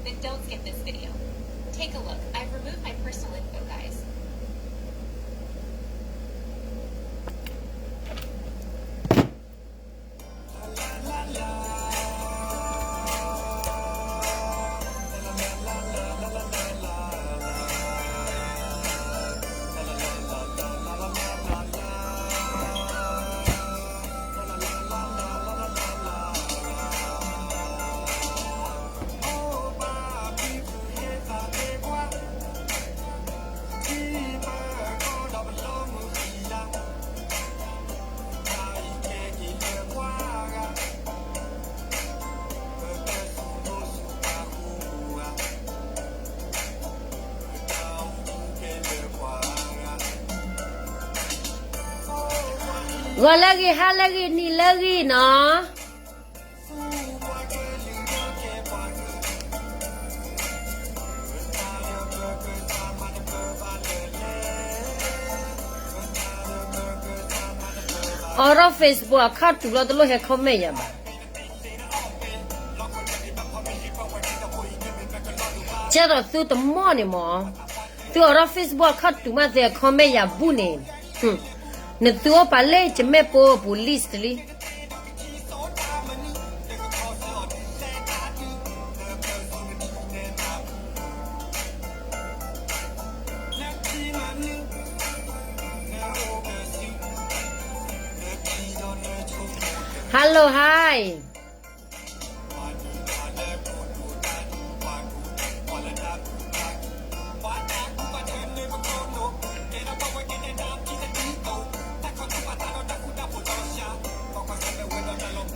then don't skip this video. Take a look. I've removed my personal info, guys. ဂီၤလၢအဂ့ၤ ဟါလၢအဂ့ၤ နံၤလၢအဂ့ၤနီၤ. အိးထီၣ် Facebook အခီၣ်တုၤလီၤ တလိၣ်ဟဲ comment ယၤဘၣ်. ကဲသိးသုတမီၢ်န့ၣ်မး, သုအိးထီၣ် Facebook အခီၣ်တုၤမးသ့ comment ယၤဘူၣ်န့ၣ်, နသုအိၣ်ပာ်လၢယမဲာ်ပိာ်အပူၤ list လံ. Hello, hi.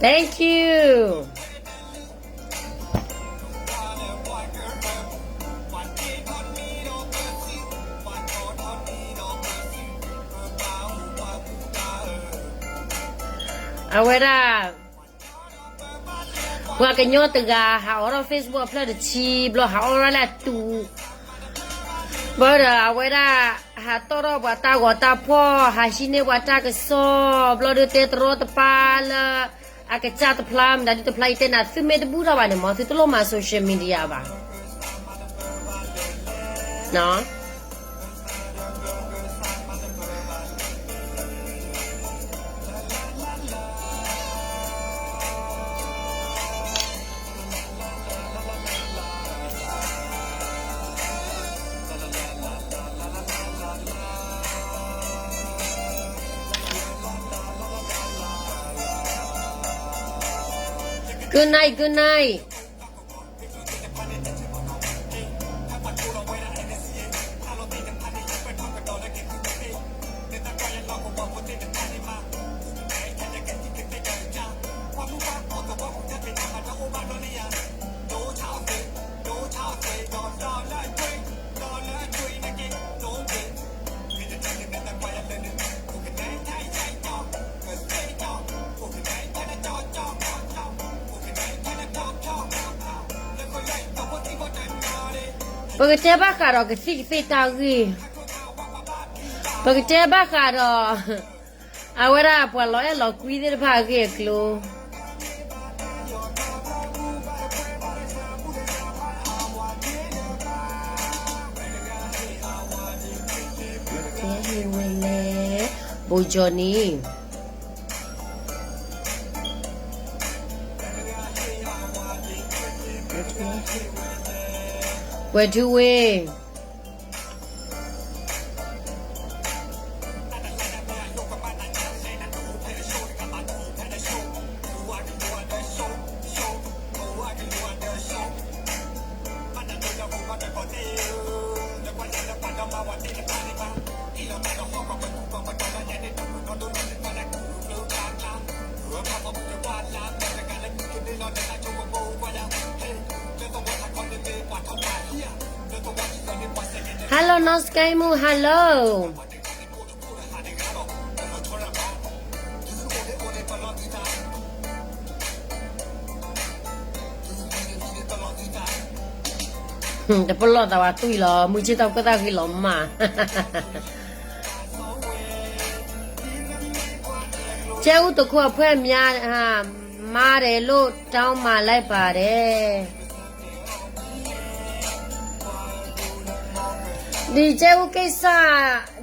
Thank you. အဝဲဒၣ် ပှၤကညီတဂၤ ဟးအိးထီၣ် Facebook အဖျၢၣ်တဆံဘျီ ဟးအိးထီၣ်လၢအတူၢ်, ဘၣ်ဒီးအဝဲဒၣ် ဟးတီၣ်ထီၣ်ပှၤတၢ်ဂီၤတၢ်ဖီၣ် ဟးဟံးန့ၢ်ပှၤတၢ်ကစီၣ် ဘျီဒီးတဲတရီတပါလၢ အကစၢ်တဖျါ မတၤဒုတဖျါ ယတဲနၤ သုမ့ၢ်တဘူၣ်ထီၣ်ဘၣ်န့ၣ်မး သုတလိၣ်မၤ social media ဘၣ်. Good night, good night. ပကတဲဘၣ်ဃးဒီးကသံၣ်ကသ့ၣ်တၢ်ဂ့ၢ်, ပကတဲဘၣ်ဃးဒီး အဝဲဒၣ်ပှၤလီၤအဲၣ်လီၤကွံသ့ၣ်တဖၣ်အဂ့ၢ်အကျိၤ ဝဲလဲၣ်, ဘိကၠီနံၤ, ကွဲၤထူဝ့ၢ် Hello, North Sky Moon, hello. တပလီၢ်သးဝဲတွံၢ်လီၤ မုၢ်ဆ့ၣ်ထီၣ်ကၢၣ်သၣ်ဂ့ၤလီၤမး ကဲအူတခိၣ်အဖှဲၣ်မး မၤဒဲးလိၣ် တောင်းမၤလိုက်ပါတယ်. ဒီကဲဦးကိစ္စ,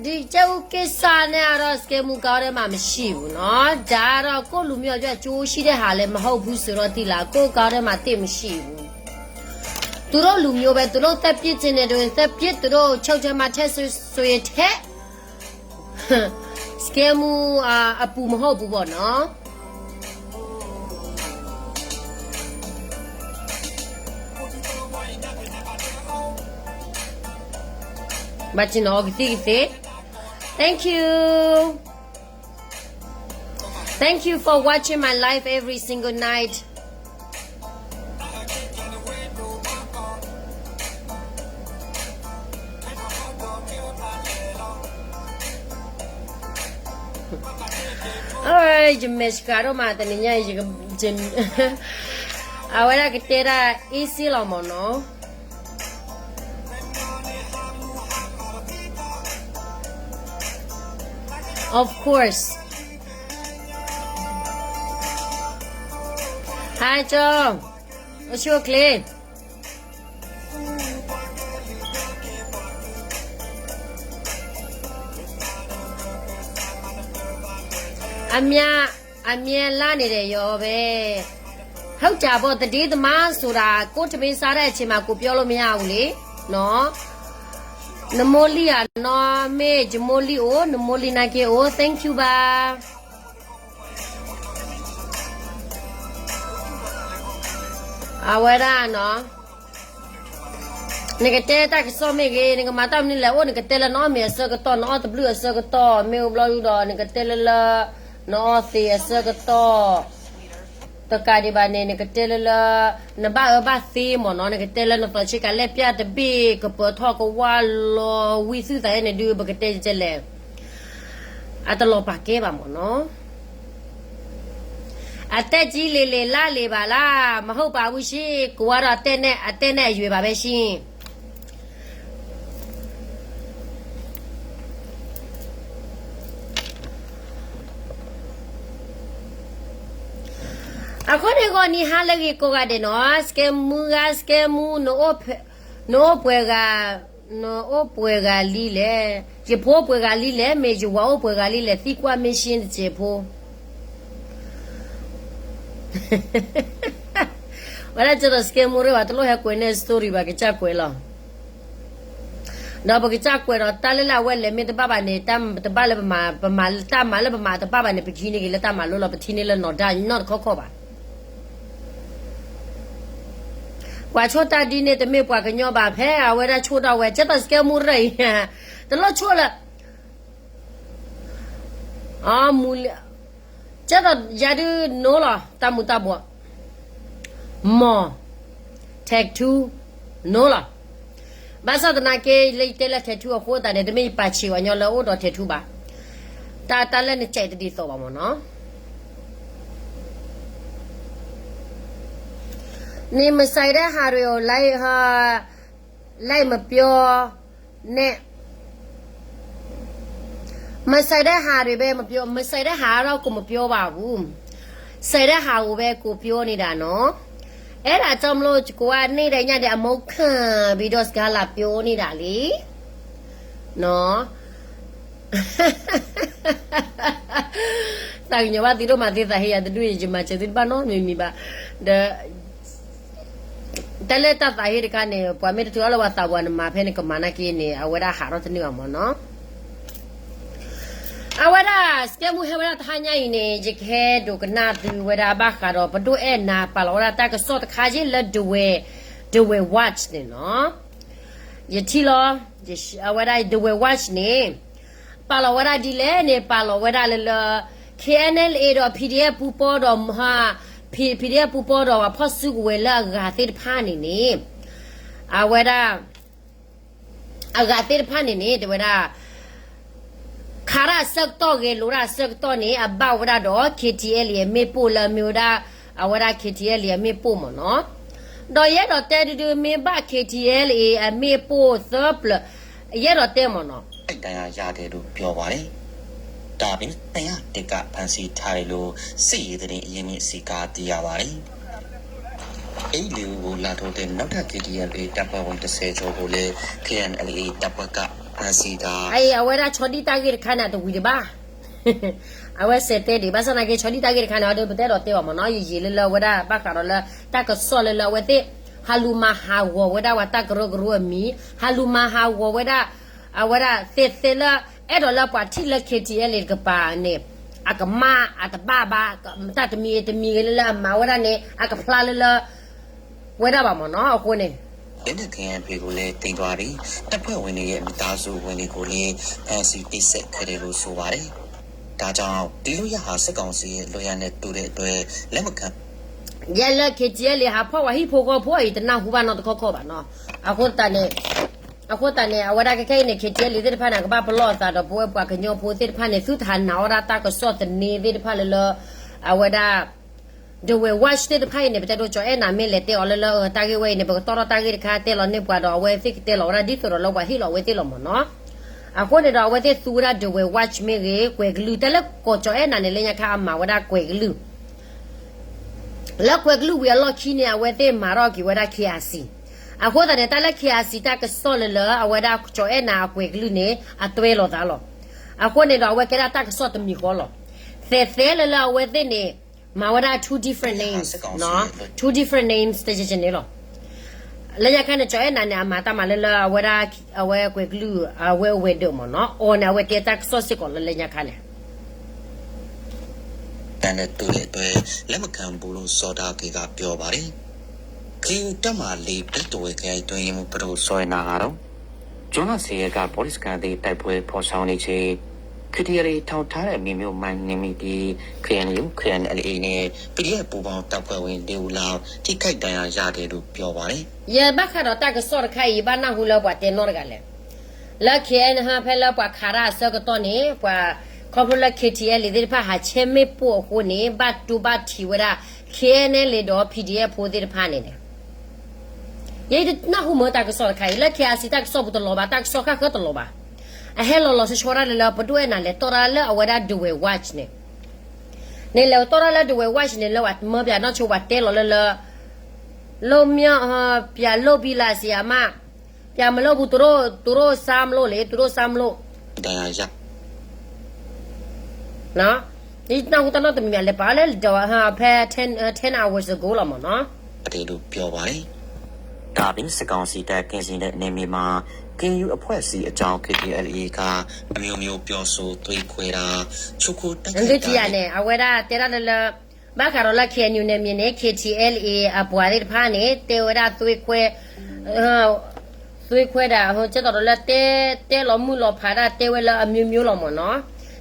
ဒီကဲဦးကိစ္စနဲ့ကတော့ စကဲမူကားထဲမှာမရှိဘူးနော်. ဒါကတော့ကိုယ့်လူမျိုးအတွက်အကျိုးရှိတဲ့ဟာလည်းမဟုတ်ဘူးဆိုတော့ သိလား, ကိုယ့်ကားထဲမှာသိပ်မရှိဘူး. သူတို့လူမျိုးပဲ, သူတို့သက်ပြစ်ချင်တယ်ဆိုရင်သက်ပြစ်, သူတို့ချုပ်ထဲမှာထည့်ဆိုရင်ထည့်. စကဲမူအပူမဟုတ်ဘူးပေါ့နော်. ဘၣ်ဆ့ၣ်နီၤအီကသံၣ်ကသ့. Thank you. Thank you for watching my live every single night. ယမဲာ်ဆှးဒိၣ်မး တနံၤညါအံၤ, အဝဲဒၣ်ကတဲဒၣ် easy လီၤမ့ၢ်နီၤ. Of course. Hi ကၠီ, အိၣ်ဆူၣ်အိၣ်ချ့. အမြဲ, အမြဲလါနေတယ်ယော်ပဲ. ဟုတ်တာပေါ့, သတင်းသမားဆိုတာ ကိုယ့်ထမင်းစားတဲ့အချိန်မှာ ကိုပြောလို့မရဘူးလေနော်. နမိုးလီအာနော်, မ့ၢ်ယမိုးလီအိၣ်, နမိုးလီနာ်က့အိၣ်, thank you ဘၣ်. အဝဲဒၣ်နီၤ, နကတဲတၢ်ကစီၣ်မ့ၢ်ဂ့ၤ, နကမၤတၢ်မနုၤလဲၣ်အိၣ်, နကတဲလၢနအီၣ်မ့ၤအဆၢကတီၢ်, နအီၣ်တဘျုးအဆၢကတီၢ်, မ့ၢ်အိၣ်ဘျီဒုဒီး နကတဲလၢလၢ နအီၣ်သ့အဆၢကတီၢ်, တကးဒံးဘၣ်န့ၣ် နကတဲလၢလၢ နဘၣ်အၢဘၣ်သီမ့ၢ်နီၤ, နကတဲလၢနသီဆ့ကၤလဲၣ်ပျၢ်တဘ့ၣ် ကပၢၤထီၣ်ကဝါလီၤဝံသုသးယဲန့ၣ်ဒုး ပကတဲကဲလဲၣ်. အတလီၤပာ်ကဲဘၣ်မ့ၢ်နီၤ. အသက်ကြီးလေလေ လလေပါလား, မဟုတ်ပါဘူးရှင်, ကိုကတော့အသက်နဲ့, အသက်နဲ့အရွယ်ပါပဲရှင်. အဃိန့ၣ်ဂီၢ်နံၤဟါလၢအဂ့ၤကိးဂၤဒဲးနီၤ, စကဲမူဂၤ စကဲမူ, နအိၣ်ပှဲၤဂၤ, နအိၣ်ပှဲၤဂၤလံလဲၣ်, ယဖိအိၣ်ပှဲၤဂၤလံလဲၣ်, မ့ၢ်ယဝၤအိၣ်ပှဲၤဂၤလံလဲၣ်, သံကွၢ်မ့ၢ်ရှင်းတစဲးဖိ ဝဲဒၣ်ကၠီဒီးစကဲမူရ့ၣ်ဘၣ် တလိၣ်ဟဲကွဲးန့ၢ် story ဘၣ် ကစၢ်ကွဲးလီၤ. ဒီးပကစၢ်ကွဲးဒီးတၢ်လၢလၢအဝဲလဲၤမ့ၢ်တဘၣ်ဘၣ်န့ၣ်, တၢ်တဘၣ်လၢပမၤ, ပမၤတၢ်မၤလၢပမၤတဘၣ်ဘၣ်န့ၣ် ပကဟံးန့ၢ်က့ၤလၢတၢ်မၤလိလီၤ, ပထံၣ်န့ၢ်လၢနီၢ်ဒါနီတခီခီဘၣ်. ပှၤဆိၣ်တၢ်ဒ်န့ၣ် တမ့ၢ်ပှၤကညီဘၣ်, ဖဲအဝဲဒၣ်ဆိၣ်ထီၣ်ဝဲ ကဲသိးစကဲမူရ့ၣ်အံၤ တလိၣ်ဆိၣ်လၢ မူလၢ ကဲသိးယၤဒုးနိလီၤ တၢ်မူၤတၢ်ဘှီး, မီၢ်, tattoo နိလီၤ. ဘၣ်ဆၣ်သနာ်က့ လၢယတဲလၢ tattoo အဃိသတးန့ၣ် တမ့ၢ်ယပာ်ဆံးအီၤညီလၢအိၣ်ဒီး tattoo ဘၣ်. တၢ်, တၢ်လၢနစံးတဒ်သိးဘၣ်မ့ၢ်နီၤ. နမစံးတဲ့ဟာတွေကို လိုက်, လိုက်မပြောနဲ့. မစံးတဲ့ဟာတွေပဲမပြော, မစံးတဲ့ဟာကတော့ကိုမပြောပါဘူး. စံးတဲ့ဟာကိုပဲကိုပြောနေတာနော်. အဲ့ဒါကြောင့်မလို့ကိုကနေ့တိုင်းညနေအမောင်းခံပြီးတော့စကားလာပြောနေတာလေနော်. သးကညီၤဘၣ်သုဒိၣ်မးသ့သးဟ့ယၤတဒူၣ်အံၤ ယမၤစၢၤသုတဘၣ်နီတမံၤမံၤဘၣ်. ဒီး တၢ်လၢတၢ်သးဟ့တခါန့ၣ် ပှၤမ့ၢ်တထုးအီၣ်လၢပှၤသးပှၢ်နမၤဖဲနကမၤနာ်က့န့ၣ် အဝဲဒၣ်ဟးထီၣ်တန့ၢ်ဘၣ်မ့ၢ်နီၤ. အဝဲဒၣ် စကဲမူဟဲဝဲဒၣ်တဟါညါအံၤန့ၣ် ယကဟဲဒိကနၣ်သုဝဲဒၣ်ဘၣ်ဃးဒီး ပဒိၣ်အဲၣ်နၤ ပာ်လီၤဝဲဒၣ်တၢ်ကစီၣ်တခါယ့ၢ်လၢ ဒဝဲၢ်, ဒဝဲၢ် Watch န့ၣ်နီၤ. ယထံၣ်လီၤ, အဝဲဒၣ် ဒဝဲၢ် Watch န့ၣ် ပာ်လီၤဝဲဒၣ်ဒ်လဲၣ်န့ၣ် ပာ်လီၤဝဲဒၣ်လၢလၢ KNLA ဒီး PDF ပူၤပီဒီး PDF ပူၤပီဒီး ပှၤဖီၣ်စုကဝဲၤလၢအဂၤသ့ၣ်တဖၣ်န့ၣ်န့ၣ် အဝဲဒၣ် အဂၤသ့ၣ်တဖၣ်န့ၣ်န့ၣ် တဲဝဲဒၣ် ခးတၢ်အဆၢကတီၢ် ဂဲၤလိာ်တၢ်အဆၢကတီၢ်န့ၣ် အဘၣ်ဝဲဒၣ်ဒီး KTLA အမ့ၣ်ပိၢ်လၢအမ့ၢ်ဝဲဒၣ် အဝဲဒၣ် KTLA အမ့ၣ်ပိၢ်မ့ၢ်နီၤ. ဒီးယအဲၣ်ဒိးတဲဒုဒု မ့ၢ်ဘၣ် KTLA အမ့ၣ်ပိၢ်သၢပျၢၤ ယအဲၣ်ဒိးတဲမ့ၢ်နီၤ. ဒဏ်ရာရတယ်လို့ပြောပါတယ်. ဒါပေမဲ့ နှစ်ရာတက်က ဖမ်းဆီးထားတယ်လို့ စစ်ရေးသတင်းအရင်းမြစ်ဆီက သိရပါတယ်။ အိမ်လေးဦးကို လာထိုးတဲ့ နောက်ထပ် KTLA တပ်ဖွဲ့ဝင် တစ်ဆယ်ကျော်ကိုလည်း KNLA တပ်ဖွဲ့က ဖမ်းဆီးတာ အဝဲဒၣ်ဆီဒံၣ်တၢ်ဂ့ၢ်တခါန့ၣ် အတဝံၤဒံးဘၣ်. အဝဲစဲးတဲဒံး ဘၣ်ဆၣ်သနာ်က့ ဆီဒံၣ်တၢ်ဂ့ၢ်တခါန့ၣ် အဒိပတဲဒီးတဲဘၣ်မ့ၢ်နီၤ ယယံာ်လၢလၢအဝဲဒၣ်ဘၣ်ဃးဒီးလၢ တၢ်ကစီၣ်လၢလၢအဝဲသ့ၣ် ဟးလူၤမၤဟးဂီၤဝဲဒၣ်ပှၤတၢ်ကရၢကရိအမံၤ ဟးလူၤမၤဟးဂီၤဝဲဒၣ် အဝဲဒၣ်သ့သ့လၢ အဲၣ်ဒိးလၢပှၤထံၣ်လၢ KTLA တကပၤန့ၣ် အကမၣ်အတဘၣ်ဘၣ် တၢ်တမံၤတမံၤဂ့ၤလၢလၢအမၤဝဲဒၣ်န့ၣ် အကဖျါလၢလၢ ဝဲဒၣ်ဘၣ်မ့ၢ်နီၤ အဃိန့ၣ် လက်နက်ကိုင်အဖွဲ့ကိုလည်း သိမ်းသွားပြီ။ တပ်ဖွဲ့ဝင်တွေရဲ့ မိသားစုဝင်တွေကိုလည်း ဖမ်းဆီးနှိပ်စက်ခဲ့တယ်လို့ ဆိုပါတယ်။ ဒါကြောင့် ဒီလုပ်ရပ်ဟာ စစ်ကောင်စီရဲ့ လုပ်ရပ်နဲ့တူတဲ့အတွက် လက်မခံ ယဲလၢ KTLA ဟးဖီၣ်ဝဲဟံၣ်ဖိဃီဖိအံၤ တနၢ်ဟူဘၣ်နီတခီခီဘၣ်နီၤ. အဃိသတးန့ၣ် အဃိသတးန့ၣ် အဝဲဒၣ်ခဲခဲအံၤန့ၣ် KTLA သ့ၣ်တဖၣ်န့ၣ် အကဘၣ်ပလီၢ်အသးဒီး ပဝဲပှၤကညီဖိသ့ၣ်တဖၣ်န့ၣ် သုတဟးနာ်အီၣ်ဒၣ်တၢ်ကစီၣ်သန့သ့ၣ်တဖၣ်လၢလၢ အဝဲဒၣ် The Way Watch သ့ၣ်တဖၣ်အံၤန့ၣ် ပတဲဒိကၠီၤအဲၣ်နၤမ့ၢ်လဲၤတဲအီၤလၢလၢတၢ်ဂ့ၢ်ဝဲအံၤန့ၣ် ပကတီၢ်ထီၣ်တၢ်ဂ့ၢ်တခါတဲလီၤန့ၢ်ပှၤဒီး အဝဲသ့ၣ်ကတဲလီၤဝဲဒၣ်ဒ်သိးဒီးလၢပှၤဟ့ၣ်လီၤဝဲဒၣ်ဒ်သိးလီၤမ့ၢ်နီၤ. အဃိန့ၣ်ဒီး အဝဲသ့ၣ်သူဝဲဒၣ် The Way Watch မ့ၢ်ဂ့ၤ ကွဲးကလုၢ် တၢ်လၢကီၢ်ကၠီၤအဲၣ်နၤန့ၣ် လၢညါခါအမၤဝဲဒၣ်ကွဲးကလုၢ် လၢကွဲးကလုၢ်ဝံၤအလီၢ်ခံန့ၣ် အဝဲသ့ၣ်မၤထီၣ်က့ၤဝဲဒၣ် KIC. အဃိသတးန့ၣ် တၢ်လၢ KIC တၢ်ကစီၣ်လၢလၢ အဝဲဒၣ်ကၠီၤအဲၣ်နၤအကွဲးကလုၢ်န့ၣ် အတွဲလီၤသးလီၤ. အဃိန့ၣ်ဒီး အဝဲကဲဒၣ်တၢ်ကစီၣ်တမံၤဃီလီၤ. သဲးသဲလၢလၢအဝဲသ့ၣ်န့ၣ် မၤဝဲဒၣ် two different names, two different names တယဲၢ်န့ၣ်လီၤ. လၢညါခါန့ၣ် ကၠီၤအဲၣ်နၤန့ၣ် အမၤတၢ်မၤလၢလၢအဝဲဒၣ် အဝဲကွဲးကလုၢ် အဝဲအဝဲၤဒၢးမ့ၢ်နီၤ အီၤန့ၣ် အဝဲကဲတၢ်ကစီၣ်စ့ၢ်ကီးလၢလၢညါခါန့ၣ် တန်တဲ့တူတဲ့အတွက် လက်မခံဘူးလို့ စောဒကီက ပြောပါတယ်. ခရီးတပ်မလေး ပြည်သူ့ဝေ ခရိုင်အတွင်းရေးမှူး ပဒိုစောရနာကတော့ ဇွန်လဆယ်ရက်က ပေါ်လီစခန်းအသိမ်း တိုက်ပွဲဖော်ဆောင်နေချိန် KTLA ထောင်ထားတဲ့ မြေမြှုပ်မိုင်းနင်းမိပြီး KNU, KNLA နဲ့ PDF ပူးပေါင်းတပ်ဖွဲ့ဝင် လေးဦးလောက် ထိခိုက်ဒဏ်ရာရတယ်လို့ ပြောပါတယ်. ယဘၣ်ဃးဒီးတၢ်ကစီၣ်တခါအံၤ ယဘၣ်နၢ်ဟူလၢပှၤတဲနီတဂၤလဲၣ်. လၢ KNH ဖဲလၢပှၤခးတၢ်အဆၢကတီၢ်န့ၣ် ပှၤခီဖျိလၢ KTLA သ့ၣ်တဖၣ်ဟးဆဲမ့ၣ်ပိၢ်အဃိန့ၣ် ဘၣ်တူၢ်ဘၣ်ထံးဝဲဒၣ် KNLA ဒီး PDF ဖိသ့ၣ်တဖၣ်န့ၣ်န့ၣ် ယတနၢ်ဟူမ့ၢ်တၢ်ကစီၣ်တခါအံၤ လၢ KIC တၢ်ကစီၣ်ပူၤတလီၤဘၣ် တၢ်ကစီၣ်ဃၣ်ဃၢတလီၤဘၣ်. အဟဲလီၤလီၤဆီဆီဒၣ်လၢလၢ ပဒိၣ်အဲၣ်နၤလဲၤတီၢ်တၢ်လၢအဝဲဒၣ် The Way Watch န့ၣ် န့ၣ်လဲၤတီၢ်တၢ်လၢ The Way Watch န့ၣ် လၢပှၤမၢပၠးနီၢ်ဆိ ပှၤတဲလီၤလၢလၢ လိၣ်မၠီၣ် ပၠးလိၣ်ဘံလးစံးအမး ပၠးမလိၣ်ပူၤ သူတို့စါမလိၣ်လံ သူတို့စါမလိၣ် ဒၣ်ယၤ နတၢ်ဟူတၢ်နီတမံၤမံၤလဲၤပာ်လၢ ဖဲ ten hours ago လီၤမ့ၢ်နီၤ ဒါ့အပြင် စစ်ကောင်စီတပ် ကင်းစင်တဲ့ နယ်မြေမှာ ကရင်အဖွဲ့အစည်းအကြောင်း KTLA က အမျိုးမျိုးပြောဆို သွေးခွဲတာ၊ ခြို့ခိုတိုက်ခိုက်တာ ဒုတိယန့ၣ် အဝဲဒၣ်တဲဒၣ်လၢလၢ ဘၣ်ဃးဒီးလၢ KNU နယ်မြေန့ၣ် KTLA အပှၤသ့ၣ်တဖၣ်န့ၣ် တဲဝဲဒၣ်သွေးခွဲ သွေးခွဲတာ ကဲသိးဒီးလၢတဲ တဲလီၤမုၢ်လီၤဖးဒၣ်တဲဝဲလၢအမျိုးမျိုးလီၤမ့ၢ်နီၤ.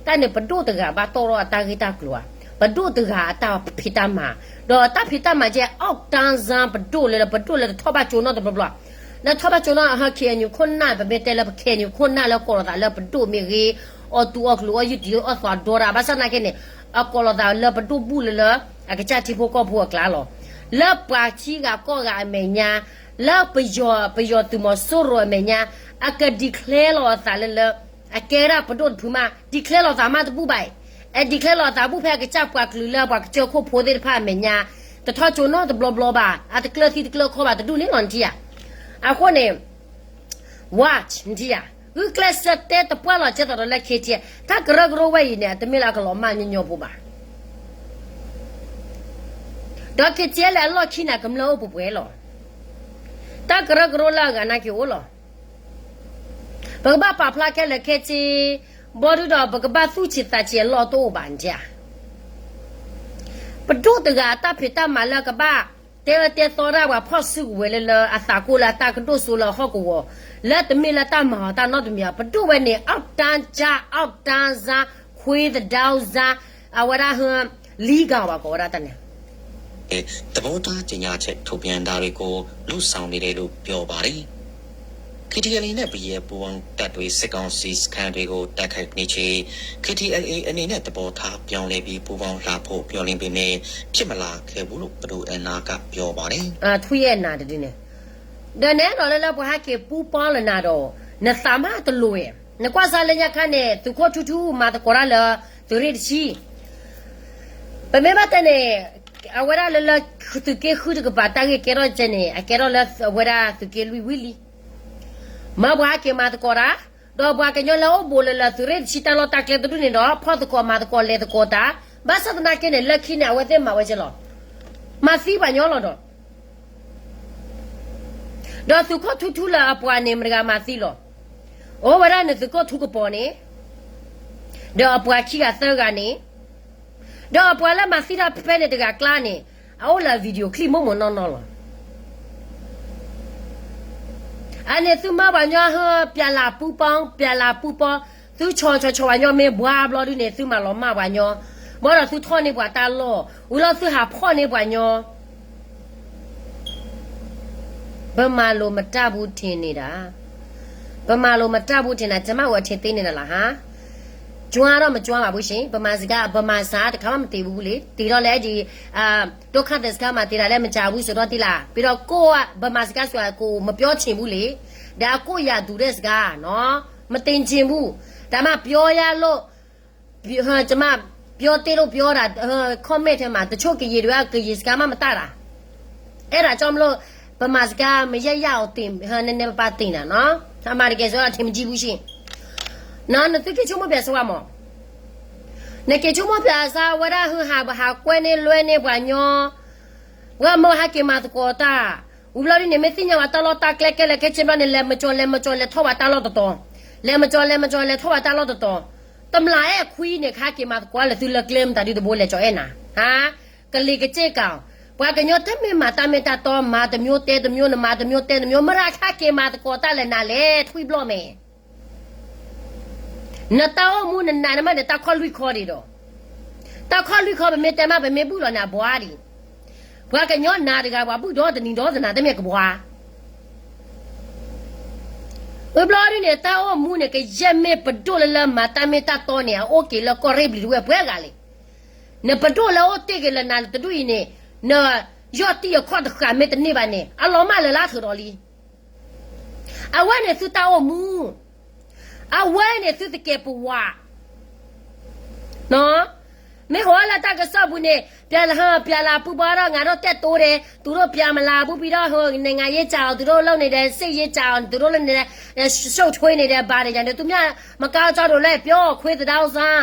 တၢ်န့ၣ်ပဒိၣ်တဂၤဘၣ်တီၢ်ထီၣ်အတၢ်ဂ့ၢ်တၢ်ကျိၤဧါ, ပဒိၣ်တဂၤအတၢ်ဖံးတၢ်မၤ, ဒီးတၢ်ဖံးတၢ်မၤကဲ အောက်တန်းဇာတ် ပဒိၣ်လၢ ပဒိၣ်လၢတထီၣ်ဘၣ်ကၠိနီတဘျီဘျီ, လၢထီၣ်ဘၣ်ကၠိနီ KNU ခိၣ်နၢ် ပမ့ၢ်တဲလၢပ KNU ခိၣ်နၢ်လၢကိးလီၤသးလၢပဒိၣ်မ့ၢ်ဂ့ၤ, အီၣ်တူၢ်အီၣ်ကျိၤအီၣ်ယုၢ်တံၢ်အီၣ်သွးဒီတၢ် ဘၣ်ဆၣ်သနာ်က့န့ၣ် အကိးလီၤသးလၢပဒိၣ်ဘူၣ်လၢလၢ အကစၢ်ထံဖိကီၢ်ဖိအကျါလီၤ. လၢပှၤထံဂၤကီၢ်ဂၤအမဲာ်ညါ, လၢပယီၤ ပယီၤသုးမီၤစိရိၤအမဲာ်ညါ, အက declare လီၤအသးလၢလၢ အကဲဒၣ်ပဒိၣ်တဖုမး, declare လီၤသးမးတဘူၣ်ဘၣ်အံၤ, အ declare လီၤသးဘူၣ်ဖဲအကစၢ်ပှၤကလုာ်လၢပှၤကစၢၢ်ခိၣ်ဖိသ့ၣ်တဖၣ်အမဲာ်ညါ, တထီၣ်ကၠိနီတဘျီဘျီဘၣ်, အတကျၢၤသံတကျၢၤခီဘၣ်တဒူၣ်န့ၣ်လီၤနထံၣ်ဧါ. အဃိန့ၣ် watch နထံၣ်ဧါ, ဂုာ်ကျဲးစၢးတဲတပှၢ်လီၤကဲသိးဒီးလၢ KTLA တၢ်ကရၢကရိဝဲအံၤန့ၣ် အတမ့ၢ်လၢအကလီၤမၢ်ညီညီဖိဘၣ်. ဒီး KTLA အလီၢ်ခံန့ၣ် ကမျၢၢ်အိၣ်ပှဲၤပှဲၤလီၤ. တၢ်ကရၢကရိလၢအဂၤနာ်က့အိၣ်လီၤ. ပကဘၣ်ပာ်ဖျါခဲလၢာ်ခဲဆ့, ဘီဒုဒီးပကဘၣ်သူၣ်ဆံးသးဆံးအလီၢ်တအိၣ်ဘၣ်နထံၣ်ဧါ. ပဒိၣ်တဂၤအတၢ်ဖံးတၢ်မၤလၢကဘၣ်တဲအၢတဲသီဒၣ်ပှၤဖီၣ်စုကဝဲၤလၢလၢအသးကိၢ်လၢအတၢ်ကဒိၣ်စိလၢအဟီၣ်ကဝီၤ, လၢတမ့ၢ်လၢတၢ်မၤအီၤတၢ်နီတမံၤဘၣ်, ပဒိၣ်ဝဲန့ၣ် အောက်တန်းဇာတ် အောက်တန်းဇာတ် ခွေးသဒါဇာတ် အဝဲဒၣ်ဟၢ လံကၤဝဲကိးဝဲဒၣ်တၢ်န့ၣ် သဘောထားကြေညာချက်ထုတ်ပြန်တာတွေကို လုပ်ဆောင်နေတယ်လို့ ပြောပါတယ်။ KTLA နဲ့ ပယီၤပူးပေါင်းတပ်တွေ စစ်ကောင်စီစခန်းတွေကို တိုက်ခိုက်နေချိန် KTLA အနေနဲ့ သဘောထားပြောင်းလဲပြီး ပူးပေါင်းလာဖို့ မျှော်လင့်ပေမဲ့ ဖြစ်မလာခဲ့ဘူးလို့ ပဒိုအဲၣ်နာက ပြောပါတယ်။ ထွံၣ်အဲၣ်နၤတဒုန့ၣ်, ဒီးနဲဒီးလၢလၢပှၤဟဲက့ၤပူပီလၢနၤဒီး နသးမးတလိၤဝဲ, နကွၢ်စၢ်လၢညါခါန့ၣ် သုးခိၣ်ထူထူမၤသကိးတၢ်လၢ သုးရ့ၣ်တဆံ ပမ့ၢ်ဘၣ်တဲန့ၣ် အဝဲဒၣ်လၢလၢ သုးက့ဃုတကပၤတၢ်ဂ့ၢ်ကဲထီၣ်ကဲန့ၣ် အကဲထီၣ်လၢအဝဲဒၣ်သုးက့လွံၢ်ဝံၣ်လံ, မ့ၢ်ပှၤဟဲက့ၤမၤသကိးတၢ်, ဒီးပှၤကညီလၢအိၣ်ဘူးလၢလၢသုးရ့ၣ်တဆံတၢ်လီၢ်တၢ်ကျဲတဒူၣ်န့ၣ်ဒီး ဖီၣ်သကိးမၤသကိးလဲၤသကိးတၢ်, ဘၣ်ဆၣ်သနာ်က့န့ၣ် လၢခံန့ၣ် အဝဲသ့ၣ်မၤဝဲကဲလီၤ, မၤသံပှၤညီလီၤဒီး ဒီးသုးခိၣ်ထူထူလၢအပှၤန့ၣ် မတဂၤမၤသံလီၤ. အိၣ်ဝဲဒၣ်န့ၣ်သုးခိၣ်ထူကပီၤန့ၣ်, ဒီးအပှၤခံဂၤသၢဂၤန့ၣ်, ဒီးအပှၤလၢမၤသံတၢ်ဖဲန့ၣ်တဂၤကျါန့ၣ်, အအိၣ်လၢ video clip မိၢ်မိၢ်နီၢ်နီၢ်လီၤ. အန့ၣ်သုမၤပှၤညီဟၢ ပျဲလၤပူပီ ပျဲလၤပူပီ, သုဆီၣ်ဆီၣ်ဆီၣ်ပှၤညီမ့ၢ်ဘှါဘျီဒုန့ၣ် သုမၤလီၤမၢ်ပှၤညီ, ဘၣ်ဒီးသုထီၣ်န့ၢ်ပှၤတၢ်လီၢ်, ဝံၤလီၤသုဟးဖီၣ်န့ၢ်ပှၤညီ ပမၤလိာ်မတၢ်ဘူးထံးန့ၣ်ဒၣ်, ပမၤလိာ်မတၢ်ဘူးထံးန့ၣ် ကမၣ်ဝဲထံးသ့န့ၣ်ဒၣ်လၢဟါ, ကၠွါဒီးမကၠွါဘၣ်ဘူးရှ့, ပမၤစကါ ပမၤစါတခါမ့ၢ်မတ့ဘူးလံ, တ့ထီၣ်လၢဒ် ဒိခါသဲးစခါမးတ့ဒၣ်လၢမကၠါဘူးစရီတံၢ်လၢ, ပဒီးကိၣ် ပမၤစကါစှၤကိၣ် မပြောချင်ဘူးလံ, ဒီးအကိၣ်ယၤဒူးဒဲးစကါနီၤ, မတင်ချင်ဘူး, တၢ်မးပြောရလို့ ကျမပြောတ့လို့ပြောတာ comment ထဲမှာ တချို့ကရင်တွေက ကရင်စကားမှမတတ်တာ, အဲဒါကြောင့်မလို့ ဗမာစကားမရပ်ရအောင်သင် နည်းနည်းပါးပါးသင်တာနော်, အမှန်တကယ်ဆိုတော့ အထင်မကြီးဘူးရှိ, နော် နသုက့ၤဆိကမိၣ်ပျးစဝါမး, နက့ၤဆိကမိၣ်ပျးစၢ်ဝဲဒၣ် ဟုဟးဟးကွဲန့ၢ်လွဲန့ၢ်ပှၤညီ, ဝဲမ့ၢ်ဟဲက့ၤမၤသကိးတၢ်, ဝံၤဘျီဒ်န့ၣ် မ့ၢ်သ့ၣ်ညါဝဲတၢ်လီၢ်တၢ်ကျဲကဲလဲၣ် ခဲဆ့ဘျီန့ၣ် လဲၤမကၠီလဲၤမကၠီလဲၤထီၣ်ဝဲတၢ်လီၢ်တတီၤ, လဲၤမကၠီလဲၤမကၠီလဲၤထီၣ်ဝဲတၢ်လီၢ်တတီၤ, တမျးအဲၣ်ခွံန့ၣ် ကဟဲက့ၤမၤသကိးလၢသုလၢကျဲမတၤဒုတဘိလဲၤကၠီအဲၣ်နၤ, ဟါ, ကလံၤကစ့ၢ်ကီး, ပှၤကညီတမ့ၢ်မၤတၢ်မ့ၢ်တၢ်တီ မၤတမျိုးတဲတမျိုး နမၤတမျိုးတဲတမျိုး မတၤကဟဲက့ၤမၤသကိးတၢ်လဲၣ်နၤလဲၣ် ထွံၣ်ဘျီၣ်မဲာ် နတၢ်အိၣ်မူနနာ်နမ့ၢ်န့ၣ် တၢ်ခီၣ်လွံၢ်ခီဒံးဒီး, တၢ်ခီၣ်လွံၢ်ခီပမ့ၢ်တဲမး ပမ့ၢ်ဘူၣ်လီၤန့ၣ် အဘှါဒံး, ပှၤကညီနာ်တဂၤ ပှၤဘူၣ်ဒီတနံၤဒီသနၤ တမ့ၢ်ကဘှါ, ဝံၤဘျီဒ်န့ၣ် တၢ်အိၣ်မူန့ၣ် ကယဲၢ်မ့ၢ်ပဒိၣ်လၢလၢမၤတၢ်မ့ၢ်တၢ်တီန့ၣ် အအိၣ်က့ၤလၢကီၢ်ရ့ၣ်ဘျံၤတဝဲၢ်ပှဲၤဂၤလံ, နပဒိၣ်လၢအိၣ်တ့ၢ်က့ၤလၢနၤတဒူၣ်အံၤန့ၣ်, နယီၢ်တံၢ်အခီၣ်တဃာ်မ့ၢ်တန့ၢ်ဘၣ်န့ၣ် အလီၤမၢ်လၢလၢထုးဒီးလံ အဝဲန့ၣ်သုတၢ်အိၣ်မူ, အဝဲန့ၣ်သုသကဲးပဝး, မ့ၢ်ဟိးလၢတၢ်ကစီၣ်ပူၤန့ၣ် ပျဲလၢဟၢ ပျဲလၢပူၤဘီဒီး ငါတို့တဲတိၤဒီး သူတို့ပျဲမလၤဘူး ပြီးတော့ ဟို နိုင်ငံရေးကြောင့် သူတို့လုပ်နေတယ် စစ်ရေးကြောင့် သူတို့လုပ်နေတယ် ရှုပ်ထွေးနေတယ် ဘာတွေညာ သူများမကောင်းကြောင်းတို့လည်းပြော ခွေးသဒါဥစား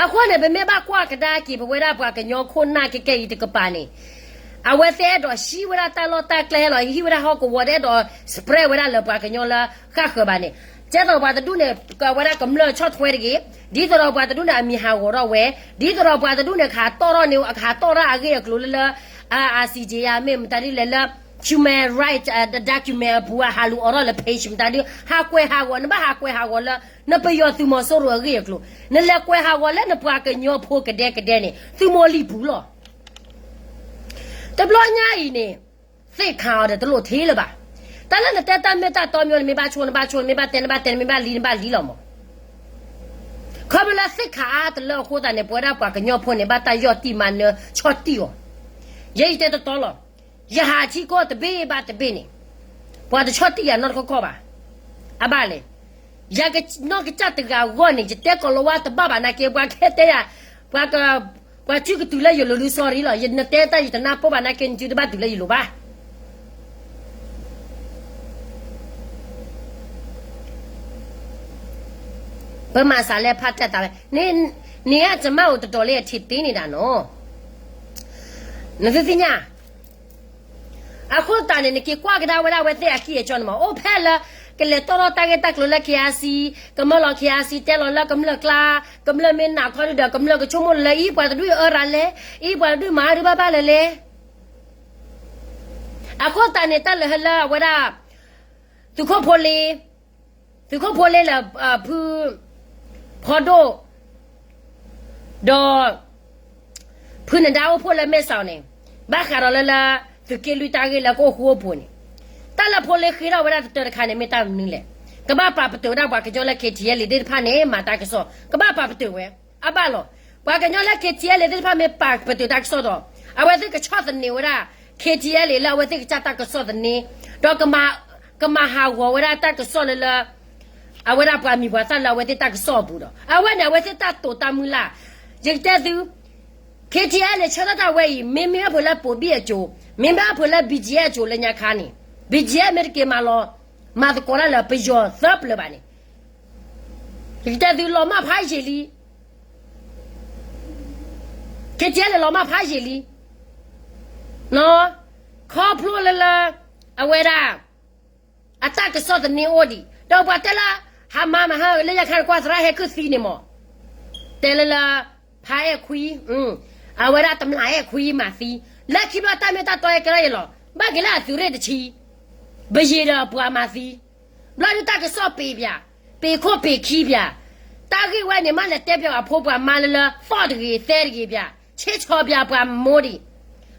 အဃိန့ၣ် ပမ့ၢ်ဘၣ်ကွၢ်ကဒါက့ၤ ပဝဲဒၣ်ပှၤကညီခိၣ်နၢ်ကဲကဲအံၤတကပၤန့ၣ်, အဝဲသ့ၣ်အဲၣ်ဒိးဟံးဝဲဒၣ်တၢ်လီၢ်တၢ်ကျဲလီၤ ဟံးဝဲဒၣ်ဟီၣ်ကဝီၤ တအဲၣ်ဒိး spread ဝဲဒၣ်လၢပှၤကညီလၢဃၣ်ဃၢၤဘၣ်န့ၣ်, ကဲသိးပှၤတဒူၣ်န့ၣ် ကဝဲဒၣ်ကမျၢၢ်ဆီၣ်ထွဲတဂ့ၤ, ဒ်သိးဒီးပှၤတဒူၣ်န့ၣ် အမံၤဟးဂီၤထီၣ်ဝဲ, ဒ်သိးဒီးပှၤတဒူၣ်န့ၣ် ကဟးတီၣ်ထီၣ်န့ၣ် ကဟးတီၣ်ထီၣ်အဂ့ၢ်အကျိၤလၢလၢ ICJ မ့ၢ်မတၤဒ်လဲၣ်လၢ human right document အပူၤ ဟးလူၤအိးထီၣ်လၢ page မတၤဒ် ဟးကွဲးဟးဂီၤ နဘၣ်ဟးကွဲးဟးဂီၤလၢ နပယီၤသုးမီၤစိရိၤအဂ့ၢ်အကျိၤ, နလဲၤကွဲးဟးဂီၤလၢနပှၤကညီဖိကဒဲကဒဲန့ၣ် သုးမိၢ်လံၢ်ပူၤလီၤ. တဘျီညါအံၤန့ၣ် သ့ၣ်ခါအီၤဒီးတလိၣ်ထံလၢၤဘၣ်. တၢ်လၢနတဲတၢ်မ့ၢ်တၢ်တီမ့ၢ် နမ့ၢ်ဘၣ်ဆိ နဘၣ်ဆိ နမ့ၢ်ဘၣ်တဲ နဘၣ်တဲ နမ့ၢ်ဘၣ်လံ နဘၣ်လံလီၤမး. ခီဖျိလၢသ့ၣ်ခါအါတလၢအဃိသတးန့ၣ် ပဝဲဒၣ်ပှၤကညီဖိန့ၣ် ဘၣ်တၢ်ယီၢ်တံၢ်မၤနၢၤဆီၣ်တံၢ်အီၤ, ယဲယတဲတတီလီၤ. ယဟးထံကီၢ်တဘ့ၣ်ဘၣ်တဘ့ၣ်န့ၣ် ပှၤတဆီၣ်တံၢ်ယၤနီတခီခီဘၣ်. အဘၣ်လဲၣ်. ယၤကနီၢ်ကစၢ်တဂၤအဂီၢ်န့ၣ် ယတဲကိးလီၤဝါတဘၣ်ဘၣ်နာ်က့ ပှၤကတဲယၤ, ပှၤက, ပှၤစုကတုၤလၢယလိၤဒုး sorry လီၤ. နတဲတၢ်ယတနၢ်ပၢၢ်ဘၣ်နာ်က့ နစုတဘၣ်တုၤလၢယလိၤဘၣ်. ပမၤစးလဲဖးတၢ်သးဝဲ, န့ၣ်ဧါ ကမၣ်အိၣ်တတီၤလၢအထံၣ်သ့န့ၣ်ဒၣ်နီၤ, နသုသ့ၣ်ညါ အဃိသတးန့ၣ် နက့ၤကွၢ်ကဒါဝဲဒၣ်အဝဲသ့ၣ်အကံၢ်အစီန့ၣ်မး အိၣ်ဖဲလၢ ကလဲၤတီၢ်ထီၣ်တၢ်ဂ့ၢ်တၢ်ကျိၤလၢ KIC, ကမၢလီၤ KIC တဲလီၤလၢကမျၢၢ်ကျါ, ကမျၢၢ်မ့ၢ်နာ်ခီဒုဒီး ကမျၢၢ်ကဆိကမိၣ်လၢ အံၤ ပှၤတဒူၣ်အၢရၤလဲၣ်, အံၤ ပှၤတဒူၣ်မၤဒုဘၣ်ဘၣ်လၢၤလဲၣ်. အဃိသတးန့ၣ် တၢ်လၢဟဲလၢအဝဲဒၣ် သုးခိၣ်ဖိလ့ သုးခိၣ်ဖိလ့လၢ ဖု ဖီဒိၣ် ဒီး ဖုနဒါအိၣ်ဖှိၣ်လၢမဲၢ်စီၤန့ၣ် ဘၣ်ဃးဒီးလၢလၢ သုးက့လွံၢ်တၢ်ဂ့ၢ်လၢကအိၣ်ဃူအိၣ်ဖိးန့ၣ်, တၢ်လၢဖိလ့ဃ့ထီၣ်ဝဲဒၣ်တတၢတခါန့ၣ် မ့ၢ်တၢ်မနုၤလဲၣ်. ကဘၣ်ပာ်ပတုာ်ဝဲဒၣ်ပှၤကညီလၢ KTLA သ့ၣ်တဖၣ်န့ၣ် မၤတၢ်ကစီၣ် ကဘၣ်ပာ်ပတုာ်ဝဲ အဘၣ်လီၤ. ပှၤကညီလၢ KTLA သ့ၣ်တဖၣ်မ့ၢ်ပာ်ပတုာ်တၢ်ကစီၣ်ဒီး အဝဲသ့ၣ်ကဆီၣ်သနံးဝဲဒၣ် KTLA လၢအဝဲသ့ၣ်ကစၢ်တၢ်ကစီၣ်သန့, ဒီး ကမၤဟးဂီၤဝဲဒၣ်တၢ်ကစီၣ်လၢလၢ အဝဲဒၣ်ပှၤမံၤပှၤသၣ်လၢအဝဲသ့ၣ်တၢ်ကစီၣ်အပူၤဒီး အဝဲန့ၣ် အဝဲသ့ၣ်တၢ်တိာ်တၢ်မုၢ်လၢ်, ယကတဲသု, ခ့ထံအဲလၢဆၢထၢၣ်တၢ်ဝဲအံၤ မ့မ့ၢ်အဖုးလၢပိာ်ဘံၣ်အစိၤ, မ့မ့ၢ်အဖုးလၢ ဘံၣ်ကၠံၣ်အဲၣ် အစိၤလၢညါခါန့ၣ်, ဘံၣ်ကၠံၣ်အဲၣ် မ့ၢ်တက့ၤမၤလီၤ, မၤသကိးတၢ်လၢပယီၤသၢပျၢၤဘၣ်န့ၣ်, ယကတဲသုလီၤမၢ်ဖးယံာ်လံ, ခ့ထံအဲလၢလီၤမၢ်ဖးယံာ်လံ, ခီဖျိလၢလၢ အဝဲဒၣ် အတၢ်ကစီၣ်တန့ၢ်အိၣ်ဒံး, ဒီးပှၤတဲလၢ ဟးမၤမဟါလၢညါခါန့ၣ် ကွၢ်သရၣ်ဟဲခုၣ်သံန့ၣ်မး, တဲလၢလၢ ဖးအဲၣ်ခွံ, အဝဲဒၣ်တမျာ်အဲၣ်ခွံမၤသံ, လၢခံဘျီတၢ်မ့ၢ်တၢ်တီဟဲကဲထီၣ်ယဲလီၤ, ဘၣ်က့ၤလၢအသုးရ့ၣ်တဆံ, ပယံာ်ဒီးပှၤမၤသံ, ဘျီဒုးတၢ်ကစီၣ်ပ့ၤပၠး, ပ့ၤခိၣ်ပ့ၤခံပၠး, တၢ်ဂ့ၢ်ဝဲန့ၣ် မ့ၢ်လဲၤတဲပၠးအဖိပှၤမါလၢလၢ သီၣ်တဂ့ၤသဲတဂ့ၤပၠး, ဆ့ဆီပၠးပှၤမိၢ်ဒံး,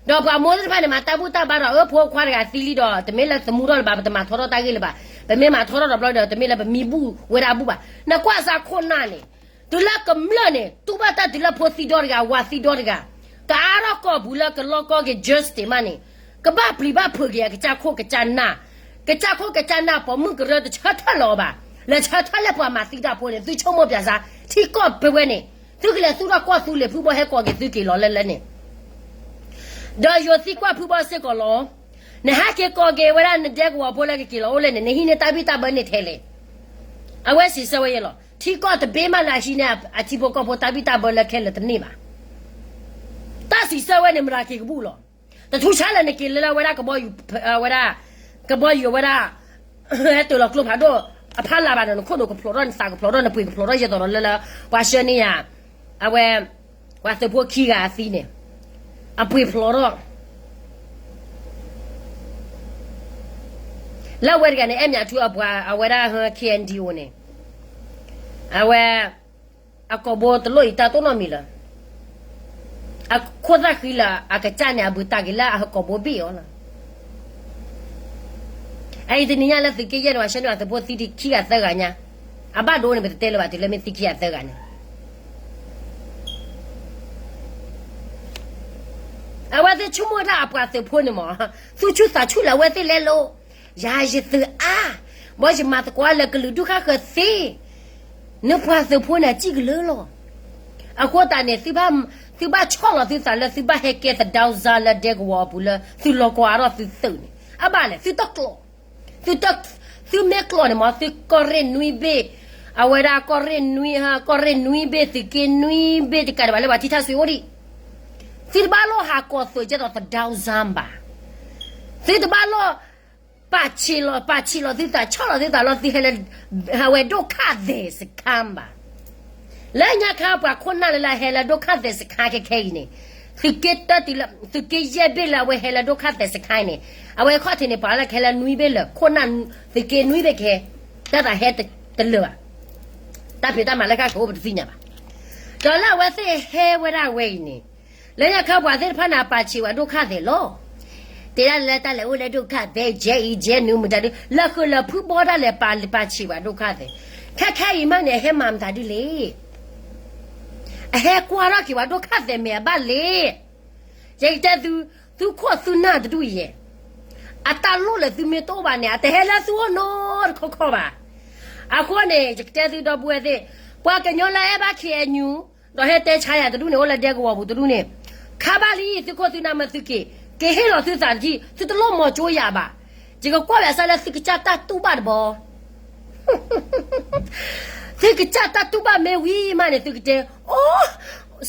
ဒီးပှၤမိၢ်သ့ၣ်တဖၣ်န့ၣ် မၤတၢ်ဘူၣ်တၢ်ဘါဒီး အၢဖိခွါတဂၤသံလံဒီး တမ့ၢ်လၢသမူထီၣ်လၢၤဘၣ်, ပတမၤထီထီၣ်တၢ်ဂ့ၢ်လၢၤဘၣ်, ပမ့ၢ်မၤထီထီၣ်ဒီးဘျီဒီး တမ့ၢ်လၢပမံဘူၣ်ဝဲဒၣ်ဘူၣ်ဘၣ်, နကွၢ်စးခိၣ်နၢ်န့ၣ်, တုၤလၢကမျၢၢ်န့ၣ် တူၢ်ဘၣ်တၢ်တုၤလၢဖိသံဒီတဂၤ ဝၤသံဒီတဂၤ, ကအါထီၣ်ကီၢ်ပူၤလၢကလီကီက့ၤ justice မးန့ၣ်, ကဘၣ်ပျံၤဘၣ်ဖုးက့ၤအကစၢ်ခိၣ်ကစၢ်နၢ်, ကစၢ်ခိၣ်ကစၢ်နၢ်ပိာ်မုၣ်ကရၢတဆၢထၢၣ်လၢၤအီၤဘၣ်, လဲၤဆၢထၢၣ်လၢပှၤမၤသံတၢ်ဖိန့ၣ် သုဆိကမိၣ်ပၠးစး, ထံကီၢ်ဖဲဝဲန့ၣ်, သုကလဲၤသူၣ်ထီၣ်ကွီၢ်သူလ့ၤ ဖုဘီဟဲကိးက့ၤသုက့ၤလီၤလၢလၢန့ၣ် ဒီးယိၤသံကွၢ်ဖုဘီစ့ၢ်ကီးလီၤ, နဟဲက့ၤကိးက့ၤဝဲဒၣ်နဒဲကဝီၤဖိလၢကက့ၤလီၤအိၣ်လဲၣ်န့ၣ် နဟံးန့ၢ်တၢ်ဘံၣ်တၢ်ဘၢန့ၣ်ထဲလဲၣ်, အဝဲစံးဆၢဝဲယဲလီၤ, ထံကီၢ်တဘ့ၣ်မးလၢအဟံးန့ၢ်အထံဖိကီၢ်ဖိတၢ်ဘံၣ်တၢ်ဘၢလၢခဲလၢာ်တန့ၢ်ဘၣ်, တၢ်စံးဆၢဝဲန့ၣ် မတၤက့ၤကဘူၣ်လီၤ, တထူဆါလၢနက့ၤလၢလၢဝဲဒၣ်ကဘီယူၤ, ဝဲဒၣ်, ကဘီယူၤဝဲဒၣ်, ဟဲတၢၤလီၤကျိဖးဒိၣ်, အဖီလာ်ဘၣ်ဒီး နခိၣ်နူာ်ကဖျိးထီၣ် နသးကဖျိးထီၣ် နပှ့ၤကဖျိးထီၣ် ယဲသိးဒီးလၢလၢ, ပှၤဆှၢန့ၢ်ယၤ, အဝဲ, ပှၤသုးဖိခံဂၤအသံန့ၣ်, အပှ့ၤဖျိးထီၣ် လၢအဝဲတဂၤန့ၣ် အဲၣ်မၠးထူအပှၤ အဝဲဒၣ် KNDO န့ၣ်, အဝဲ, အကိာ်ဘိတလိၣ်အံၤတၢ်တိၢ်နီၣ်မံၤလၢၤ, အခိၣ်သၣ်ဃံလၢာ်အကစၢ်န့ၣ် အဘုးတၢ်က့ၤလၢအဟဲကိာ်ဘိဘ့ၣ်အီၤလီၤ. အအံၤတနံၤညါလၢသုးက့ယဲၢ်န့ၣ် ပှၤဆှၢန့ၢ်အသုးဖိသံခံဂၤသၢဂၤညါ, အဘၣ်ဒိန့ၣ် ပတတဲလၢၤဘၣ် တုၤလၢမ့ၢ်သံခံဂၤသၢဂၤန့ၣ် အဝဲသ့ၣ်ဆိကမိၣ်ဝဲဒၣ်အပှၤသုးဖိန့ၣ်မး, သူၣ်ဆူၣ်သးဆူၣ်လၢအဝဲသ့ၣ်လဲၤလိၤ, ယၤယသုးအါ, ဘီယမၤသကိးလၢကလုာ်ဒူၣ်ဃၣ်ဃၢၤသ့, နပှၤသုးဖိန့ၣ် အစံၣ်ကလၢလီၤ. အဃိသတးန့ၣ် သုဘၣ်ဆီၣ်လီၤသုသးလၢသုဘၣ်ဟဲကဲသဒၢစါလၢဒဲကဝီၤအပူၤလၢသုလီၤကီအါထီၣ်သုသုးန့ၣ် အဘၣ်လဲၣ် သုတကျိာ်, သုမ့ၢ်ကျိာ်န့ၣ်မး သုကီၢ်ရ့ၣ်နွံဘ့ၣ်, အဝဲဒၣ်ကီၢ်ရ့ၣ်နွံ, ကီၢ်ရ့ၣ်နွံဘ့ၣ် သုးက့နွံဘ့ၣ်တကးဒံးဘၣ်လၢပှၤထံထၣ်စွ့အိၣ်ဒံး, သုတဘၣ်လိၣ်ဟးကိးသုးကဲသိးသဒၢစါဘၣ်, သုတဘၣ်လိၣ် ပာ်ဆံးလီၤ, ပာ်ဆံးလီၤသုသး, ဆီၣ်လီၤသုသးလီၤ, သုဟဲလၢ, ဟးဝဲဒိၣ်ခၣ်သဲးစခါဘၣ်. လၢညါခါပှၤခိၣ်နၢ်လၢလၢဟဲလၢဒိၣ်ခၣ်သဲးစခါ ခဲခဲအံၤန့ၣ်, သုးက့တၢတုၤလၢ, သုးက့ယဲၢ်ဘ့ၣ်လၢအဝဲဟဲလၢဒိၣ်ခၣ်သဲးစခါအံၤန့ၣ်, အဝဲခီၣ်ထံးန့ၣ် ပှၤလၢကဟဲလၢနွံဘ့ၣ်လၢာ်, ခိၣ်နၢ်သုးက့နွံဘ့ၣ်ကဟဲ, တၢ်သးဟဲတလၢာ်ဘၣ်. တၢ်ဖံးတၢ်မၤလၢကါကအိၣ်ပတသ့ၣ်ညါဘၣ်. ဒီးလၢအဝဲသ့ၣ်ဟဲဝဲဒၣ်ဝဲအံၤန့ၣ်, လၢညါခါပှၤသ့ၣ်တဖၣ်န့ၣ် အပာ်ဆံးဝဲဒိၣ်ခၣ်သဲးလီၤ. တဲဒၣ်လၢတၢ်လဲၤအိၣ်လၢဒိၣ်ခၣ်သဲး ယဲအံၤ ယဲနုာ်မတၤဒု, လၢဃုာ်လၢဖုဘီတၢ်လဲၤပာ်, ပာ်ဆံးဝဲဒိၣ်ခၣ်သဲး, ခဲခဲအံၤမးန့ၣ် အဟဲမၤမတၤဒုလဲၣ်. အဟဲကွၢ်ထီၣ်က့ၤဝဲဒိၣ်ခၣ်သဲးမ့ၢ်အဘၣ်လဲၣ်. ယကတဲသု, သုခိၣ်သုနၢ်တဒူၣ်ယဲၢ်, အတၢ်လိၣ်လၢသုမ့ၢ်တအိၣ်ဘၣ်န့ၣ် အတဟဲလၢသုအိၣ်နီတခီခီဘၣ်. အဃိန့ၣ် ယကတဲသုဒီပုၢ်ဝဲၢ်သ့ၣ်, ပှၤကညီလၢအဲၣ်ဘၣ် ခ့ၣ်အဲၣ်ယူၣ်, ဒီးဟဲတဲဆါယၤတဒူၣ်န့ၣ် အိၣ်လၢဒဲကဝီၤပူၤတဒူၣ်န့ၣ်, ခါဘၣ်လံ သုခိၣ်သုနၢ်မ့ၢ်သုက့ၤ, က့ၤဟ့ၣ်လီၤသုသးတက့ၢ်, သုတလိၣ်မၤကၠိယၤဘၣ်. ယကကွၢ်ဘၣ်ဆၣ်လၢသုကစၢ်တၢ်တူၢ်ဘၣ်တဘျီ သုကစၢ်တၢ်တူၢ်ဘၣ်မ့ၢ်ဝံၤမးန့ၣ် သုကတဲ, အိ,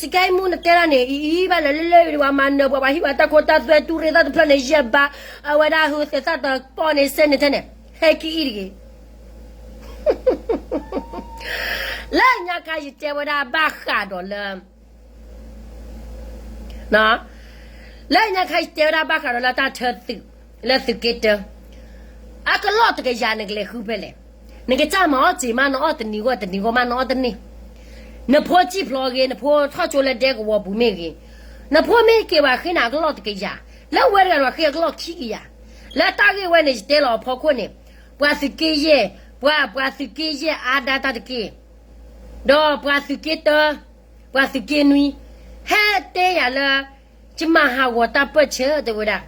စကဲမူနတဲဒၣ်န့ၣ် အံၤဘၣ်လဲၣ်လၢလၢ ပှၤမၤနၢၤပှၤ ပှၤဟံးပှၤတၢ်ခိတၢ်သွဲ တူၢ်ရ့ၣ်သၣ်တဖျၢၣ်န့ၣ် ယဲၢ်ဘး, အဝဲဒၣ်ဟုသဲးသၣ်တပီၢ်န့ၣ် စဲန့ၣ်ထဲန့ၣ်, ဟဲက့ၤအံၤတဂ့ၤ လၢညါခါယတဲဝဲဒၣ်ဘၣ်ဃးဒီးလၢ လၢညါခါယတဲဝဲဒၣ်ဘၣ်ဃးဒီးလၢတၢ်ထၢသုး, လၢသုးက့တၢ, အကလီၢ်တကယၤနကလဲၤဃုဖဲလဲၣ်. နကစၢ်မၤအီၣ်စ့ၤမး နအီၣ်တနံၤဂီၢ် တနံၤဂီၢ်မး နအီၣ်တန့ၢ်. နဖိစံၣ်ဖျိးဂ့ၤ နဖိထီၣ်ကၠိလၢဒဲကဝီၤပူၤမ့ၢ်ဂ့ၤ, နဖိမ့ၢ်က့ၤပှၤဃ့နၤအကလီၢ်တကယၤ, လၢဝဲတဂၤဒီးဃ့အကလီၢ်ခံကယၤ. လၢတၢ်ဂ့ၢ်ဝဲန့ၣ် ယတဲလီၤအဖီခိၣ်န့ၣ်, ပှၤသုးက့ယဲၢ်, ပှၤ, ပှၤသုးက့ယဲၢ်အါဒၣ်တၢ်တက့ၢ် ဒီးပှၤသုးက့တၢ, ပှၤသုးက့နွံ, ဟဲတဲယၤလၢ ယမၤဟးဂီၤတၢ်ပၢၢ်ဆၢတဲဝဲဒၣ်,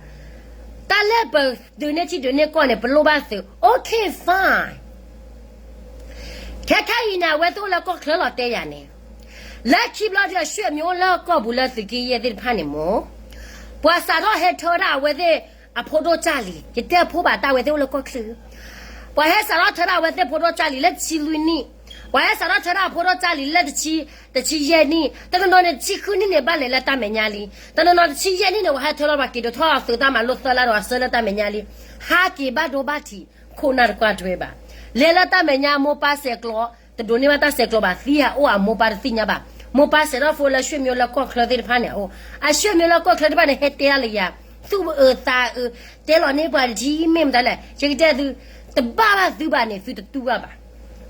တၢ်လၢပဒုးန့ၢ်ထံဒုးန့ၢ်ကီၢ်န့ၣ် ပလိၣ်ဘၣ်သုး, okay fine. ခဲခဲအံၤန့ၣ် အဝဲသ့ၣ်အိၣ်လၢကီၢ်ချၢလီၤတဲယၤန့ၣ်, လၢခံဘျီဒုး အဆွေမျိုးလၢကီၢ်ပူၤလၢသုးက့ယဲၢ်သ့ၣ်တဖၣ်န့ၣ်မ့ၢ် ပှၤစးထီၣ်ဟဲထၢဝဲဒၣ်အဝဲသ့ၣ်အဖိဒိၣ်ကၢ်လံၤ, ယတဲအဖိဘၣ် တၢ်ဝဲသ့ၣ်အိၣ်လၢကီၢ်ချၢ, ပှၤဟဲစးထီၣ်ထၢဒၣ်အဝဲသ့ၣ်ဖိဒိၣ်ကၢ်လံၤလၢတဆံလွံၢ်နံၣ်, ပှၤဟဲစးထီၣ်ထၢဒၣ်အဖိဒိၣ်ကၢ်လံၤလၢတဆံ, တဆံယဲၢ်နံၣ်, တနီၤနီၤန့ၣ် တဆံဃုနံၣ်န့ၣ် ဘၣ်လဲၤလၢတၢ်မဲာ်ညါလံ, တနီၤနီၤတဆံယဲၢ်နံၣ်န့ၣ် ပှၤဟဲထၢလီၤပှၤက့ၤဒိးထီၣ်အသုးတၢ်မၤလိသၢလါဒီးအဆၢလၢတၢ်မဲာ်ညါလံ, ဟးက့ၤဘၣ်ဒိဘၣ်ထံး, ခိၣ်နၢ်တကွၢ်ထွဲဘၣ်, လဲၤလၢတၢ်မဲာ်ညါမိၢ်ပၢ်ဆဲးကျိး, တဒိးန့ၢ်ဘၣ်တၢ်ဆဲးကျိးဘၣ်, သံဟးအိၣ်အမိၢ်ပၢ်တသ့ၣ်ညါဘၣ်, မိၢ်ပၢ်ဆဲးထီၣ်ဖိလၢဆွေမျိုးလၢကီၢ်ချၢသ့ၣ်တဖၣ်န့ၣ်အိၣ်, အဆွေမျိုးလၢကီၢ်ချၢသ့ၣ်တဖၣ်န့ၣ် ဟဲတဲဒၣ်လၢယၤ, သူၣ်အုးသးအုး, တဲလီၤန့ၢ်ပှၤတထံၣ်မ့ၢ်မတၤလဲၣ်, ယကတဲသု, တဘၣ်ဘၣ်သုဘၣ်န့ၣ် သုတတူၢ်ဘၣ်ဘၣ်,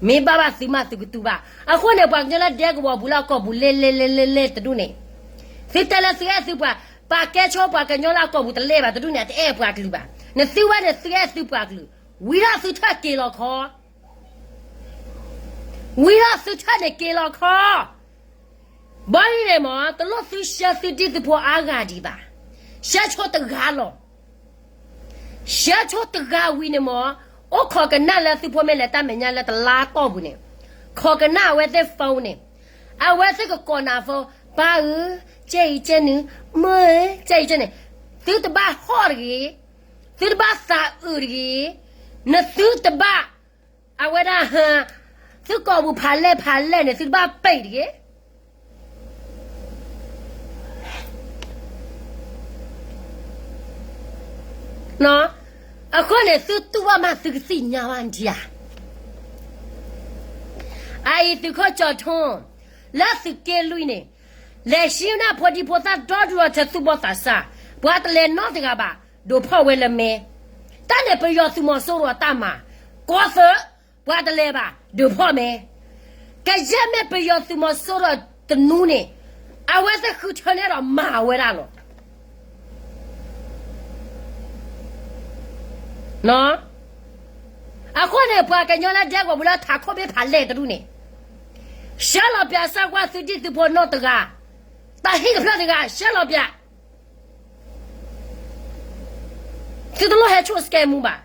မ့ၢ်ဘၣ်ဘၣ်သုမးသုကတူၢ်ဘၣ်, အဃိန့ၣ် ပှၤကညီလၢဒဲကဝီၤပူၤလၢအကီၢ်ပူၤလဲၤလဲၤလဲၤလဲၤလဲၤတဒူၣ်န့ၣ်, သုတဲလၢသုအဲၣ်သုပှၤ, ပာ်ကဲဆိပှၤကညီလၢအကီၢ်ပူၤတလဲၤဘၣ်တဒူၣ်န့ၣ် အတအဲၣ်ပှၤကလုာ်ဘၣ်, နသုဝဲန့ၣ်သုအဲၣ်သုပှၤကလုာ်, ဝံၤထီၣ်သုထၢၣ်က့ၤလီၤခီ ဝံၤထီၣ်သုထၢၣ်န့ၣ်က့ၤလီၤခီ, ဘီဒ်န့ၣ်မ့ၢ် တလိၣ်သုဆှၢသုဒံၣ်သုဖိအါဂၤဒံးဘၣ်, ဆှၢဆိတဂၤလီၤ, ဆှၢဆိတဂၤဝံၤန့ၣ်မ့ၢ်, အိၣ်ခိးကနၣ်လၢသုဖိမ့ၢ်လဲၤတၢ်မဲာ်ညါလၢတလါတီၢ်ပူၤန့ၣ်, ခိးကနၣ်အဝဲသ့ၣ် phone န့ၣ်, အဝဲသ့ၣ်ကကိးနၤ phone, ပၢ်ဧၢ, ကဲအံၤကဲနုၤ, မ့ၢ်ဧၢ, ကဲအံၤကဲန့ၣ်, သုတဘၣ်ဟီၣ်တဂ့ၤ, သုတဘၣ်သးအုးတဂ့ၤ, နသုတဘၣ် အဝဲဒၣ်, သုကိာ်ပူၤဖးလဲၢ်ဖးလဲၢ်န့ၣ် သုတဘၣ်ပံးတဂ့ၤ. အဃိန့ၣ် သုတူၢ်ဘၣ်မး သုကသ့ၣ်ညါဘၣ်ဒံးဧါ. အအံၤသုးခိၣ်ကၠီၤထူ, လၢသုးက့လွံၢ်န့ၣ်, လဲၤဟံးနၢ်ဖိဒံဖိသၣ်ဒီဒူၣ်ဒီထၢ သူၣ်ဘီၣ်သးစၢ်, ပှၤတလဲၤနီတဂၤဘၣ်, ဒိးဖီၣ်ဝဲလၢမဲ, တၢ်န့ၣ်ပယီၤသုးမီၤစိရိၤအတၢ်မၤ, ကီၢ်သုး, ပှၤတလဲၤဘၣ်, ဒိးဖီၣ်မဲ, ကယဲၢ်မ့ၢ်ပယီၤသုးမီၤစိရိၤတနူန့ၣ်, အဝဲသ့ၣ်ဃုထၢန့ၢ်ဒီးမၤဝဲဒၣ်လီၤ. အဃိန့ၣ် ပှၤကညီလၢဒဲကဝီၤပူၤလၢထးခိၣ်ဘ့ၣ်ဖးလဲၢ်တဒူၣ်န့ၣ်, ဆှၢလီၤပၠးစၢ်ကွၢ်သုဒံၣ်သုဖိနီတဂၤ, တၢ်ဟံၣ်တဖျၢၣ်တဂၤ ဆှၢလီၤပၠး, သုတလိၣ်ဟဲဆိၣ်စကဲမူဘၣ်,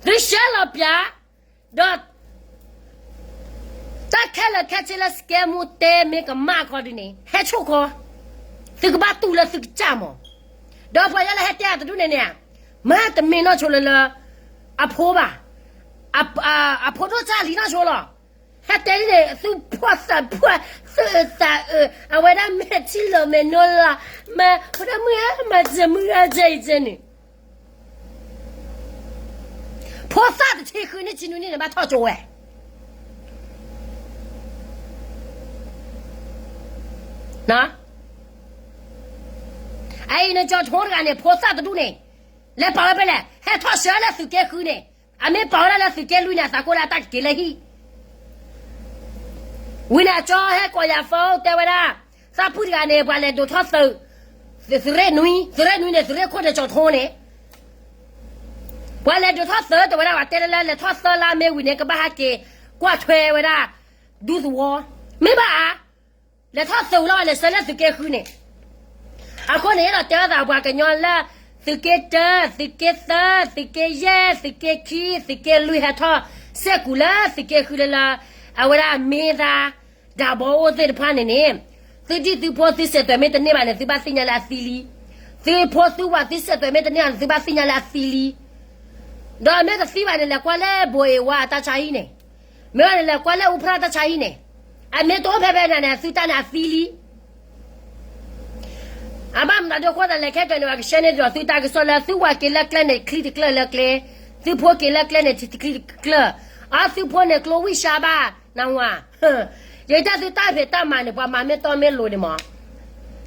သုဆှၢလီၤပၠး, ဒီး တၢ်ခဲလၢာ်ခဲဆ့လၢစကဲမူတဲ မ့ၢ်ကမၣ်ခီဒုန့ၣ် ဟဲဆိၣ်ခီ, သုကဘၣ်တူၢ်လၢသုကစၢ်မး, ဒီးပှၤယဲလၢဟဲတဲအတဒူၣ်န့ၣ်န့ၣ်, မ့တမ့ၢ်နီၢ်ဆိလၢလၢ အဖိဘၣ်, အဖိဒိၣ်စၢ်လံနီၢ်ဆိလီၤ, ဟဲတဲဒ်န့ၣ် သူၣ်ဖှီၣ်သးဖှီၣ်, သူၣ်အုးသးအုး, အဝဲဒၣ်မ့ၢ်ထံၣ်လိာ်မဲာ်နီၢ်လီၤ, မ့ၢ်ဖိဒၣ်မုၣ်ဧၢ မၤစၢၤမုၢ်ဂၤကဲအံၤကဲန့ၣ်, ဖိသၣ်တဆံဃုနံၣ်ဆံနွံနံၣ်န့ၣ် ဘၣ်ထီၣ်ကၠိဝဲ အအံၤန့ၣ် ကၠီၤထိတဂၤန့ၣ် ဖိသၣ်တဒူၣ်န့ၣ်, လဲၤပာ်ဝဲဖဲလဲၣ်, ဟဲထီၣ်ဆှၢလၢသုးက့ဃုန့ၣ်, အမ့ၢ်ပာ်ဝဲဒၣ်လၢသုးက့လွံၢ်န့ၣ် အသးကိၢ်ဒၣ်တၢ်ကက့ၤလၢဟံၣ်, ဝံၤန့ၣ် အကၠီဟဲကိးယၤ phone တဲဝဲဒၣ်, သးပှၢ်တဂၤန့ၣ် ပှၤလဲၤဒိးထီၣ်သုး, သုးရ့ၣ်နွံ, သုးရ့ၣ်နွံန့ၣ် သုးရ့ၣ်ခိၣ်န့ၣ် ကၠီၤထိန့ၣ် ပှၤလဲၤဒိးထီၣ်သုးတဲဝဲဒၣ် ပှၤတဲလၢလဲၤထီၣ်သၢလါမ့ၢ်ဝံၤန့ၣ် ကဘၣ်ဟဲက့ၤကွၢ်ထွဲဝဲဒၣ် ဒူသဝီ, မ့ၢ်ဘၣ်ဧါ, လဲၤထီၣ်သုးလီၤ လဲၤဆှၢလၢသုးက့ဃုန့ၣ်, အဃိန့ၣ် အဲၣ်ဒိးတဲအသးပှၤကညီလၢ သုးက့တၢ, သုးက့သၢ, သုးက့ယဲၢ်, သုးက့ခံ, သုးက့လွံၢ်ဟဲထီၣ်စဲးကူးလၢသုးက့ဃုလၢလၢ, အဝဲဒၣ်မ့ၢ်သး ဒၢဘီအိၣ်သ့ၣ်တဖၣ်န့ၣ်န့ၣ်, သုဒံၣ်သုဖိသုစဲးသွဲးမ့ၢ်တန့ၢ်ဘၣ်န့ၣ် သုဘၣ်သ့ၣ်ညါလၢအသံလံ, သုဖိသုဝၤသုစဲးသွဲးမ့ၢ်တန့ၢ်ဘၣ်န့ၣ် သုဘၣ်သ့ၣ်ညါလၢအသံလံ, ဒီးမ့ၢ်တသံဘၣ်န့ၣ် လဲၤကွၢ်လၢဘိးအ့ဝါအတၢ်ဆါဟံၣ်န့ၣ်, မ့ၢ်ဘၣ်န့ၣ် လဲၤကွၢ်လၢအူဖရၣ်တၢ်ဆါဟံၣ်န့ၣ်, အမ့ၢ်တအိၣ်ဖဲဖဲန့ၣ်န့ၣ် သုတၢ်န့ၣ်အသံလံ အဘၣ်မတၤဒိခိၣ်သးလဲၤခဲကၢၤန့ၣ် ပှၤကဆှၢန့ၢ်ဒီးသုတၢ်ကစီၣ်လၢ သုဝၤက့ၤလၢကျဲန့ၣ် ချံတကျၢၢ်လၢကျဲ, သုဖိက့ၤလၢကျဲန့ၣ် ထံတချံတကျၢၢ်, အသုဖိန့ၣ်ကျိဝံၢ်စါဘၣ်, နၢ်ဟူဧါ, ယတဲသုတၢ်ဖံးတၢ်မၤန့ၣ် ပှၤမၤမ့ၢ်တီမ့ၢ်လိၤန့ၣ်မး,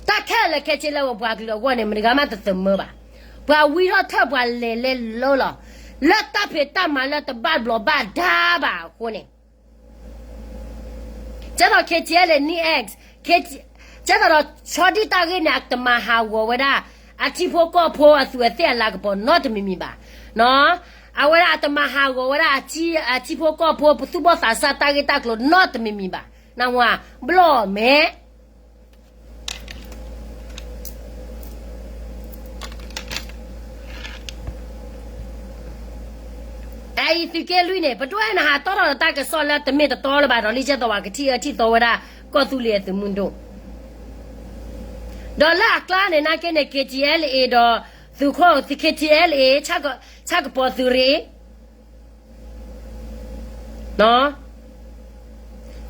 တၢ်ခဲလၢာ်ခဲဆ့လၢပပှၤကလုာ်အဂီၢ်န့ၣ် မတဂၤမးတသမၢဘၣ်, ပှၤဝံထီၣ်ထၢၣ်ပှၤလဲၤလဲၤလၢလီၤ, လၢတၢ်ဖံးတၢ်မၤလၢတဘၣ်ဘျီးဘၣ်ဒါဘၣ်အဃိန့ၣ် ကဲသိး KTLA န့ၣ် X, ကဲသိးဒီး ဆီဒံၣ်တၢ်ဂ့ၢ်န့ၣ် အတမၤဟးဂီၤဝဲဒၣ် အထံဖိကီၢ်ဖိအသူးအသ့ၣ်အလၤကပီၤနီတမံၤမံၤဘၣ်, အဝဲဒၣ်အတမၤဟးဂီၤဝဲဒၣ် အထံဖိကီၢ်ဖိ ပသူၣ်ဘီၣ်သးစၢ်တၢ်ဂ့ၢ်တၢ်ကျိၤနီတမံၤမံၤဘၣ်, နၢ်ဟူဧါ, ဘျီၣ်မဲ အအံၤသုးက့လွံၢ်န့ၣ် ပတဝဲနဟးတီထီၣ်ဒီးတၢ်ကစီၣ်လၢတမ့ၢ်တတီလၢၤဘၣ်ဒီး လံကဲသိးပှၤကထံၣ်အၢထံၣ်သီဝဲဒၣ် ကီၢ်သူလ့ၤအသုးမုၢ်ဒိၣ်, ဒီးလၢအကျါန့ၣ် နာ်က့န့ၣ် KTLA ဒီး သုးခိၣ် KTLA ဆၣ်ကပီၤသုးရ့ၣ်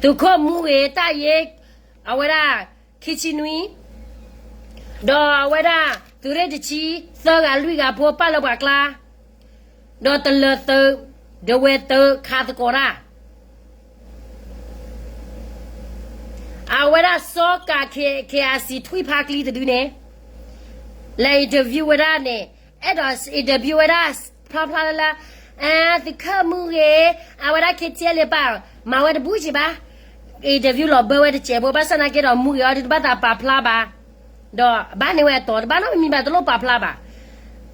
သုးခိၣ်မူဂ့ၤ တၢ်ယ့ အဝဲဒၣ် ခံဆံနွံ, ဒီးအဝဲဒၣ် သုးရ့ၣ်တဆံ သၢဂၤလွံၢ်ဂၤဖိပာ်လၢပှၤကျါ, ဒီးတလၢၤသုး ဒဝဲသုးခးသကိးတၢ် အဝဲဒၣ်စီၤကး KIC ထွံၣ်ဖးကျံတဒုန့ၣ် လဲၤ interview ဝဲဒၣ်န့ၣ် အဲၣ်ဒိး interview ဝဲဒၣ် ဖျါဖျါလၢလၢ သုးခိၣ်မူဂ့ၤ အဝဲဒၣ် KTLA ပာ် မၤဝဲတဘူၣ်စံးဘၣ်, interview လီၤဘၢဝဲတစဲးဖိ ဘၣ်ဆၣ်နာ်က့ဒီး မူဂ့ၤအီၤဒုးတဘၣ်သးပာ်ဖျါဘၣ်, ဒီးဘၣ်န့ၣ်ဝဲအတီၤတဘၣ်နီတမံၤဘၣ် တလိၣ်ပာ်ဖျါဘၣ်.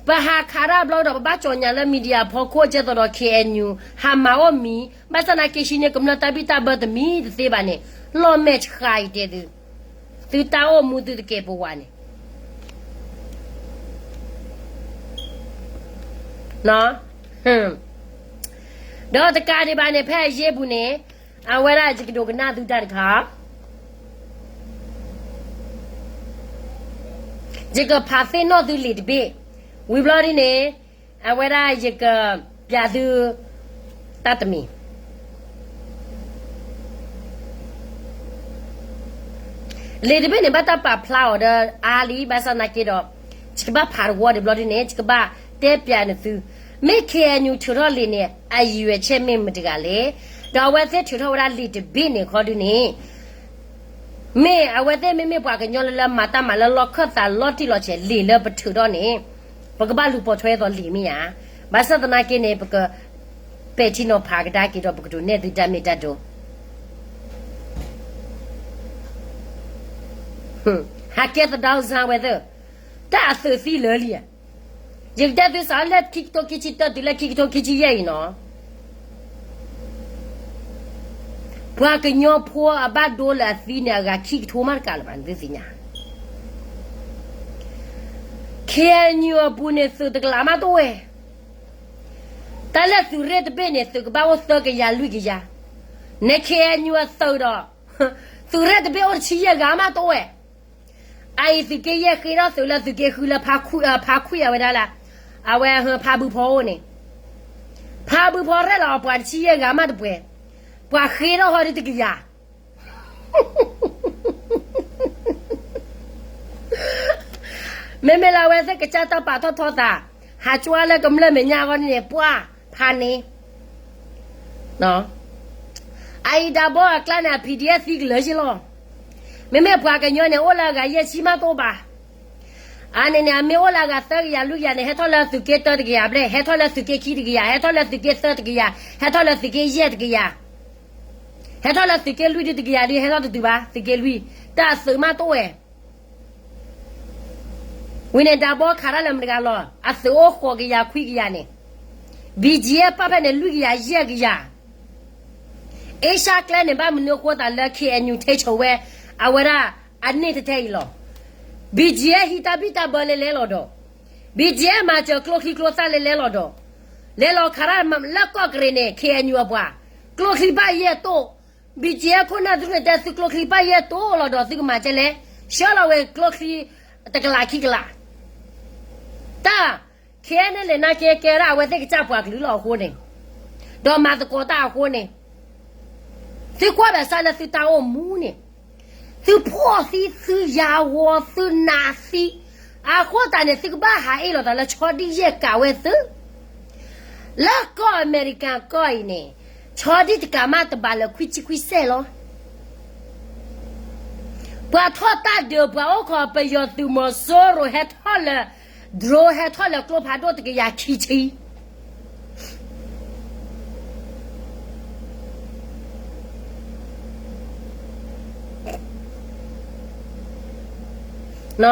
ပဟးခးတၢ်ဘျီဒီး ပဘၣ်ကၠီညါလၢ media ဖီခိၣ်ကဲသိးဒီး KNU ဟးမၤအိၣ်မံၤ ဘၣ်ဆၣ်နာ်က့ ဟံးန့ၢ်ကမျၢၢ်တၢ်ဘံၣ်တၢ်ဘၢတမံၤတသ့ဘၣ်န့ၣ် လီၢ်မဲာ်ဆှးအံၤတဲသု, သုတၢ်အိၣ်မူသုတကဲပဝးန့ၣ် ဒီးတကးဒံးဘၣ်န့ၣ် ဖဲအယ့ၢ်ပူၤန့ၣ် အဝဲဒၣ်ယကဒိးကနၣ်သုတၢ်တခါ, ယကဖးသ့ၣ်နီၣ်သုလံာ်တဘ့ၣ်, ဝံၤဘျီဒ်န့ၣ် အဝဲဒၣ်ယကပျးသု တၢ်တမံၤ လံာ်တဘ့ၣ်န့ၣ် ဘၣ်တၢ်ပာ်ဖျါအီၤဒီးအါလံ ဘၣ်ဆၣ်နာ်က့ဒီး ယကဘၣ်ဖးတဝီဒံးဘျီဒ်န့ၣ် ယကဘၣ်တဲပျးနသု, မ့ၢ် KNU ထုးထီၣ်လံာ်န့ၣ် အရည်ရွယ်ချက်မ့ၢ်မတၤတဂၤလဲၣ်, ဒီးအဝဲသ့ၣ်ထုးထီၣ်ဝဲဒၣ်လံာ်တဘ့ၣ်န့ၣ်ခီဒုန့ၣ် မ့ၢ်အဝဲသ့ၣ်မ့မ့ၢ်ပှၤကညီလၢလၢမၤတၢ်မၤလၢလီၢ်ခၢၣ်သးလီၤတံၢ်လီၤဆဲး လံာ်လၢပထုးထီၣ်န့ၣ် ပကဘၣ်လူၤပိာ်ထွဲသိးလံာ်မ့ၢ်ဧါ, ဘၣ်ဆၣ်သနာ်က့န့ၣ် ပကပဲာ်ထံနီၤဖးကဒါက့ၤဒီး ပကဒုးနဲၣ်သုတၢ်မ့ၢ်တၢ်ဒိ ဟးကဲသဒါစၢ်ဝဲသၢ, တၢ်အသုးသံလၢာ်လံဧါ, ယကတဲသုစးလၢခံကထိခံဆံတၢတုၤလၢခံကထိခံဆံယဲၢ်အံၤနီၤ, ပှၤကညီဖိအဘၣ်ဒိလၢအသံန့ၣ် အဂၤခံကထိမးတကးလၢၤဘၣ် နသုသ့ၣ်ညါ KNU အပူၤန့ၣ် သုးတကလးမးတအိၣ်ဝဲ, တၢ်လၢသုးရ့ၣ်တဘ့ၣ်န့ၣ် သုးကဘၣ်အိၣ်သၢကယၤလွံၢ်ကယၤ, န KNU အသုးဒီး သုးရ့ၣ်တဘ့ၣ်အိၣ်တဆံယဲၢ်ဂၤမးတအိၣ်ဝဲ, အအံၤသုးက့ယဲၢ်ဃ့ထီၣ်သုးလၢသုးက့ဃုလၢ ဖါခွံအဝဲဒၣ်လၢ အဝဲဖါဘုဖီအိၣ်န့ၣ်, ဖါဘုဖီရဲၣ်လီၤအပှၤတဆံယဲၢ်ဂၤမးတပှဲၤ, ပှၤဃ့ထီၣ်ဟီဒ်တကယၤ မ့မ့ၢ်လၢအဝဲသ့ၣ်ကစၢ်တၢ်ပာ်ထီၣ်ထီသး, ဟးကွၢ်လၢကမျၢၢ်မဲာ်ညါအဂီၢ်န့ၣ် ပှၢ်ဖးန့ၣ်, အအံၤဒၣ်ဘီအကျါန့ၣ် PDF သံကလၢာ်ယ့လီၤ, မ့မ့ၢ်ပှၤကညီန့ၣ် အိၣ်လၢအဂၤယဲၢ်ဆံမးတအိၣ်ဘၣ်, အန့ၣ်န့ၣ် အမ့ၢ်အိၣ်လၢအဂၤသၢကယၤလွံၢ်ကယၤန့ၣ် ဟဲထီၣ်လၢသုးက့တၢတကယၤဘျဲၣ်, ဟဲထီၣ်လၢသုးက့ခံတကယၤ, ဟဲထီၣ်လၢသုးက့သၢတကယၤ, ဟဲထီၣ်လၢသုးက့ယဲၢ်တကယၤ, ဟဲထီၣ်လၢသုးက့လွံၢ်ဒုတကယၤဒု ဟဲထီၣ်တတုၤဘၣ်, သုးက့လွံၢ်, တၢ်အသုးမးတအိၣ်ဝဲ ဝံၤန့ၣ် ဒၣ်ဘီခးတၢ်လၢမတၤတဂၤလီၤ, အသုးအိၣ်ဃိးကယၤခွံကယၤန့ၣ်, BGF ပာ်ဖဲန့ၣ် လွံၢ်ကယၤယဲၢ်ကယၤ, အ့ရှါကျဲန့ၣ် ဘၣ်မနုၤအဃိသတးလၢ KNU ထဲဆိးဝဲ, အဝဲဒၣ်အန့ၣ်တထဲအံၤလီၤ, BGF ဟံးတၢ်ဘံၣ်တၢ်ဘၢလဲၤလဲၤလီၤဒီး, BGF မၤစၢၤကျိချံကျိသၣ်လဲၤလဲၤလီၤဒီး, လဲၤလီၤခးတၢ်လၢကီၢ်ကရ့ၣ်န့ၣ် KNU အပှၤ, ကျိချံဘၣ်ယဲၢ်တိၣ် BGF ခိၣ်နၢ်သုန့ၣ်တဲသုကျိချံဘၣ်ယဲၢ်တိၣ်လီၤဒီး သုကမၤကဲလဲၣ်, ဆှၢလီၤဝဲကျိချံတကလးခံကလး, တၢ် ခဲန့ၣ်လဲၣ် နာ်က့ကဲဒၣ်အဝဲသ့ၣ်ကစၢ်ပှၤကလုာ်လီၤအဃိန့ၣ်, ဒီးမၤသကိးတၢ်အဃိန့ၣ်, သုကွၢ်ဘၣ်ဆၣ်လၢသုတၢ်အိၣ်မူန့ၣ်, သုဖှီၣ်သံ သုယၤဝီၤ သုနးသံ, အဃိသတးန့ၣ် သုကဘၣ်ဟးအ့ၣ်လိာ်သးလၢဆီဒံၣ်ယဲၢ်ကးဝဲသု လၢကီၢ်အမဲရကၤကီၢ်အံၤန့ၣ်, ဆီဒံၣ်တကးမးတဘၣ်လၢခွံဆံခွံစဲးလီၤ. ပှၤထီၣ်တၢ်ဒုး ပှၤအိၣ်ခိးပယီၤသုးမီၤစိရိၤ ဟဲထီၣ်လၢ drone ဟဲထီၣ်လၢကျိဖးဒိၣ်တကယၤခံဆ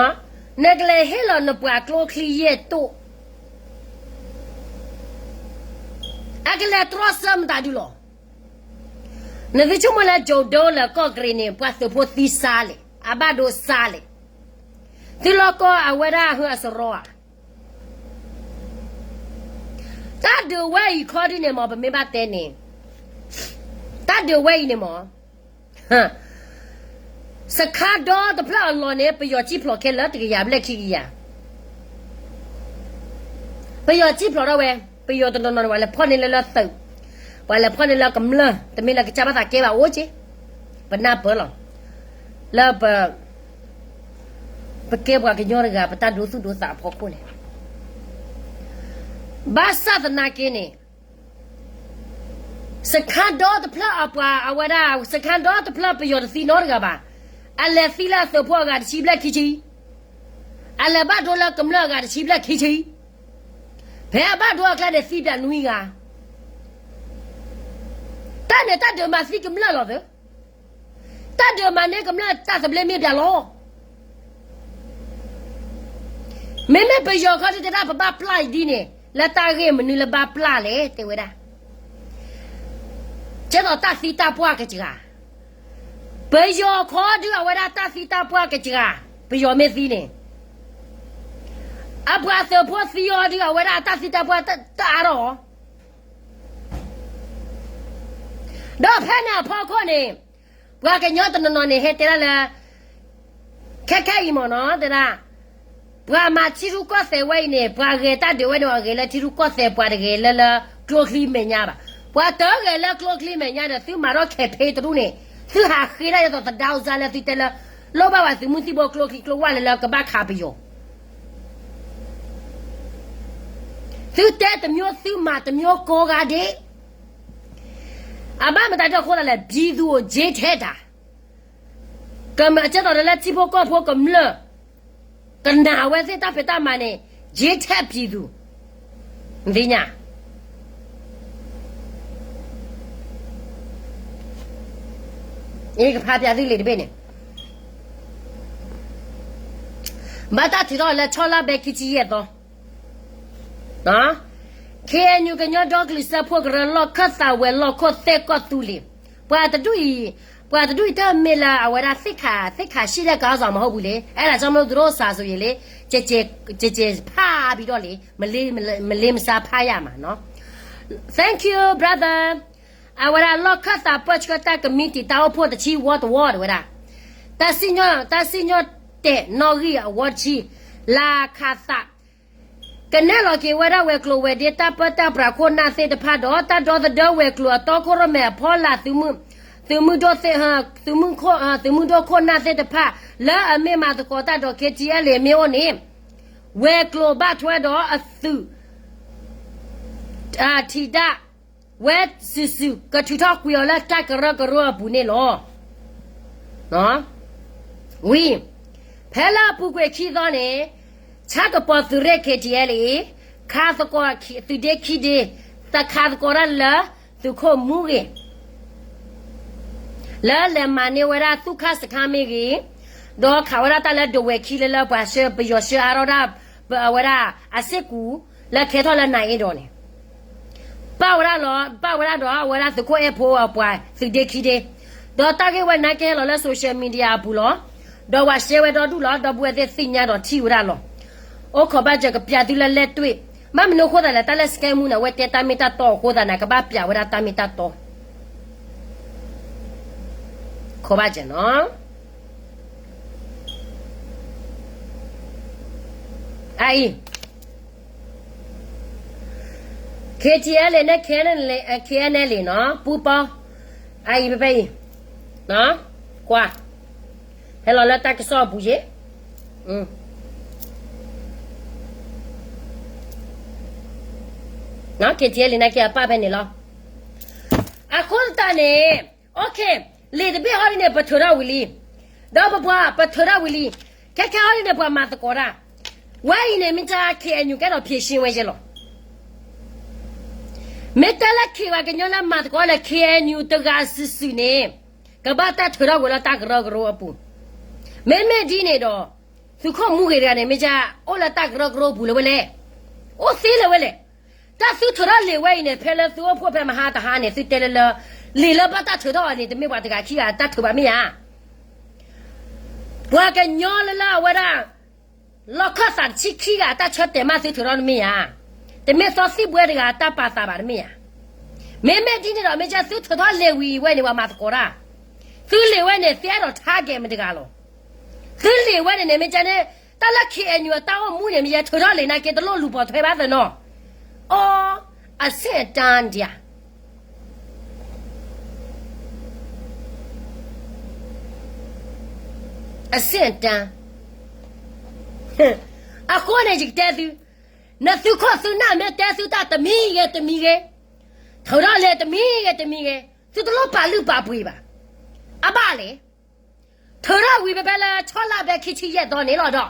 ံ နကလဲၤဟ့ၣ်လီၤနပှၤကျိချံယဲၢ်တိၣ်, အကလဲၤတြီဆၢမတၤဒုလီၤ. နသုဆိကမိၣ်လၢ ကၠိၤဒိလၢကီၢ်ကရ့ၣ်န့ၣ် ပှၤသုးဖိသံစါလဲၣ်, အဘၣ်ဒိစါလဲၣ်, သုလီၢ်ကီၢ်အဝဲဒၣ်ဟၢအစရီဧါ. တၢ်ဒုးဝဲအံၤခီဒုန့ၣ်မ့ၢ် ပမ့ၢ်ဘၣ်တဲန့ၣ်, တၢ်ဒုးဝဲအံၤန့ၣ်မ့ၢ် စခါဒီတဖျၢၣ်အလီၢ်န့ၣ် ပယီၤစံၣ်ဖျိးခဲလၢာ်တကယၤဘျဲၣ်ခံကယၤ, ပယီၤစံၣ်ဖျိးထီၣ်ဝဲ, ပယီၤတနီၤနီၤန့ၣ် ပှၤလဲၤဖီၣ်န့ၢ်လၢလၢသုး, ပှၤလဲၤဖီၣ်န့ၢ်လၢကမျၢၢ် တမ့ၢ်လၢကစၢ်ဘၣ်သးကဲဘၣ်အိၣ်က့, ပနၢ်ပၢၢ်လီၤ, လၢပ ပကဲပှၤကညီတဂၤ ပတၢ်ဒိသူၣ်ဒိသးအဖီခိၣ်န့ၣ်, ဘၣ်ဆၣ်သနာ်က့န့ၣ် စခါဒီတဖျၢၣ်အပှၤအဝဲဒၣ် စခါဒီတဖျၢၣ် ပယီၤတသံနီတဂၤဘၣ်, အလဲၤသံလၢအသုးဖိအဂၤတဆံဘျဲၣ်ခံဆံ, အလဲၤဘၣ်ဒိလၢကမျၢၢ်အဂၤတဆံဘျဲၣ်ခံဆံ, ဖဲအဘၣ်ဒိအကျါန့ၣ် သံပျးနွံဂၤ, တၢ်န့ၣ်တၢ်ဒုးမၤသံကမျၢၢ်လီၤသၢ, တၢ်ဒုးမၤန့ၢ်ကမျၢၢ်တၢ်သဘျ့မ့ၢ်ပျၢ်လီၤ. မ့မ့ၢ်ပယီၤခီဒုတဲဒၣ် ပဘၣ်ပျၢ်အံၤဒ်န့ၣ် လၢတၢ်ဂ့ၢ်မနုၤလၢဘၣ်ပျၢ်လဲၣ် တဲဝဲဒၣ်, ကဲသိးတၢ်သံတၢ်ပှၢ်ကစှၤ, ပယီၤခီဒုအဝဲဒၣ်တၢ်သံတၢ်ပှၢ်ကစှၤ, ပယီၤမ့ၢ်သံန့ၣ်, အပှၤသုးဖိသံအီၤဒု အဝဲဒၣ်အတၢ်သံတၢ်ပှၢ်တအါထီၣ် ဒီးဖဲန့ၣ်အဖီခိၣ်န့ၣ်, ပှၤကညီတနီၤနီၤန့ၣ် ဟဲတဲဒၣ်လၢ ခဲခဲအံၤမ့ၢ်နီၤ တဲဒၣ်, ပှၤမၤထံရူၢ်ကီၢ်သဲးဝဲအံၤန့ၣ် ပှၤဂဲၤတၢ်ဒုးဝဲန့ၣ် အဂဲၤလၢထံရူၢ်ကီၢ်သဲး ပှၤတဂဲၤလၢလၢကျိချံမဲာ်ညါဘၣ်. ပှၤတဂဲၤလၢကျိချံမဲာ်ညါဒီး သုမၤထီၣ် campaign တရူၢ်န့ၣ် သုဟးဃ့ဒၣ်ဒ်သိးသဒါအူစါလၢသုတဲလၢ လိၣ်ဘၣ်ဝဲသုးမုၢ်သံၣ်ဘိကျိချံကျိဝၢ်လၢလၢကဘၣ်ခးပယီၤ သုတဲတမျိုး သုမၤတမျိုးကိးဂၤဒဲး, အဘၣ်မတၤဒ်အဃိသတးလဲၣ် ပြည်သူကို jeetထဲတာ, ကမၢကဲသိးဒီးလၢထံဖိကီၢ်ဖိကမျၢၢ် ကနာ်ဝဲသ့ၣ်တၢ်ဖံးတၢ်မၤန့ၣ် jeetထဲပြည်သူ, နသ့ၣ်ညါ အံၤကဖးပၠးသုလံာ်တဘ့ၣ်န့ၣ်, ဘၣ်တၢ်ထုးထီၣ်လၢဆီလါဘဲခံဆံယဲၢ်သီ, KNU ကညီဒီကလုာ်စၢဖှိၣ်ကရၢ လီၢ်ခၢၣ်သးဝဲၤလီၢ်ခိၣ်သဲကီၢ်သူလ့ၤ, ပှၤတဒူၣ်အံၤ, ပှၤတဒူၣ်အံၤတမ့ၢ်လၢအဝဲဒၣ်သ့ၣ်ခး သ့ၣ်ခးရှံၣ်လၢကါအီၣ်စီၤမဟိပူၤလံ, အဲၣ်ဒိးကၠီမလိသရိၣ်စးစိၤယံၤလံ, ကကဲဖးဘံဒီးလံ, မလ့မဆါဖးယၢ်မးနီၤ, Thank you brother. အဝဲဒၣ်လီၢ်ခၢၣ်သးပၢၢ်ဆှၢတၢ်ကမံးတံာ်တၢ်အိၣ်ဖှိၣ်တဆံဝီတဝီတဝဲဒၣ်, တၢ်စံၣ်ညီၣ်တဲာ်နီၣ်ဂံၢ်အဝီတဆံ, လၢခးသး ကနဲၣ်လီၤက့ၤဝဲဒၣ်ဝဲၤကျိၤဝဲၤဒ့တၢ်ပၢတၢ်ပြးခိၣ်နၢ်သ့ၣ်တဖၣ်ဒီး တၢ်ဒီသဒၢဝဲၤကျိၤအတီခိၣ်ရိၣ်မဲအဖီလာ် သုးမုၢ်ဒိၣ်ခိၣ်, သုးမုၢ်ဒိၣ်ခိၣ်နၢ်သ့ၣ်တဖၣ် လၢအမ့ၢ်မၤသကိးတၢ်ဒီး KTLA မ့ၢ်အိၣ်န့ၣ်, ဝဲၤကျိၤဘၣ်ထွဲဒီးအသုး ထံးဒၣ်ဝဲစုာ်စုာ် ကထုးထီၣ်ကွံာ်အီၤလၢတၢ်ကရၢကရိအပူၤန့ၣ်လီၤ. ဝံၤ, ဖဲလၢအပူၤကွံာ်ခံသီန့ၣ်, ဆၣ်ကပီၤသုးရ့ၣ် KTLA ခးသကိးသုးဒ့ခံဒ့, သခးသကိးတၢ်လၢသုးခိၣ်မူဂ့ၤ လၢလဲၤမၤန့ၢ်ဝဲဒၣ်သူၣ်ခါစခါမ့ၢ်ဂ့ၤ, ဒီးခးဝဲဒၣ်တၢ်လၢဒဝဲၤခံလၢလၢပှၤဆှၢပယီၤဆှၢအါထီၣ်ဒၣ် အဝဲဒၣ်အစ့ၢ်ကီး လၢခဲထီၣ်လၢနၤအ့ဒီးန့ၣ် ပာ်ဝဲဒၣ်လီၤ, ပာ်ဝဲဒၣ်ဒီးအဝဲဒၣ်သုးခိၣ်အဲၣ်ဖိအပှၤသုးဒ့ခံဒ့, ဒီးတၢ်ဂ့ၢ်ဝဲန့ၣ်ကဟဲလီၤလၢ social media အပူၤလီၤ. ဒီးပှၤရှဲဝဲဒီဒူၣ်လီၤ, ဒီပုၢ်ဝဲၢ်သ့ၣ်သ့ၣ်ညါဒီးထံၣ်ဝဲဒၣ်လီၤ. အိၣ်ခိးဘၣ်စၢၤကပျးသုလၢလဲၣ်တွ့ၣ်, မ့ၢ်မနုၤအဃိသတးလဲၣ် တၢ်လၢ scam မူန့ၣ် အဝဲတဲတၢ်မ့ၢ်တၢ်တီအဃိသတးန့ၣ် ကဘၣ်ပျးဝဲဒၣ်တၢ်မ့ၢ်တၢ်တီ ခိးဘၣ်စၢၤနီၤ အအံၤ KTLA န့ၣ် KNLA နီၤ ပူပီ အအံၤဖဲဖဲအံၤ ကွၢ် ဟဲလီၤလၢတၢ်ကစီၣ်အပူၤယ့ၣ် KTLA န့ၣ်က့ၤအပၢ်ဖဲန့ၣ်လီၤ. အဃိသတးန့ၣ် OK, လံာ်တဘ့ၣ်ဟီဒ်န့ၣ် ပထုးထီၣ်ဝံၤလံ, ဒီးပပှၤပထုးထီၣ်ဝံၤလံ, ခဲခဲဟီဒ်န့ၣ် ပှၤမၤသကိးတၢ်, ဝဲအံၤန့ၣ် မ့ၢ်တၢ် KNU ကဲထီၣ် ဖြေရှင်း ဝဲယဲလီၤ. မ့ၢ်တဲလၢခံပှၤကညီလၢမၤသကိးလၢ KNU တဂၤစုာ်စုာ်န့ၣ် ကဘၣ်တၢ်ထုးထီၣ်ဝံၤလၢတၢ်ကရၢကရိအပူၤ, မ့မ့ၢ်ဒ်န့ၣ်ဒီး သုးခိၣ်မူဂ့ၤတဂၤန့ၣ် မ့ၢ်ကအိၣ်လၢတၢ်ကရၢကရိအပူၤလၢၤဝဲလဲၣ်, အိၣ်သ့လၢၤဝဲလဲၣ်. တၢ်သုထုးထီၣ်လံာ်ဝဲအံၤန့ၣ် ဖဲလၢသုအိၣ်ဖှိၣ်ဖဲမဟါတဟါန့ၣ် သုတဲလၢလၢ လံာ်လၢဘၣ်တၢ်ထုးထီၣ်အီၤန့ၣ် တမ့ၢ်ပှၤတဂၤခံဂၤတၢ်ထုးဘၣ်မ့ၢ်ဧါ. ပှၤကညီလၢလၢအဝဲဒၣ် လီၢ်ခၢၣ်သးတဆံခံဂၤတၢ်ဆၢတဲာ်မးသုထုးထီၣ်တမ့ၢ်ဧါ. တမ့ၢ်သီသံၣ်ဘှဲတဂၤတၢ်ပာ်သးဘၣ်တမ့ၢ်ဧါ. မ့မ့ၢ်ဒ်န့ၣ်ဒီး မ့ၢ်ကသုထုးထီၣ်လံာ်ဝံၤဝဲန့ၣ် ပှၤမၤသကိးတၢ်, သုလံာ်ဝဲန့ၣ် သုအဲၣ်ဒိး target မတၤတဂၤလီၤ. သုလံာ်ဝဲန့ၣ်န့ၣ် မ့ၢ်ကန့ၣ် တၢ်လၢ ခ့ၣ်အဲၣ်ယူၣ် အတၢ်အိၣ်မူန့ၣ် မ့ၢ်ယဲ ထုးထီၣ်လံာ်နာ်က့ တလိၣ်လူၤပိာ်ထွဲဘၣ်သနီၤ. အီ, အဆင့်အတန်းဒၣ် အဆင့်အတန်း. အဃိန့ၣ် ယကတဲသု, နသုခိၣ်သုနၢ်မ့ၢ်တဲသုတၢ်တမံၤဂ့ၤတမံၤဂ့ၤ, ထုးထီၣ်လံာ်တမံၤဂ့ၤတမံၤဂ့ၤ, သုတလိၣ်ပာ်လုၢ်ပာ်ပှ့ၤဘၣ်. အဘၣ်လဲၣ်. ထုးထီၣ်ဝံၤဖဲဖဲလၢ ဆီလါဖဲခံဆံယဲၢ်သီန့ၣ်လီၤဒီး,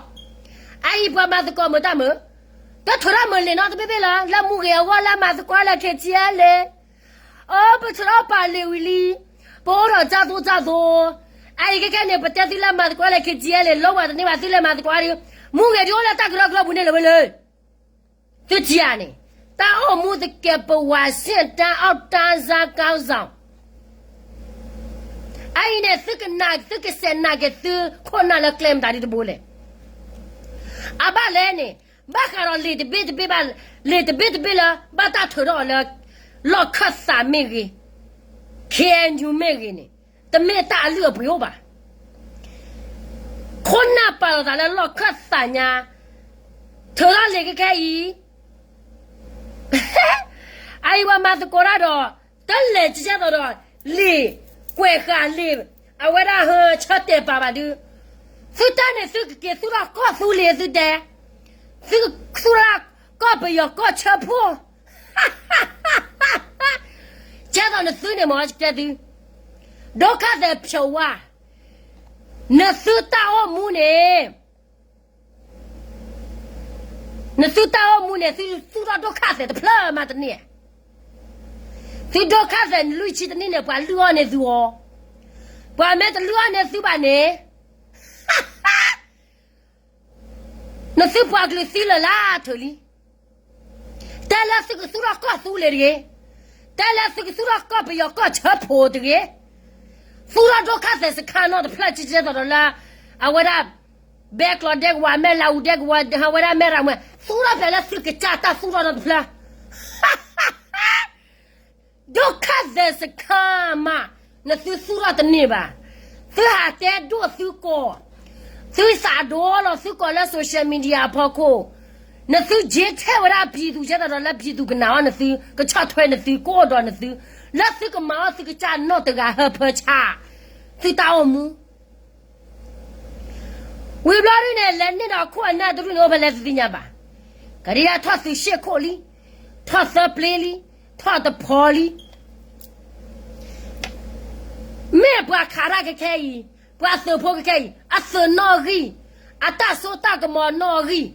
အအံၤပှၤမၤသကိးမုာ်တၢ်မုာ်, တထုးထီၣ်မုာ်လံာ်နီတဘ့ၣ်ဘ့ၣ်လၢ လၢမူဂ့ၤအဂီၢ် လၢမၤသကိးလၢ ခ့ၣ်ကၠံအလဲၣ်. အိ ပထုးထီၣ်ပာ်လံာ်ဝံၤလံ, ပအိၣ်ဒီးတၢ်သိၣ်တၢ်သိ, အအံၤခဲခဲန့ၣ် ပတဲသုလၢမၤသကိးလၢ ခ့ၣ်ကၠံအလဲၣ် လိၣ်ဝဲတန့ၢ်ဘၣ် သုလဲၤမၤသကိးဒီး, မူဂ့ၤဒ်အိၣ်လၢတၢ်ကရၢကရိပူၤန့ၣ်လၢၤဝဲလၢ သုထံၣ်ဧါန့ၣ်, တၢ်အိၣ်မူသကဲးပဝး စ့ၣ်တၢ်အီၣ်တၢ်စၢ်ကီၢ်စၢ် အအံၤန့ၣ် သုကနၣ် သုကစဲးနာ်က့ၤသုခိၣ်နၢ်လၢကျဲမတၤဒ်တဘိလဲၣ်. အဘၣ်လဲၣ်န့ၣ်, ဘၣ်ဃးဒီးလံာ်တဘ့ၣ်တဘ့ၣ်ဘၣ်, လံာ်တဘ့ၣ်တဘ့ၣ်လၢ ဘၣ်တၢ်ထုးထီၣ်အီၤလၢ လီၢ်ခၢၣ်သးမ့ၢ်ဂ့ၤ, ခ့ၣ်အဲၣ်ယူၣ်မ့ၢ်ဂ့ၤန့ၣ်, တမ့ၢ်တၢ်အလုၢ်အပှ့ၤအိၣ်ဘၣ်. ခိၣ်နၢ်ပာ်လီၤသးလၢလီၢ်ခၢၣ်သးညါ, ထုးထီၣ်လံာ်ခဲခဲအံၤ အအံၤပှၤမၤသကိးတၢ်ဒီး, တလဲၤကဲသိးဒီး, လံာ်, ကွဲးဃာ်လံာ်, အဝဲဒၣ်ဟၢဆၢတဲာ်ပာ်ဘၣ်ဒုး, သုတၢ်န့ၣ်သုကက့ၤသူၣ်ထီၣ်ကီၢ်သူလ့ၤသုတဲ, သုကသူၣ်ထီၣ်ကီၢ်ပယီၤကီၢ်ဆၢဖိ, ကဲသိးနသုန့ၣ်မ့ၢ်တဲသု, ဒုက္ခသည်ဖြေဝါ, နသုတၢ်အိၣ်မူန့ၣ် နသုတၢ်အိၣ်မူန့ၣ် သုသူၣ်ထီၣ်ဒုက္ခသည်တဖျၢၣ်မးတန့ၢ်ဧါ. သုဒုက္ခသည်နလွံၢ်ဆံတန့ၢ်န့ၣ် ပှၤလုၢ်အီၣ်န့ၢ်သုအီၤ, ပှၤမ့ၢ်တလုၢ်အီၣ်န့ၢ်သုဘၣ်န့ၣ် နသုပှၤကလုာ်သံလၢာ်လၢထုးလံ. တဲလၢသုကသူၣ်ထီၣ်ကီၢ်သူလ့ၤတဂ့ၤ, တဲလၢသုကသူၣ်ထီၣ်ကီၢ်ပယီၤကီၢ်ဆၢဖိတဂ့ၤ, သူၣ်ထီၣ်ဒုက္ခသည်စခန်းနီတဖျၢၣ် ကဲသိးဒီးလၢ အဝဲဒၣ် ဘဲကျိးဒဲကဝီၤ မဲၢ်လးအူဒဲကဝီၤ အဝဲဒၣ်မဲၢ်ရၤမူၤ သူၣ်ထီၣ်ဖဲလၢသုကစၢ်တၢ်သူၣ်ထီၣ်နီတဖျၢၣ် ဒုက္ခသည်စခန်းမး, နသုသူၣ်ထီၣ်တန့ၢ်ဘၣ်. သုဟးတဲဒိၣ်သုကိး, သုသးဒိလီၤသုကိးလၢ social media အဖီခိၣ်, နသု ကဲထဲဝဲဒၣ် ပြည်သူ ကဲသိးဒီးလၢ ပြည်သူ ကနာ်အီၤနသု, ကဆီၣ်ထွဲနသု, ကအိၣ်ဒီးနသု, လၢသုကမၤအီၣ်သုကစၢ်နီၢ်တဂၤဟၢဖၢဆါ, သုတၢ်အိၣ်မူ ဝံၤဘျီဒုန့ၣ် လဲၤန့ၢ်ဒီးခိၣ်အနၢ်တဒူၣ်န့ၣ် အိၣ်ဖဲလဲၣ်သုသ့ၣ်ညါဘၣ်. ကဒံထီၣ်သုးရှ့ၣ်ခိၣ်လံ, ထီၣ်သၢပျ့လံ, ထီၣ်တဖီလံ. မ့ၢ်ပှၤခးတၢ်ခဲခဲအံၤ, ပှၤသုးဖိခဲခဲအံၤ, အသုးနီၣ်ဂံၢ်, အတၢ်စိတၢ်ကမီၤနီၣ်ဂံၢ်,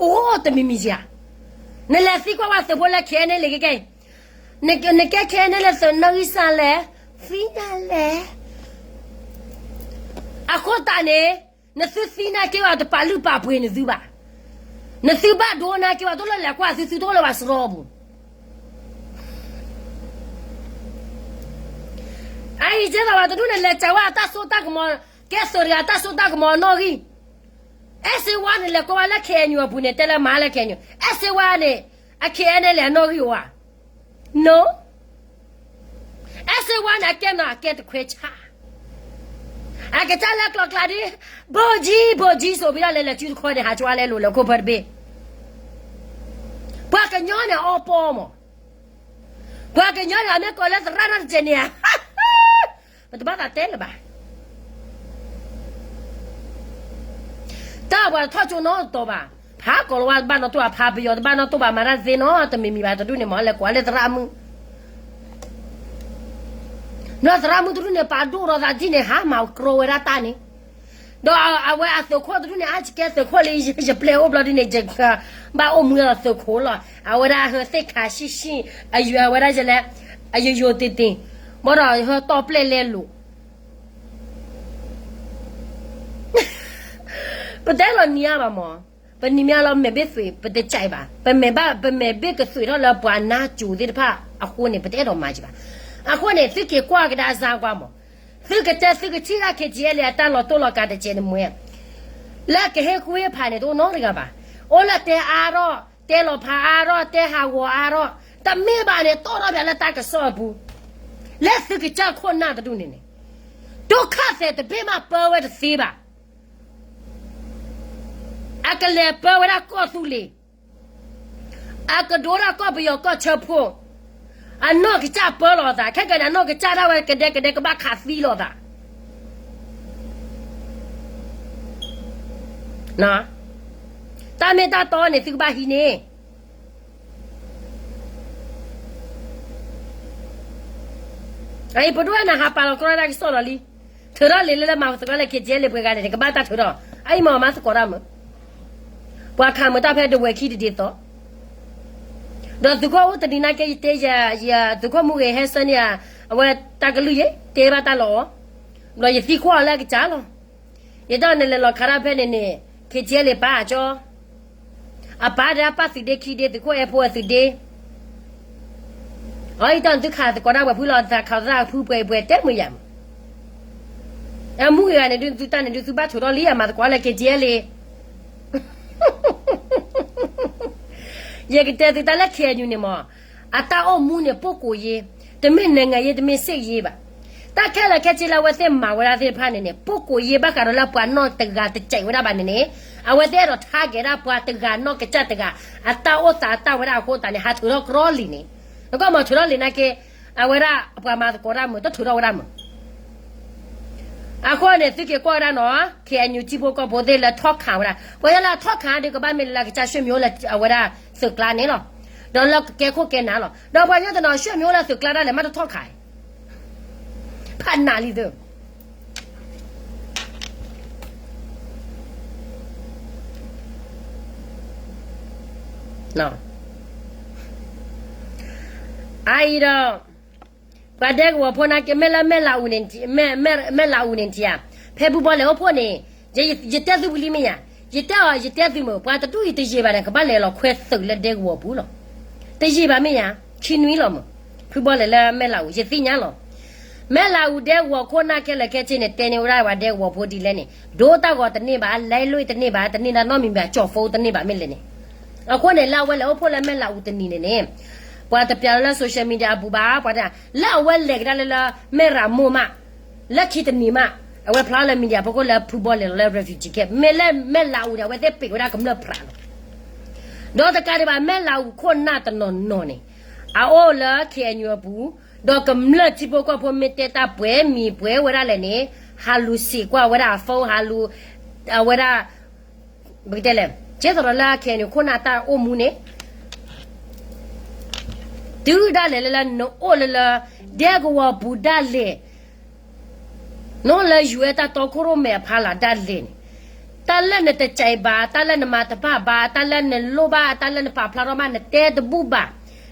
အိၣ်တမံၤမံၤဧါ. နလဲၤသံကွၢ်ဝဲသုးဖိလၢ ခ့ၣ်အဲၣ်နဲၣ်လ့ၣ် ခဲခဲအံၤ, နကဲ ခ့ၣ်အဲၣ်နဲၣ်လ့ၣ် သုးနီၣ်ဂံၢ်စၢ်လဲၣ်, သံနၤလဲၣ်. အဃိသတးန့ၣ်, နသုသံနာ်က့ၤဝဲတပာ်လုၢ်ပာ်ပှ့ၤနသုဘၣ်. နသုဘၣ်ဒိနာ်က့ၤဝဲ တအိၣ်လၢလဲၤကွၢ်သု, သုတအိၣ်လၢပှၤစရီပူၤ. အအံၤကဲသိးဝဲတဒူၣ်န့ၣ် လဲၤစၢၤဝဲအတၢ်စိတၢ်ကမီၤ, ကဲသုးတဂၤအတၢ်စိတၢ်ကမီၤနီၣ်ဂံၢ်. အဲၣ်စ့ဝါန့ၣ် လဲၤကွၢ်ဝဲလၢ ခ့ၣ်အဲၣ်ယူၣ် အပူၤန့ၣ် တဲလၢမၤလၢ ခ့ၣ်အဲၣ်ယူၣ်, အဲၣ်စ့ဝါန့ၣ်, အ ခ့ၣ်အဲၣ်နဲၣ်လ့ၣ် အနီၣ်ဂံၢ်အိၣ်ဧါ. အဲၣ်စ့ဝါန့ၣ် အကဲမနုၤ အကဲတခွဲဆၣ်. အကစၢ်လဲၤကျီကျါဒ်, ဘိၣ်ကၠံ ဘိၣ်ကၠံ စိာ်ဘံထီၣ်လဲၤလဲၤစုတခီန့ၣ် ဟးကၠီလဲၤလိာ်လၢခိၣ်ဖၢတဘ့ၣ်. ပှၤကညီန့ၣ်အီပီမး. ပှၤကညီန့ၣ် အမ့ၢ်ကိးလၢသရၣ်နီတစဲးန့ၣ်ဧါ. ပတဘၣ်သးတဲလၢၤဘၣ်. တၢ်ပှၤတထီၣ်ကၠိနီတတီၤဘၣ်. ဖးကီၢ်လီၤဝါတဘၣ်နီတိၢ်ဘၣ်, ဖးပယီၤတဘၣ်နီတိၢ်ဘၣ်, မၤတၢ်တသ့နီတမံၤမံၤဘၣ်, တဒူၣ်န့ၣ်မ့ၢ် လဲၤကွၢ်လၢသရၣ်မုၣ်. နီၢ်သရၣ်မုၣ်တဒူၣ်န့ၣ် ပာ်ဒိၣ်ထီၣ်သးဒ်န့ၣ် ဟးမၤကြိဝဲဒၣ်တၢ်န့ၣ်. ဒီးအဝဲအသုးခိၣ်တဒူၣ်န့ၣ် အါကဲသုးခိၣ်လံ, ယပျဲၢ်အိၣ်ဘျီဒ်န့ၣ် ယဘၣ်အိၣ်မူဒီးသုးခိၣ်လီၤ. အဝဲဒၣ်ဟၢသ့ၣ်ခါဆံၣ်ဆံၣ်, အယွၤဝဲဒၣ်ယလဲၣ်, အယိယိတ့ၢ်တ့ၢ်, ဘၣ်ဒီးဟၢတီၢ်ပျဲၢ်လဲလိာ် ပတဲလီၤနံၤအါဘၣ်မး, ပနံၤမ့ၢ်အါလီၤ မဲာ်ဘ့ၣ်သွံး ပတကဲဘၣ်, ပမဲာ်ဘၣ် ပမဲာ်ဘ့ၣ်ကသွံးထီၣ်လၢပှၤနါစိၤသ့ၣ်တဖၣ်အဃိန့ၣ် ပတအဲၣ်ဒိးမၤက့ၤဘၣ်. အဃိန့ၣ် သုက့ၤကွၢ်ကဒါစၢ်ကွၢ်မး, သုကတဲသုကထံၣ်တၢ် ခ့ၣ်ကၠံအဲၣ်လဲၣ် အတၢ်လီၤတိၢ်လီၤကးတကဲန့ၣ်မ့ၢ် လၢကဟ့ၣ်ကူၣ်ဟ့ၣ်ဖးန့ၣ် တအိၣ်နီတဂၤဘၣ်. အိၣ်လၢတဲအါထီၣ်, တဲလီၤဖးအါထီၣ်, တဲဟးဂီၤအါထီၣ်, တမ့ၢ်ဘၣ်န့ၣ် တီၣ်ထီၣ်ပၠးလၢတၢ်ကစီၣ်အပူၤ, လၢသုကစၢ်ခိၣ်နၢ်တဒူၣ်န့ၣ်န့ၣ်, ဒုက္ခသည်တဘ့ၣ်မးပၢဝဲတသ့ဘၣ်. အကလဲၤပၢဝဲဒၣ်ကီၢ်သူလ့ၤ, အကဒိဒၣ်ကီၢ်ပယီၤကီၢ်ဆၢဖှိၣ်, အနီၢ်ကစၢ်ပၢလီၤအသး, ခဲကနံၣ်အံၤ အနီၢ်ကစၢ်ဒၣ်ဝဲကဒဲကဒဲကဘၣ်ခးသံလီၤအသး. တၢ်မ့ၢ်တၢ်တီန့ၣ် သုကဘၣ်ဟံးန့ၢ်. အံၤ ပဒိၣ်နဟးပာ်လီၤကြီတၢ်ကစီၣ်လီၤလံ. ထုးထီၣ်လံာ်လၢလၢမၤသကိးလၢ ခ့ၣ်ကၠ့လံာ်ပှဲၤဂၤန့ၣ် ကဘၣ်တၢ်ထုးထီၣ်, အအံၤမ့ၢ်မၤသကိးတၢ်မုာ်, ပှၤခးမုာ်တၢ်ဖဲဒဝဲၢ်ခံတဒ်သိး, ဒီးသုးခိၣ်အိၣ်တနံၤနာ်က့ ယတဲယ သုးခိၣ်မူဂ့ၤဟဲဆၢန့ၢ်ယၤ, အဝဲတၢ်ကလုၢ်ယဲ တဲဘၣ်တၢ်လီၤအီၤ, ဒီးယသံကွၢ်အီၤလၢအကစၢ်လီၤ. ယတဲအီၤန့ၣ်လဲၤလီၤခးတၢ်ဖဲန့ၣ်န့ၣ် ခ့ၣ်ကၠ့လံာ်ပၢ်အကၠီ အပၢ်ဒီးအပၢ်သုးဒ့ခံဒ့ သုးခိၣ်အဲၣ်ဖိအသုးဒ့, အအံၤတၢ်န့ၣ်သုခးသကိးတၢ်ပှဲၤဖုလီၤ, သးခးသးဖုပှဲၤပှဲၤတဲမုာ်ယၤမး, အမူဂ့ၤဂၤန့ၣ်ဒုး သုတၢ်န့ၣ်ဒုး သုဘၣ်ထုးထီၣ်လံ အမၤသကိးလၢ ခ့ၣ်ကၠ့လံာ် ယကတဲသုတၢ်လၢ ခ့ၣ်အဲၣ်ယူၣ်န့ၣ်မး, အတၢ်အိၣ်မူန့ၣ် ပုၢ်ကိးယ့, တမ့ၢ်နံၤဂၤယ့ တမ့ၢ်စ့ၣ်ယ့ဘၣ်. တၢ်ခဲလၢာ်ခဲဆ့လၢအဝဲသ့ၣ်မၤဝဲဒၣ်သ့ၣ်တဖၣ်န့ၣ်န့ၣ် ပုၢ်ကိးယ့ဘၣ်ဃးဒီးလၢပှၤနီၢ်တဂၤတစဲးဝဲဒၣ်ဘၣ်န့ၣ်န့ၣ်, အဝဲသ့ၣ်အဲၣ်ဒိး target ဒၣ်ပှၤတဂၤနီၢ်ကစၢ်တဂၤ, အတၢ်အိၣ်သးအတၢ်ဝဲဒၣ်အဃိသတးန့ၣ် ဟးထုးထီၣ်ကရီလံာ်န့ၣ်, နကီၢ်မၤထုးထီၣ်လံာ်နာ်က့, အဝဲဒၣ်ပှၤမၤသကိးတၢ်မုာ် တထုးထီၣ်ဝဲဒၣ်မုာ် အဃိန့ၣ် သုက့ၤကွၢ်ဝဲဒၣ်နီၤ, ခ့ၣ်အဲၣ်ယူၣ်ထံဖိကီၢ်ဖိသ့ၣ်လၢထီၣ်ခးဝဲဒၣ်, ပှၤလၢအထီၣ်ခးဒုးကဘၣ်မ့ၢ်လၢကစၢ် ရွှေမျိုး လၢအဝဲဒၣ်သုးကျါန့ၣ်လီၤ, ဒီးလၢကကဲခိၣ်ကဲနၢ်လီၤ. ဒီးပှၤကညီတနီၤ ရွှေမျိုး လၢသုးကျါဒၣ်လဲာ် မ့ၢ်တထီၣ်ခး, ဖးနးလံသု အအံၤဒီး ပှၤဒဲကဝီၤဖိနာ်က့ မ့ၢ်လၢမဲၢ်လးအူန့ၣ်, မဲၢ်လးအူန့ၣ်ထံဧါ, ဖဲဖုဘီလဲၣ်အိၣ်ဖှိၣ်န့ၣ်, ယတဲသုပူၤလံမ့ၢ်ဧါ, ယတဲအီၤ ယတဲသုမုာ် ပှၤတဒူၣ်အံၤတယံာ်ဘၣ်န့ၣ် ကဘၣ်လဲၤလီၤခွဲသုးလၢဒဲကဝီၤပူၤလီၤ. တယံာ်ဘၣ်မ့ၢ်ဧါ, ခံနွံလီၤမုာ်, ဖုဘီလဲၣ်လၢမဲၢ်လးအူ ယသ့ၣ်ညါလီၤ. မဲၢ်လးအူဒဲကဝီၤခိၣ်နၢ်ခဲလၢာ်ခဲဆ့န့ၣ် တဲန့ၢ်ဝဲဒၣ်ပှၤဒဲကဝီၤဖိဒ်လဲၣ်န့ၣ်, ဒိတၢ်ဂီၤတန့ၢ်ဘၣ်, လဲလွံၢ်တန့ၢ်ဘၣ်, တန့ၢ်ဒၣ်နီတမံၤဘၣ်, ကၠီၣ်ဖိတန့ၢ်ဘၣ်မ့ၢ်လဲၣ်န့ၣ်. အဃိန့ၣ် လၢအဝဲလဲၤအိၣ်ဖှိၣ်လၢမဲၢ်လးအူတနံၤန့ၣ်န့ၣ်, ပှၤတပျးလၢ social media အပူၤဘၣ်, ပှၤတ, လၢအဝဲလဲၤကဒါလၢလၢမဲၢ်ရမိၢ်မး, လၢခံတနံၤမး, အဝဲဖျါလၢ media ဖီခိၣ်လၢဖုဘီလဲၣ်လီၤလၢ refugee camp, မ့ၢ်လၢမဲၢ်လးအူန့ၣ် အဝဲသ့ၣ်ပ့ၤဝဲဒၣ်ကမျၢၢ်ဖြးလီၤ. ဒီးတကးဒံးဘၣ် မဲၢ်လးအူခိၣ်နၢ်တနီၤနီၤန့ၣ်, အအိၣ်လၢ ခ့ၣ်အဲၣ်ယူၣ် အပူၤ, ဒီးကမျၢၢ်ထံဖိကီၢ်ဖိမ့ၢ်တဲတၢ်ပှဲၤမံၤပှဲၤဝဲဒၣ်လဲၣ်န့ၣ်, ဟးလူၤစံးကွၢ်ဝဲဒၣ်အ phone, ဟးလူၤ, အဝဲဒၣ် ပကတဲလဲၣ်, ကဲသိးဒီးလၢ ခ့ၣ်အဲၣ်ယူၣ် ခိၣ်နၢ်တၢ်အိၣ်မူန့ၣ်, တုၤဒၣ်လဲာ်လၢလၢနအိၣ်လၢလၢ ဒဲကဝီၤပူၤဒၣ်လဲာ်, နအိၣ်လၢ ယူၢ်အဲၣ် တၢ်တီခိၣ်ရိၣ်မဲအဖီလာ်ဒၣ်လဲာ်န့ၣ်, တၢ်လၢနတစဲးဘၣ်, တၢ်လၢနမၤတဘၣ်ဘၣ်, တၢ်လၢနလိၣ်ဘၣ်, တၢ်လၢနပာ်ဖျါထီၣ်ဘၣ် နတဲတဘူၣ်ဘၣ်,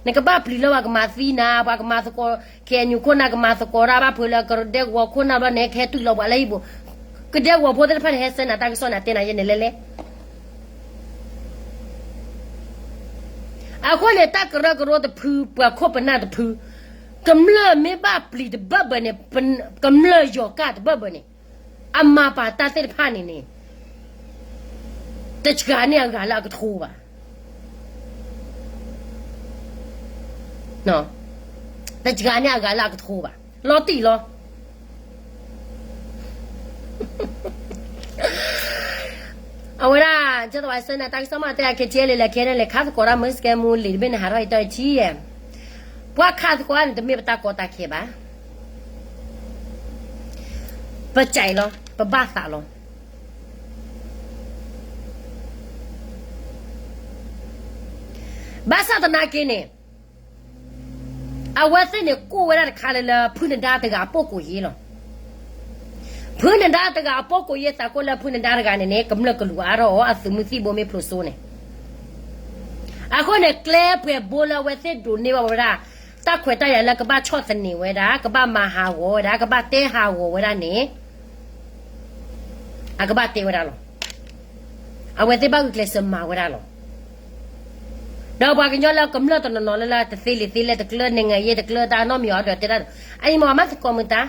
နကဘၣ်ပျံၤလၢပှၤကမၤသံနၤ, ပှၤကမၤသကိး, ခ့ၣ်အဲၣ်ယူၣ် ခိၣ်နၢ်ကမၤသကိးတၢ်ဘၣ်ဖုးလၢကဒဲကဝီၤခိၣ်နၢ်ဘျီန့ၣ် ကဟဲတုၤလီၤပှၤလၢဟံၣ်ပူၤ, ကဒဲကဝီၤဖိသ့ၣ်တဖၣ်န့ၣ် ဟဲဆၢနၤတၢ်ကစီၣ်န့ၣ် တဲနၤယဲန့ၣ်လဲၣ်လဲၣ် အဃိန့ၣ် တၢ်ကရၢကရိတဖု, ပှၤခိၣ်ပနၢ်တဖု, ကမျၢၢ်မ့ၢ်ဘၣ်ပျံၤတဘၢၣ်ဘၢၣ်န့ၣ်, ကမျၢၢ်ယီၤကၢ်တဘၢၣ်ဘၢၣ်န့ၣ်, အမၤပာ်တၢ်သ့ၣ်တဖၣ်န့ၣ်န့ၣ်, တစှၤန့ၢ်အဂၤလၢအကထိဘၣ်. တစှၤန့ၢ်အဂၤလၢအကထိဘၣ်. လီၤတံၢ်လီၤ. အဝဲဒၣ်, ကဲသိးဝဲဆၢနၤတၢ်ကစီၣ်မး တဲအက့ၤကဲလံ လဲၤခဲန့ၣ် လဲၤခးသကိးတၢ်မုၢ်စကဲမူလံာ်တဘ့ၣ်န့ၣ် ဟးထီၣ်အံၤတီၢ်အံၤထံယဲၢ်, ပှၤခးသကိးန့ၣ် တမ့ၢ်ပတၢ်ကီတၢ်ခဲဘၣ်. ပစဲးလီၤ, ပဘၣ်သးလီၤ. ဘၣ်ဆၣ်သနာ်က့န့ၣ် အဝဲသ့ၣ်န့ၣ် ကိၢ်ဝဲဒၣ်တခါလၢလၢ ဖုနဒါတဂၤအပိာ်ကိးယ့လီၤ. ဖုနဒါတဂၤအပိာ်ကိးယ့ သးကိၢ်လၢဖုနဒါတဂၤန့ၣ်န့ၣ် ကမျၢၢ်ကလူၤအါထီၣ်အီၤ အသုးမုၢ်သံၣ်ဘိမ့ၢ်ဖျိးစိန့ၣ်. အဃိန့ၣ် ကျဲပှဲၤဘိလၢအဝဲသ့ၣ်ဒိးန့ၢ်ဘၣ်ဝဲဒၣ် တၢ်ခွဲးတၢ်ယာ်လၢကဘၣ်ဆီၣ်သနံးဝဲဒၣ်, ကဘၣ်မၤဟးဂီၤဝဲဒၣ်, ကဘၣ်တဲဟးဂီၤဝဲဒၣ်န့ၣ် အကဘၣ်တဲဝဲဒၣ်လီၤ. အဝဲသ့ၣ်ဘၣ်ဂုာ်ကျဲးစၢးမၤဝဲဒၣ်လီၤ. ဒီးပှၤကညီလၢကမျၢၢ်တနီၤနီၤလၢလၢ တသ့လံာ်သ့လဲၣ် တကျၢၤနံၤငဲၤယ့ တကျၢၤတၢ်နီတမံၤအီၤဒီးတဲဒၣ်, အအံၤမ့ၢ်မၤသကိးမုာ်တၢ်,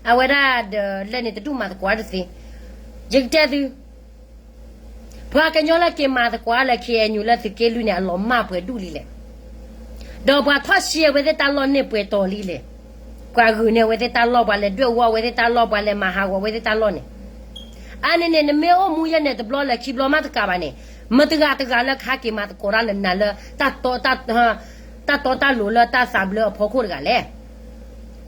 အဝဲဒၣ်ဒီးလဲၣ်န့ၣ် တဒူၣ်မၤသကိးတသ့. ယကတဲသု, ပှၤကညီလၢက့ၤမၤသကိးလၢ ခ့ၣ်အဲၣ်ယူၣ် လၢသုးက့လွံၢ်န့ၣ် အလီၤမၢ်ပှဲၤဒူၣ်လံလဲၣ်. ဒီးပှၤထီၣ်ရှဲဝဲသ့ၣ်တၢ်လီၢ်န့ၢ်ပှဲၤတီၤလံလဲၣ်. ပှၤဂုာ်န့ၢ်အဝဲသ့ၣ်တၢ်လီၢ် ပှၤလဲၤဒွဲၣ်ဝီအဝဲသ့ၣ်တၢ်လီၢ် ပှၤလဲၤမၤဟးဂီၤအဝဲသ့ၣ်တၢ်လီၢ်န့ၣ်, အါန့ၣ်န့ၣ် နမ့ၢ်အိၣ်မူယဲန့ၣ် တဘျီလၢခံဘျီမးတကးဘၣ်န့ၣ်, မတဂၤတဂၤလၢကဟဲက့ၤမၤသကိးတၢ်လၢနၤလၢ တၢ်တီတၢ်လိၤလၢတၢ်သးဘျၢအဖီခိၣ်တဂၤလဲၣ်.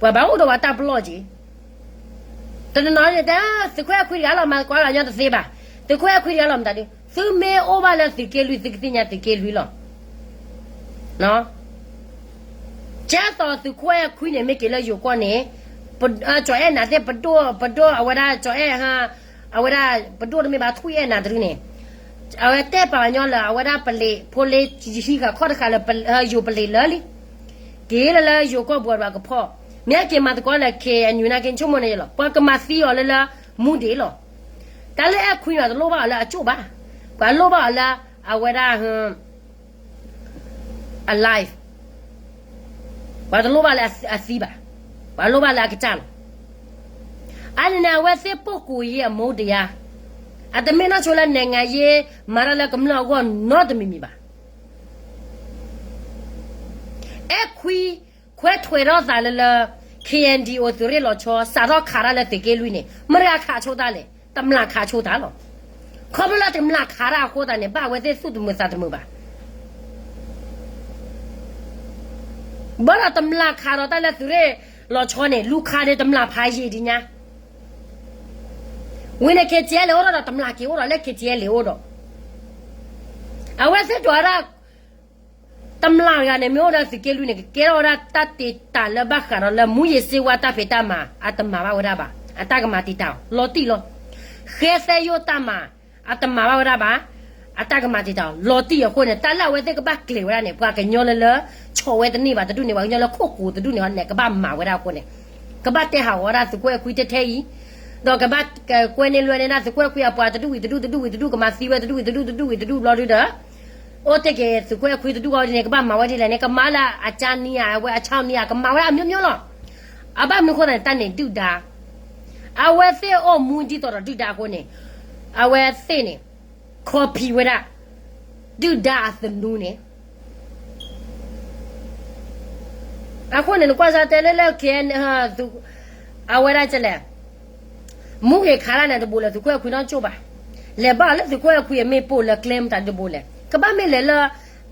ပှၤဘၣ်အိၣ်ဒီးပှၤတၢ်ပလီၢ်က့ၤ တနီၤနီၤန့ၣ်တဲ သုးခိၣ်အဲၣ်ခွံတဂၤလီၤ မၤသကိးလီၤညီတသ့ဘၣ်, သုးခိၣ်အဲၣ်ခွံတဂၤလီၤမတၤဒု, သုမ့ၢ်အိၣ်ဘၣ်လၢသုးက့လွံၢ် သုကသ့ၣ်ညါသုးက့လွံၢ်လီၤ. ကဲသိးသုးခိၣ်အဲၣ်ခွံန့ၣ် မ့ၢ်က့ၤလၢယိၤကီၢ်န့ၣ်, ကၠီၤအဲၣ်နၤသ့ၣ် ပဒိၣ် ပဒိၣ်အဝဲဒၣ်ကၠီၤအဲၣ်, အဝဲဒၣ်ပဒိၣ်တမ့ၢ်ဘၣ် ထွံၣ်အဲၣ်နၤတဒုန့ၣ်, အဝဲတဲပာ်ပှၤညီလၢ အဝဲဒၣ်ပလံးဖိလ့ဟံးဃာ်ခီၣ်တဃာ်လၢ ယိၤပလံးလၢလံ က့ၤလၢလၢယိၤကီၢ်ပူၤဒီးကဖီၣ်, မ့ၢ်က့ၤမၤသကိးလၢ ခ့ၣ်အဲၣ်ယူၣ် နာ်က့ဆိကမိၣ်န့ၣ်လီၤ ပှၤကမၤသံအီၤလၢလၢ မူဒံးလီၤ. တၢ်လၢအဲၣ်ခွံန့ၣ် တလိၣ်ဘၣ်အီၤလၢအကၠိၣ်ဘၣ်, ပှၤလိၣ်ဘၣ်အီၤလၢ အဝဲဒၣ် အ life, ပှၤတလိၣ်ဘၣ်လၢအသံဘၣ်, ပှၤလိၣ်ဘၣ်လၢအကစၢ်လီၤ. အါန့ၣ်န့ၣ် အဝဲသ့ၣ်ပိာ်ကွံာ်ယဲအမူဒံးဧါ, အတမ့ၢ်နီၢ်ဆိလၢ နိုင်ငံရေး မၤတၢ်လၢကမျၢၢ်အဂီၢ်နီတမံၤမံၤဘၣ်. အဲၣ်ခွံ ခွဲးထွဲးထီၣ်သးလၢလၢ ခ့ၣ်အဲၣ်ယူၣ် သုးရ့ၣ်လီၤဆီ စးထီၣ်ခးတၢ်လၢသုးက့လွံၢ်န့ၣ် မတၤခးဆိတၢ်လဲၣ်, တမျၢ်ခးဆိတၢ်လီၤ. ခီဖျိလၢတမျၢ်ခးတၢ်အဃိသတးန့ၣ် ဘၣ်အဝဲသ့ၣ်သူၣ်တမုာ်သးတမုာ်ဘၣ်. ဘၣ်ဒီးတမျၢ်ခးဒီးတၢ်လၢသုးရ့ၣ်လီၤဆီန့ၣ် လူၤခးဒီးတမျၢ်ဖးယံာ်ဒံးညါ ဝံၤန့ၣ် ခ့ၣ်ကၠဲလဲၤအိၣ်ဒီး တမျၢ်က့ၤအိၣ်ဒီးလၢ ခ့ၣ်ကၠဲလဲၤအိၣ်ဒီး အဝဲသ့ၣ်ဒွးဒၣ် တမျၢ်တဂၤန့ၣ် မ့ၢ်အိၣ်ဒီးသုးက့လွံၢ်န့ၣ် ကကဲထီၣ်ဝဲဒၣ်တၢ်တ့တၢ်လၢဘၣ်ဃးဒီးလၢ မူးယစ်ဆေးဝါး တၢ်ဖံးတၢ်မၤ အတမၤဘၣ်ဝဲဒၣ်ဘၣ်. အတၢ်ကမၤတံာ်တာ်အီၤ လီၤတံၢ်လီၤ. ဃဲသဲယိၣ်တၢ်မၤ အတမၤဘၣ်ဝဲဒၣ်ဘၣ်. အတၢ်ကမၤတံာ်တာ်အီၤ လီၤတံၢ်အဃိန့ၣ် တၢ်လၢအဝဲသ့ၣ်ကဘၣ်ကျဲၤဝဲဒၣ်န့ၣ် ပှၤကညီလၢလၢ ဆီၣ်ဝဲတန့ၢ်ဘၣ်တဒူၣ်န့ၣ် ပှၤကညီလၢခိၣ်ကိၤတဒူၣ်န့ၣ်န့ၣ် ကဘၣ်မၤဝဲဒၣ်အဃိန့ၣ် ကဘၣ်တဲဟးဂီၤဝဲဒၣ်သုးခိၣ်အဲၣ်ခွံထဲထဲအံၤ ဒီးကဘၣ်ကွဲန့ၢ်လွဲန့ၢ်ဒၣ်သုးခိၣ်အဲၣ်ခွံအပှၤတဒူၣ်ဝံၤတဒူၣ် တဒူၣ်ဝံၤတဒူၣ် ကမၤသံဝဲတဒူၣ်ဝံၤတဒူၣ် တဒူၣ်ဝံၤတဒူၣ်ဘျီဒုဒီး အိၣ်တ့ၢ်က့ၤသုးခိၣ်အဲၣ်ခွံတဒူၣ်အီၤဒ်န့ၣ် ကဘၣ်မၤဝဲဒ်လဲၣ်န့ၣ် ကမၤလၢအကၠါနံၤဧါ အဝဲအဆီနံၤဧါ ကမၤဝဲဒၣ်အမျိုးမျိုးလီၤ. အဘၣ်မနုၤအဃိသတးန့ၣ် တၢ်န့ၣ်ဒုၣ်ဒါ အဝဲသ့ၣ်အိၣ်မူဒ်သိးဒီးဒုၣ်ဒါအဃိန့ၣ် အဝဲသ့ၣ်န့ၣ် copy ဝဲဒၣ် ဒုၣ်ဒါအသနူန့ၣ် အဃိန့ၣ် နကွၢ်စၢ်တဲလၢလၢ ခ့ၣ်အဲၣ်ယူၣ် အဝဲဒၣ်ကလဲၣ် မူဂ့ၤခးတၢ်န့ၣ်တဘိလဲၣ် သုးခိၣ်အဲၣ်ခွံနီၢ်ကၠိၣ်ဘၣ်. လဲၤဘၣ်လၢသုးခိၣ်အဲၣ်ခွံအမ့ၢ်ပိာ်လၢကျဲမတၤတဘိလဲၣ် ကဘၣ်မ့ၢ်လဲၤလၢ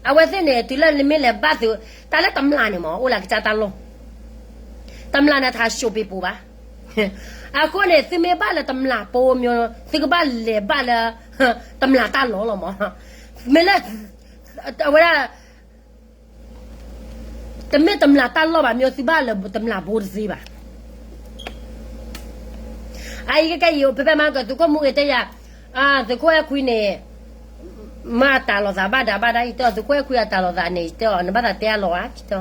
အဝဲသ့ၣ်န့ၣ် တုၤလၢနမ့ၢ်လဲၤဘၣ်သုး တၢ်လၢတမျၢ်န့ၣ်မ့ၢ် အိၣ်လၢကစၢ်တၢ်လီၢ် တမျၢ်န့ၣ် ထးၡိးပ့ၤပိာ်ဘၣ်. အဃိန့ၣ် သုမ့ၢ်ဘၣ်လၢတမျၢ်ပိာ်မျိုး သုကဘၣ်လဲၤဘၣ်လၢ တမျၢ်တၢ်လီၢ်လီၤမး. မ့ၢ်လၢ အဝဲဒၣ် တမ့ၢ်တမျၢ်တၢ်လီၢ်ဘၣ် မျိုး သုဘၣ်လၢတမျၢ်ဘိတသ့ဘၣ်. အအံၤကကဲအံၤ ဖဲဖဲမၤကသုးခိၣ်မူဂ့ၤတဲယၤ သုးခိၣ်အဲၣ်ခွံန့ၣ် မၤတၢ်လိာ်သးဘၣ်ဒၣ်ဘၣ်ဒၣ်အံၤတဲအီၤ သုးခိၣ်အဲၣ်ခွံအတၢ်လိာ်သးန့ၣ်တဲအီၤ နဘၣ်သးတဲအလီၢ်ဧါတဲအီၤ.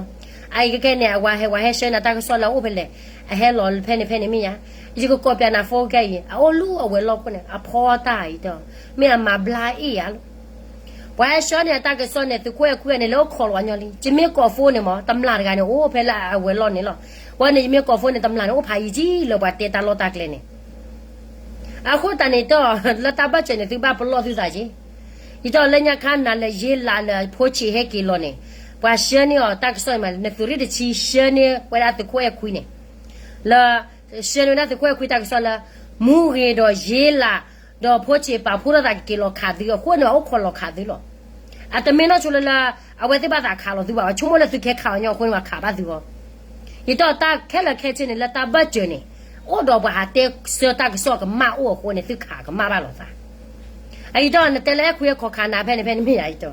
အအံၤကကဲန့ၣ် အဝဲဟဲ ဝဲဟဲဆှၢနၤတၢ်ကစီၣ်လၢအအိၣ်ဖဲလဲၣ် အဟဲလီၤဖဲန့ၣ်ဖဲန့ၣ်မ့ၢ်ယါ. ယကကိးပၠးနၤဖိကဲအံၤ အအိၣ်လူၤအဝဲၤလီၢ်ခိၣ်န့ၣ် အဖီတၢ်အံၤတဲအီၤ မ့ၢ်အမၤဘျါအ့ၣ်ယါလီၤ. ပှၤဟဲဆှၢန့ၢ်အတၢ်ကစီၣ်န့ၣ် သုးခိၣ်အဲၣ်ခွံန့ၣ် လဲၤအိၣ်ခိးလီၤဝဲညီလံ. ယမ့ၢ်ကိးဖိန့ၣ်မး တမျၢ်တဂၤန့ၣ် အိၣ်ဖဲလၢအဝဲၤလီၢ်န့ၣ်လီၤ. ဝဲန့ၣ် ယမ့ၢ်ကိးဖိန့ၣ် တမျၢ်န့ၣ် အိၣ်ဖးယံာ်ကံလၢပှၤတဲတၢ်လီၢ်တၢ်ကျဲန့ၣ် အဃိသတးန့ၣ်တဲအီၤ လၢတၢ်ဘၣ်စၢၤန့ၣ် သုဘၣ်ပလီၢ်သုသးက့ၤ. ယတဲအီၤလၢညါခါနၤလၢယ့လးလၢ ဖိဆံးဟဲက့ၤလီၤန့ၣ် ပှၤဆှၢန့ၢ်အီၤတၢ်ကစီၣ်မး နသုးရ့ၣ်တဆံဆှၢန့ၢ်ဝဲဒၣ်သုးခိၣ်အဲၣ်ခွံန့ၣ် လၢ ဆှၢန့ၢ်ဝဲဒၣ်သုးခိၣ်အဲၣ်ခွံတၢ်ကစီၣ်လၢ မူဂ့ၤဒီးယ့လး ဒီးဖိဆံးပာ်ဖှိၣ်ထီၣ်သးကက့ၤလီၤခးသုအဃိန့ၣ် ပှၤအိၣ်ခိးလီၤခးသုလီၤ. အတမ့ၢ်နီၢ်ဆိလၢလၢ အဝဲသ့ၣ်ဘၣ်သးခးလီၤသုဘၣ် ဆိကမိၣ်လၢသုကဟဲခးအီၤညီအဃိန့ၣ် ပှၤခးဘၣ်သုဂီၢ်. ယတဲအီၤတၢ်ခဲလၢာ်ခဲဆ့န့ၣ် လၢတၢ်ဘၣ်စၢၤန့ၣ် အိၣ်ဒီးပှၤဟးတဲဆှၢတၢ်ကစီၣ်ကမၣ်အိၣ်အဃိန့ၣ် သုခးကမၣ်ဘၣ်လိာ်သး အယံၤတဲအီၤ နတဲလၢအဲၣ်ခွံအခိးခးနၤဖဲန့ၣ်ဖဲန့ၣ်မ့ၢ်ယါ ယတ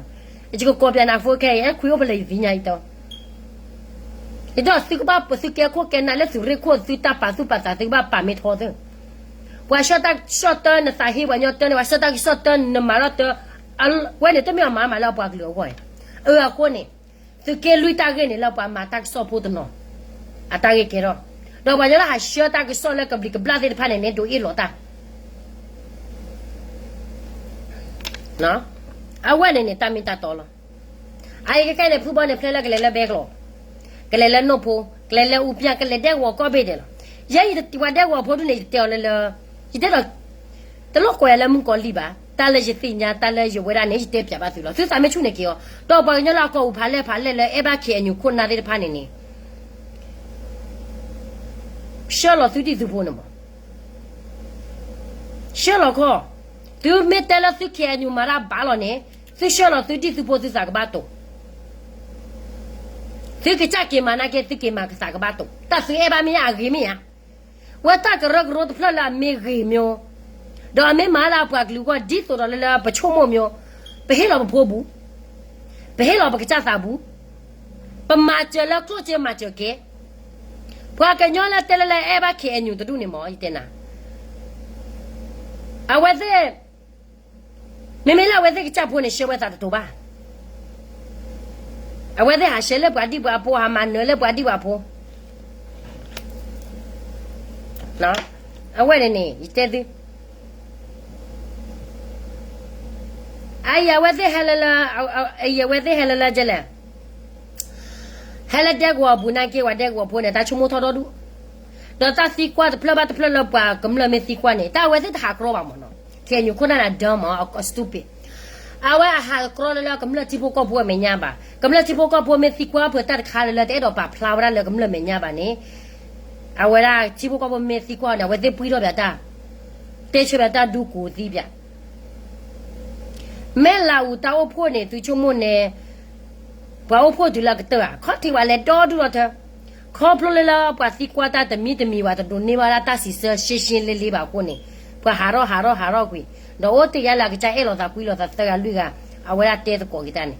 ဲအီၤ, ယကကိးပၠးနၤဖိခဲအံၤ အဲၣ်ခွံအိၣ်ဖဲလဲၣ်ယသ့ၣ်ညါ ယတဲအီၤ, ယတဲအီၤ သုကဘၣ်သုကဲခိၣ်ကဲနၢ်လၢသုးရ့ၣ်ခိၣ် သုတၢ်ပာ်သူၣ်ပာ်သး သုကဘၣ်ပာ်မ့ၢ်ထီသု, ပှၤဆှၢတၢ်ကစီၣ်တၢ်နသးဟ့ ပှၤညီတၢ်န့ၣ် ပှၤဆှၢတၢ်ကစီၣ်တၢ်နမၤထီၣ်တၢ်, ဝဲန့ၣ်တမ့ၢ်အမၤမးလၢအပှၤကလုာ်အဂီၢ်, အၢ အဃိန့ၣ် သုးက့လွံၢ်တၢ်ဂ့ၢ်န့ၣ် လၢပှၤမၤတၢ်ကစီၣ်ဖိတနီၤ အတၢ်ဂ့ၢ်ကဲထီၣ်, ဒီးပှၤညီလၢဟးဆှၢတၢ်ကစီၣ်လၢကဘျံးကဘျၣ်သ့ၣ်တဖၣ်န့ၣ် န့ၣ်ဒိးအ့ၣ်လိာ်တၢ် အဝဲန့ၣ်န့ၣ် တၢ်မ့ၢ်တၢ်တီလီၤ. အအံၤကကဲန့ၣ် ဖုဘီန့ၣ် ဖျဲလၢကလဲၤလၢဘဲကျိး, ကလဲၤလၢနိၣ်ဖိ, ကလဲၤလၢအူပျၢ်, ကလဲၤဒဲကဝီၤကိးဘ့ၣ်ဒဲးလီၤ. ယဲယတဝဲဒဲကဝီၤဖိဒ်န့ၣ် ယတဲအီၤလၢလၢ, ယတဲဒီး, တလိၣ်ကွၢ်ယၤလၢမုၣ်ကီၤလံၢ်ဘၣ်, တၢ်လၢယသ့ၣ်ညါ တၢ်လၢယဝဲဒၣ်န့ၣ် ယတဲပၠးဘၣ်သုလီၤ. သုသးမ့ၢ်ဆူၣ်န့ၣ်က့ၤအီၤ, ဒီးပှၤကညီလၢအကီၢ်ပူၤဖးလဲၢ်ဖးလဲၢ်လၢအဲၣ်ဘၣ် ခ့ၣ်အဲၣ်ယူၣ် ခိၣ်နၢ်သ့ၣ်တဖၣ်န့ၣ်န့ၣ် ဆှၢလီၤသုဒံၣ်သုဖိန့ၣ်မး, ဆှၢလီၤခီ, သုမ့ၢ်တဲလၢသု ခ့ၣ်အဲၣ်ယူၣ် မၤတၢ်ဘၣ်လီၤန့ၣ်, သုဆှၢလီၤသုဒံၣ်သုဖိသုသးကဘၣ်တိာ်, သုကစၢ်က့ၤမၤနာ်က့ သုက့ၤမၤကသးကဘၣ်တိာ်, တၢ်သုအဲၣ်ဘၣ်မ့ၢ်ဧါ အဂ့ၤမ့ၢ်ဧါ, ဝဲတၢ်ကရၢကရိတဖျၢၣ်လၢအမ့ၢ်ဂ့ၤမ့ၢ်, ဒီးအမ့ၢ်မၤလၢအပှၤကလုာ်အဂီၢ် ဒ်သိးဒီးလၢလၢပဆိကမိၣ်မ့ၢ်, ပဟ့ၣ်လီၤပဖိဘူး, ပဟ့ၣ်လီၤပကစၢ်သးဘူး, ပမၤစၢၤလၢကျိၣ်စ့မၤစၢၤကဲ, ပှၤကညီလၢတဲလၢလၢအဲၣ်ဘၣ် ခ့ၣ်အဲၣ်ယူၣ် တဒူၣ်န့ၣ်မး ယတဲနၤ, အဝဲသ့ၣ်, မ့မ့ၢ်လၢအဝဲသ့ၣ်ကစၢ်ဖိန့ၣ် ဆှၢဝဲသးတတိၤဘၣ်, အဝဲသ့ၣ်ဟးဆှၢလၢပှၤဒံၣ်ပှၤဖိ ဟးမၤနၢၤလၢပှၤဒံၣ်ပှၤဖိ, အဝဲန့ၣ်န့ၣ် ယတဲသု အအံၤအဝဲသ့ၣ်ဟဲလၢလၢ, အအံၤအဝဲသ့ၣ်ဟဲလၢလၢကဲလဲၣ်, ဟဲလၢဒဲကဝီၤအပူၤနာ်က့ ပှၤဒဲကဝီၤဖိန့ၣ် တၢ်ဆိကမိၣ်ထီၣ်ဒီဒူၣ်, ဒီးတၢ်သံကွၢ်တဖျၢၣ်ဘၣ်တဖျၢၣ်လၢပှၤကမျၢၢ်မ့ၢ်သံကွၢ်န့ၣ် တၢ်အဝဲသ့ၣ်တဟးကြီဘၣ်မးနီၤ, ခ့ၣ်အဲၣ်ယူၣ် ခိၣ်နၢ်န့ၣ် dumb မး stupid, အဝဲအဟးကြီလၢလၢကမျၢၢ်ထံဖိကီၢ်ဖိအမဲာ်ညါဘၣ်, ကမျၢၢ်ထံဖိကီၢ်ဖိမ့ၢ်သံကွၢ်ဖုးတၢ်တခါလၢလၢတအဲၣ်ဒိးပာ်ဖျါဝဲဒၣ်လၢကမျၢၢ်မဲာ်ညါဘၣ်န့ၣ်, အဝဲဒၣ်ထံဖိကီၢ်ဖိမ့ၢ်သံကွၢ်န့ၣ် အဝဲသ့ၣ်ပှံၢ်ထီၣ်ပတၢ်, တဲဆၢပတၢ်ဒူကိၢ်သံပၠး မ့ၢ်လၢအူတၢ်အိၣ်ဖှိၣ်န့ၣ် သုဆိကမိၣ်န့ၣ်, ပှၤအိၣ်ဖှိၣ်တုၤလၢအကတၢၢ်ဧါ, ခီၣ်ထံးဝဲလဲၤဒီဒူၣ်ဒီထၢ, ခီဖျိလၢလၢပှၤသံကွၢ်တၢ်တမံၤတမံၤဘၣ် တဒိးန့ၢ်ဘၣ်ဒၣ်တၢ်စံးဆၢရှဲရှဲလ့လ့ဘၣ်အဃိန့ၣ်, ပှၤဟးထီၣ်ဟးထီၣ်ဟးထီၣ်ကွံာ်, ဒီးအိၣ်တ့ၢ်ယါလၢအကစၢ်အဲၣ်လီၤသးကွံလီၤသးသၢဂၤလွံၢ်ဂၤ, အဝဲဒၣ်တဲသကိးက့ၤတၢ်န့ၣ်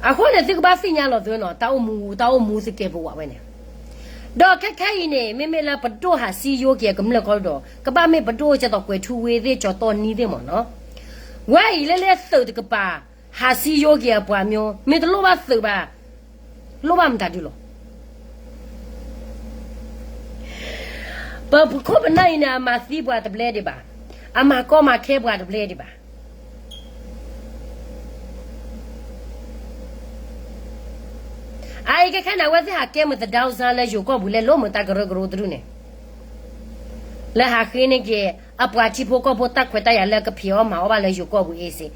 အဃိန့ၣ် သုကဘၣ်သ့ၣ်ညါလီၤသုနီၤ, တၢ်အိၣ်မူ တၢ်အိၣ်မူသုကဲပဝးဝဲန့ၣ်, ဒီးခဲခဲအံၤန့ၣ် မ့မ့ၢ်လၢပဒိၣ်ဟးစံယိက့ၤအကမျၢၢ်ကီၢ်ဒီး ကဘၣ်မ့ၢ်ပဒိၣ်ကဲသိးကွဲၤထူဝ့သ့ၣ် ကၠီၤတီနံသ့ၣ်မးနီၤ, ဝဲအံၤလၢလၢသုးတကပၤ ဟးစံယိက့ၤအပှၤမ့ၢ် မ့ၢ်တလိၣ်ဘၣ်သုးဘၣ်, လိၣ်ဘၣ်မတၤဒုလီၤ ပပခိၣ်ပနၢ်အံၤန့ၣ် အမၤသံပှၤတဘျဲဒံးဘၣ်, အမၤကီမၤခဲပှၤတဘျဲဒံးဘၣ်. အအံၤခဲခဲန့ၣ် အဝဲသ့ၣ်ဟးကဲမုၢ်သဒါစါလၢယိၤကီၢ်ပူၤ လဲၤလိမုၢ်တၢ်ကရၢကရိတဒူၣ်န့ၣ်, လၢဟးဃ့န့ၢ်က့ၤ အပှၤထံဖိကီၢ်ဖိတၢ်ခွဲးတၢ်ယာ်လၢကဖံးအီၣ်မၤအီၣ်ဘၣ်လၢယိၤကီၢ်ပူၤအ့စ့,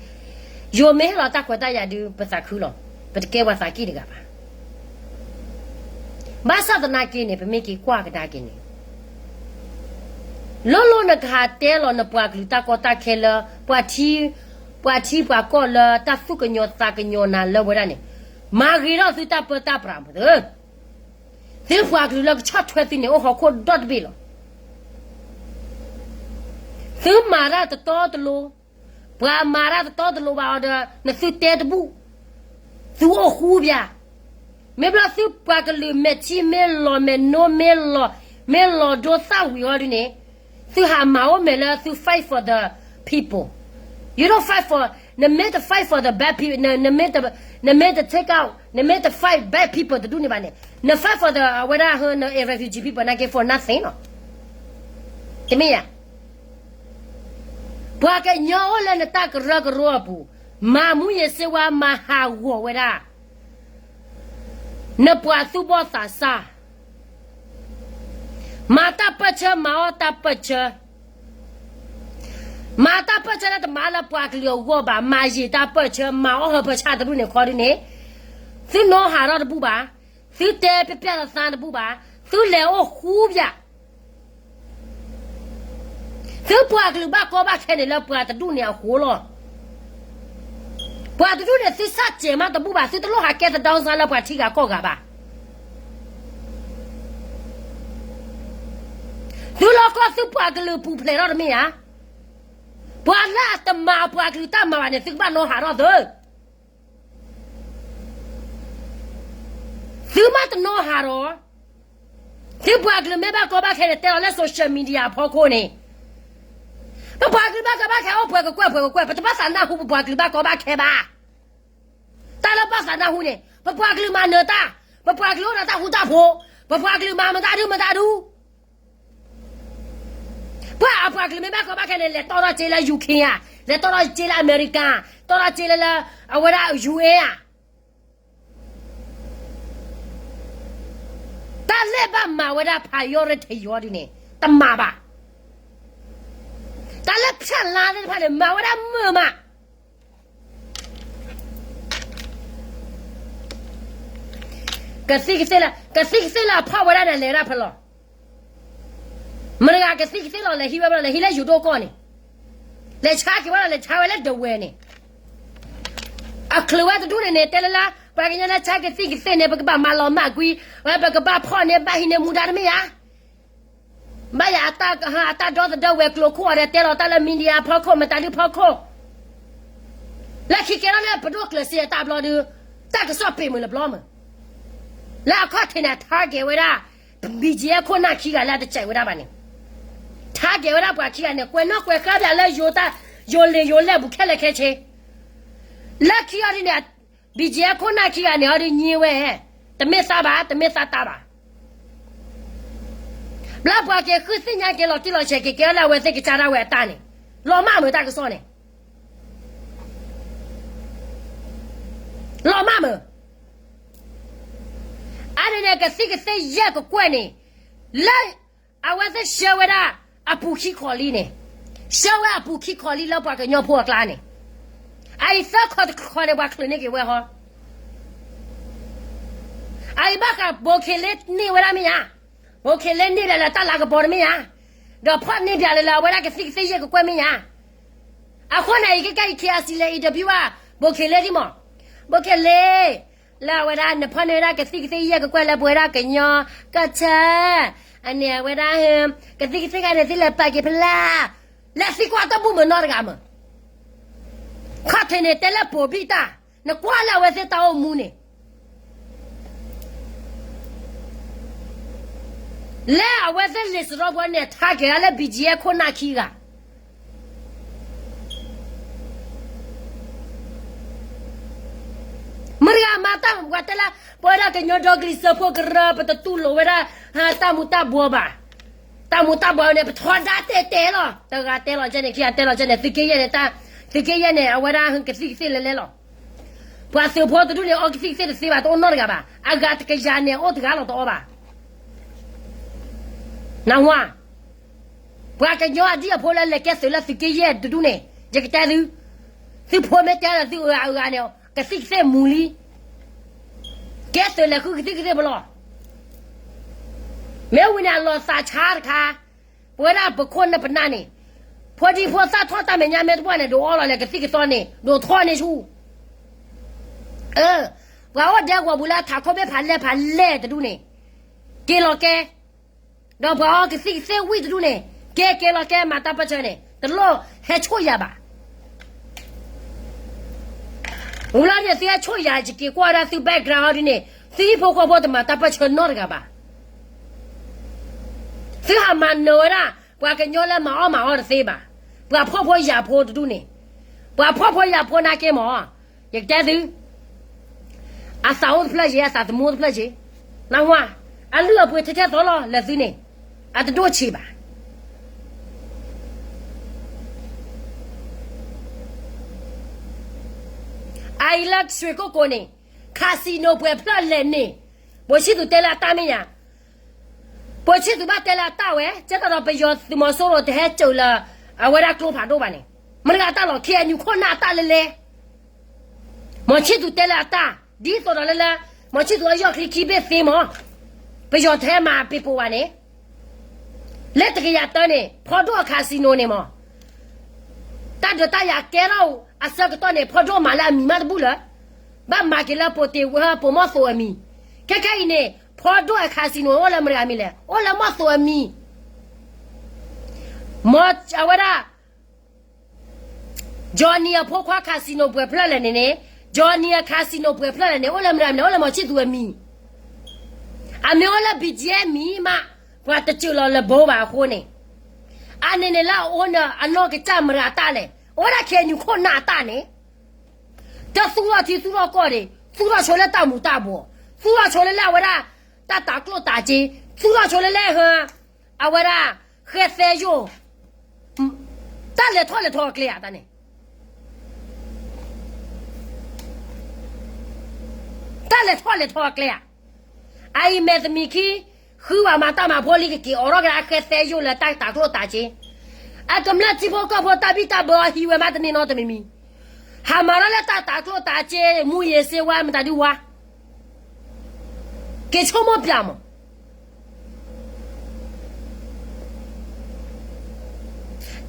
ယိၤမ့ၢ်ဟ့ၣ်လီၤတၢ်ခွဲးတၢ်ယာ်ဒုး ပသးခုလီၤ, ပတကဲပှၤသးကံၣ်တဂၤဘၣ်. ဘၣ်ဆၣ်သနာ်က့န့ၣ် ပမ့ၢ်က့ၤကွၢ်ကဒါက့ၤန့ၣ်, လိၤလိၤနကဟးတဲလီၤနပှၤကလုာ်တၢ်ကီတၢ်ခဲလၢ ပှၤထံ, ပှၤထံပှၤကီၢ်လၢတၢ်သူၣ်ကညီၤသးကညီၤနၤလၢဝဲဒၣ်န့ၣ်, မၤဂ့ၤထီၣ်သုတၢ်ပၢတၢ်ပြးမးသၢ, သုပှၤကလုာ်လၢကဆီၣ်ထွဲသုန့ၣ် အိၣ်ဟီၣ်ခိၣ်ဒီတဘ့ၣ်လီၤ. သုမၤတၢ်တတီတလိၤ, ပှၤမၤတၢ်တတီတလိၤဘၣ်အီၤဒီး နသုတဲတဘူၣ်, သုအိၣ်ဃူဘၣ်. မ့ၢ်ဘျီသုပှၤကလုာ်မဲာ်ထံမဲာ်လီၤ မဲာ်နိမဲာ်လီၤ, မဲာ်လီၤဒိသၣ်ဝံၤအီၤဒ်န့ၣ်, သုဟးမၤအိၣ်မဲာ်လၢသု fight for the people, you don't fight for, နမ့ၢ်တ fight for the bad people, နမ့ၢ်တ take out, နမ့ၢ်တ fight bad people တဒူၣ်န့ၣ်ဘၣ်န့ၣ်, န fight for the အဝဲဒၣ်ဟၢ န refugee people နာ်က့ for nothing လီၤ. တမ့ၢ်ဧါ. ပှၤကညီအိၣ်လၢနတၢ်ကရၢကရိအပူၤ, မၤမူယစ့ဝါ မၤဟးဂီၤဝဲဒၣ် နပှၤသူၣ်ဘီၣ်သးစၢ်, မၤတၢ်ပၢၢ်ဆၢ မၤအီၣ်တၢ်ပၢၢ်ဆၢ, မၤတၢ်ပၢၢ်ဆၢလၢတမၤလၢပှၤကလုာ်အဂီၢ်ဘၣ်, မၤယံာ်တၢ်ပၢၢ်ဆၢ မၤအီၣ်ဟၢဖၢဆၣ်တဒူၣ်န့ၣ်ခီဒ်န့ၣ်, သုနီၢ်ဟးထီၣ်တဘူၣ်ဘၣ်, သုတဲပျဲၢ်ပျဲၢ်သးသးတဘူၣ်ဘၣ်, သုလဲၤအိၣ်ဃူဘၣ်. သုပှၤကလုာ်ဘၣ်ကီဘၣ်ခဲန့ၣ်လၢပှၤတဒူၣ်န့ၣ်အဃိလီၤ. ပှၤတဒူၣ်န့ၣ် သုစၢ်စဲးမးတဘူၣ်ဘၣ်, သုတလိၣ်ဟးကဲသဒၢစါလၢပှၤထံဂၤကီၢ်ဂၤဘၣ်. သုလီၢ်ကီၢ်သုပှၤကလုာ်ပူၤဖျဲးထီၣ်တမ့ၢ်ဧါ. ပှၤလၢအတမၤအပှၤကလုာ်တၢ်မၤဘၣ်န့ၣ် သုကဘၣ်နီၢ်ဟးထီၣ်သု သုမ့ၢ်တနီၢ်ဟးဒီး, သုပှၤကလုာ်မ့ၢ်ဘၣ်ကီဘၣ်ခဲန့ၣ် တဲလီၤလၢ social media အဖီခိၣ်န့ၣ်, ပပှၤကလုာ်ဘၣ်ကီဘၣ်ခဲအိၣ်ပှဲၤကကွဲၢ်ပှဲၤကကွဲၢ်, ပတဘၣ်သးနၢ်ဟူပပှၤကလုာ်ဘၣ်ကီဘၣ်ခဲဘၣ်. တၢ်လၢဘၣ်သးနၢ်ဟူန့ၣ် ပပှၤကလုာ်မၤနၢၤတၢ်, ပပှၤကလုာ်အိၣ်ဒီးတၢ်ဃူတၢ်ဖိး, ပပှၤကလုာ်မၤမတၤဒုမတၤဒု ပှၤအပှၤကလုာ်မ့ၢ်ဘၣ်ကီဘၣ်ခဲန့ၣ် လဲၤတီၢ်ထီၣ်စ့လၢ UK ဧါ, လဲၤတီၢ်ထီၣ်စ့လၢအမဲရကၤ, တီၢ်ထီၣ်စ့လၢလၢ အဝဲဒၣ် ယူၣ်အ့ ဧါ. တၢ်လၢဘၣ်မၤဝဲဒၣ် priority ယီၤဒ်န့ၣ် တမၤဘၣ်. တၢ်လၢဖျၢၣ်လါသ့ၣ်တဖၣ်န့ၣ် မၤဝဲဒၣ်မုာ်မး. ကသံၣ်ကသ့ၣ်လၢ ကသံၣ်ကသ့ၣ်လၢအဖီၣ်ဝဲဒၣ်န့ၣ် လဲၤဝဲဒၣ်ဖဲလဲၣ်. မတၤတဂၤကသံၣ်ကသ့ၣ်လီၤ လဲၤဟံးဝဲဖဲလဲၣ်, လဲၤဟံးလၢယိၤဒိၣ်ကီၢ်န့ၣ်, လဲၤဆါက့ၤဝဲဒၣ် လဲၤဆါဝဲလၢဒဝဲၢ်န့ၣ်. အချုးဝဲတဒူၣ်န့ၣ်န့ၣ် တဲလၢလၢ ပှၤကညီလၢဆါကသံၣ်ကသ့ၣ်န့ၣ် ပကဘၣ်မၤလီၤမၢ်ကွံာ်, ဝဲပကဘၣ်ဖီၣ်န့ၢ်ဘၣ်ဟံးန့ၢ်မူဒါတမ့ၢ်ဧါ. ဘၣ်ယၤအတၢ်ဒီသဒၢဝဲၤကျိၤခိၣ်အီၤဒီး တဲလီၤတၢ်လၢ media ဖီခိၣ် မတၤဒုဖီခိၣ်, လၢခံကဲထီၣ်လၢပဒိၣ်ကျၢၤစ့အတၢ်ဘျီဒုး, တၢ်ကစီၣ်ပ့ၤမုာ်လၢဘျီမုာ်, လၢအခီၣ်ထံးန့ၣ် target ဝဲဒၣ် BGF ခိၣ်နၢ်ခံဂၤလၢအတစဲးဝဲဒၣ်ဘၣ်န့ၣ်, target ဝဲဒၣ်ပှၤခံဂၤန့ၣ် ကွဲးနီၣ်ကွဲးဃါဘၣ်လၢယိၤတၢ်, ယိၤလ့ၤယိၤလဲၢ်ဘူးခဲလၢာ်ခဲဆ့, လၢခံအီၤဒ်န့ၣ် BGF ခိၣ်နၢ်ခံဂၤန့ၣ် အီၤဒုးညံဝဲ, တမ့ၢ်သးဘၣ် တမ့ၢ်သးတၢ်ဘၣ်. ဘျီပှၤက့ၤဃုသ့ၣ်ညါက့ၤလီၤတံၢ်လီၤဆဲးက့ၤကဲလၢအဝဲသ့ၣ်ကစၢ်ဒၣ်ဝဲအတၢ်န့ၣ်, လီၤမၢ်မုာ်တၢ်ကစီၣ်န့ၣ်, လီၤမၢ်မုာ်. အါန့ၣ်န့ၣ် ကသံၣ်ကသ့ၣ်ယဲၢ်ကကွဲၢ်န့ၣ်, လၢအဝဲသ့ၣ်ဆှၢဝဲဒၣ်အပူၤခံခီးလံန့ၣ်, ဆှၢဝဲအပူၤခံခီးလံလၢပှၤကညီဖိအကျါန့ၣ်, အအံၤသၢခီးတခီးန့ၣ် ပှၤချုးန့ၢ်က့ၤဝဲဟီ အအံၤဘၣ်ဃး ဘိးခ့လ့န့ၢ်ဝဲဒၣ်မ့ၢ်ဧါ, ဘိးခ့လ့န့ၢ်ဘၣ်လၢတၢ်လၤကပီၤတမ့ၢ်ဧါ, ဒီးဖီၣ်န့ၢ်ဘၣ်လၢလၢအဝဲဒၣ်ကသံၣ်ကသ့ၣ်ယဲၢ်ကကွဲၢ်မ့ၢ်ဧါ. အဃိန့ၣ် အံၤကဲကဲအံၤ KIC လဲၤ interview ဘၣ် ဘိးခ့လ့ဒံးမး, ဘိးခ့လ့, လၢအဝဲဒၣ်နဖီၣ်န့ၢ်ဝဲဒၣ်ကသံၣ်ကသ့ၣ်ယဲၢ်ကကွဲၢ်လၢပဝဲဒၣ်ကညီကီၢ်ဆၢ, အန့ၣ်အဝဲဒၣ် ကသံၣ်ကသ့ၣ်ခါန့ၣ် သုလဲၤပာ်က့ၤဖဲလဲၣ်, လၢသုကွၢ်တၢ်ဘူၣ်မုာ်နီတဂၤမး, ခီၣ်ထံးန့ၣ် တဲလၢပိာ်ဘံၣ်တၢ်, နကွၢ်လၢအဝဲသ့ၣ်တၢ်အိၣ်မူန့ၣ် လၢအဝဲသ့ၣ်လံာ်စရီပှၤန့ၣ် target လၢ BGF ခိၣ်နၢ်ခံဂၤ, မတၤတဂၤမၤတၢ်ပှၤတဲလၢ ပဝဲဒၣ်ကညီဒီကလုာ်စၢဖှိၣ်ကရၢ ပတတူၢ်လိာ်ဝဲဒၣ် တၢ်မူၤတၢ်ဘှီးဘၣ်, တၢ်မူၤတၢ်ဘှီးန့ၣ် ပထီဒါတဲာ်တဲာ်လီၤ, တဂၤတဲလီၤကဲန့ၣ် ခံဂၤတဲလီၤကဲန့ၣ် သုးက့ယဲၢ်န့ၣ် တၢ်, သုးက့ယဲၢ်န့ၣ် အဝဲဒၣ်ကသံၣ်ကသ့ၣ်လဲၤလဲၤလီၤ. ပှၤသုးဖိတဒူၣ်န့ၣ် အီကသံၣ်ကသ့ၣ်တသ့ဘၣ် တအိၣ်နီတဂၤဘၣ်, အဂၤတကယၤန့ၣ် အအိၣ်တဂၤလီၤတအီၣ်ဘၣ်. နၢ်ဟူဧါ, ပှၤကညီအဒံၣ်အဖိလၢလဲၤကဲသုးလၢသုးက့ယဲၢ်တဒူၣ်န့ၣ် ယကတဲသု, သုဖိမ့ၢ်တဲဒီးသုအဂၤအဂၤန့ၣ် ကသံၣ်ကသ့ၣ်မူၤလံ, ကဲသုးလဲၤဃုကသံၣ်ကသ့ၣ်ပလီၢ် မ့ၢ်ဝံၤန့ၣ် အလီၤသးဆါတခါ, ပဝဲဒၣ်ပခိၣ်နၢ်ပနၢ်န့ၣ်, ဖိဒံဖိသၣ်ထီၣ်တၢ်မဲာ်ညါမ့ၢ်တဘၣ်န့ၣ် ဒိးအီလီၤလၢကသံၣ်ကသီန့ၣ် ဒိးထီၣ်န့ၢ်ဆူၣ်. ပှၤအိၣ်ဒဲကဝီၤပူၤလၢထးခိၣ်ဘ့ၣ်ဖးလဲၢ်ဖးလဲၢ်တဒူၣ်န့ၣ်, က့ၤလီၤကဲ, ဒီးပှၤအီကသံၣ်ကသ့ၣ်ဝံၣ်တဒူၣ်န့ၣ် က့ၤက့ၤလီၤကဲမၤတၢ်ပၢၢ်ဆၢန့ၣ် တလိၣ်ဟဲဆိၣ်ယၤဘၣ်. ဝံၤလီၤန့ၣ် သုဟဲဆိၣ်ယၤ ယက့ၤကွၢ်ဝဲဒၣ်သု background အီၤဒ်န့ၣ် သုဟံၣ်ဖိဃီဖိတမၤတၢ်ပၢၢ်ဆၢနီတဂၤဘၣ်. သုဟးမၤနၢၤဝဲဒၣ် ပှၤကညီလၢမၤအီၣ်မၤအီတသ့ဘၣ်. ပှၤဖှီၣ်ဖိယာ်ဖိတဒူၣ်န့ၣ်, ပှၤဖှီၣ်ဖိယာ်ဖိနာ်က့မး, ယကတဲသု, အသးအိၣ်တဖျၢၣ်ယ့ၤ အသးသမူအိၣ်တဖျၢၣ်ယ့ၤ, နၢ်ဟူဧါ, အလုၢ်အပှ့ၤထဲထဲသိးလီၤလၢသုန့ၣ်, အတဒိၣ်ဆံးဘၣ်. အအံၤလၢရွှေကုက္ကိုန့ၣ်, casino ပှဲၤဖျၢၣ်လဲၣ်န့ၣ်, ဘိၣ်ဆံသူးတဲလၢအတၢ်မ့ၢ်ယၤ, ဘိၣ်ဆံသူးဘၣ်တဲလၢအတၢ်ဝဲ, ကဲသိးဒီးပယီၤသုးမီၤစိရိၤတဟဲစိာ်လၢ အဝဲဒၣ်ကျိဖးဒိၣ်ဘၣ်န့ၣ်, မတၤတဂၤတၢ်လီၤ KNU ခိၣ်နၢ်အတၢ်လဲၤလဲၤ မီၤဆံသူးတဲလၢအတၢ်, ဒ်သိးဒီးလၢလၢ, မီၤဆံသူးအယီၢ်ချံခံဘ့ၣ်သ့မး, ပယီၤတဟဲမၤပ့ၤပိာ်ဘၣ်န့ၣ်, လၢတကယၤတၢန့ၣ် ဖီဒိၣ်အ casino န့ၣ်မး, တၢ်ဒုးတၢ်ယၤကဲထီၣ်အဆၢကတီၢ်န့ၣ် ဖီဒိၣ်မၤလၢအမံၤမးတဘူၣ်လၢ, ဘၣ်မၤက့ၤလၢပိာ်တ့ၢ်ဝဲပိာ်မီၢ်သိးအမံၤ, ခဲခဲအံၤန့ၣ် ဖီဒိၣ်အ casino အိၣ်လၢမတၤတဂၤမံၤလဲၣ်, အိၣ်လၢမီၢ်သိးအမံၤ, မ့ၢ်အဝဲဒၣ် Johnny အဖိခွါ casino ပှဲၤဖျၢၣ်လဲၣ်န့ၣ်န့ၣ်, Johnny အ casino ပှဲၤဖျၢၣ်လဲၣ်န့ၣ် အိၣ်လၢမတၤတဂၤမံၤလဲၣ်, အိၣ်လၢမီၤဆံသူးအမံၤ, အမ့ၢ်အိၣ်လၢ BGF မံၤမး, ပှၤတစၢၤလီၤလၢဘိဘၣ်အဃိန့ၣ်, အန့ၣ်န့ၣ်လၢအအိၣ်န့ၣ် အနီၢ်ကစၢ်မတၤတဂၤအတၢ်လဲၣ်, အိၣ်ဝဲဒၣ် KNU ခိၣ်နၢ်အတၢ်န့ၣ်, တသူၣ်ထီၣ်ထံသူၣ်ထီၣ်ကီၢ်ဒံး, သူၣ်ထီၣ်ဆိလၢတၢ်မူၤတၢ်ဘှီး, သူၣ်ထီၣ်ဆိလၢလၢအဝဲဒၣ် တၢ်တၤကျိၣ်တၤစ့, သူၣ်ထီၣ်ဆိလၢလၢ အဝဲဒၣ် ဃဲသဲယိၣ်, တၢ်လဲၤထီၣ်လဲၤထီအကျဲဧါတၢ်န့ၣ်, တၢ်လဲၤထီၣ်လဲၤထီအကျဲဧါ. အအံၤမဲာ်တမံၤခံ, ဃုဘၣ်မၤတၢ်မၤဖိလံ ကက့ၤအိးထီၣ်ကဒါဃဲသဲယိၣ်လၢ တၢ်တၤကျိၣ်တၤစ့, အကမျၢၢ်ထံဖိကီၢ်ဖိတၢ်ဘံၣ်တၢ်ဘၢအီၤဟံးဝဲမးတမံၤနီတမံၤမံၤ, ဟးမၤထီၣ်လၢတၢ်တၤကျိၣ်တၤစ့ မူးယစ်ဆေးဝါး မတၤဒုးဝါ က့ၤဆိကမိၣ်ပျၢ်မး.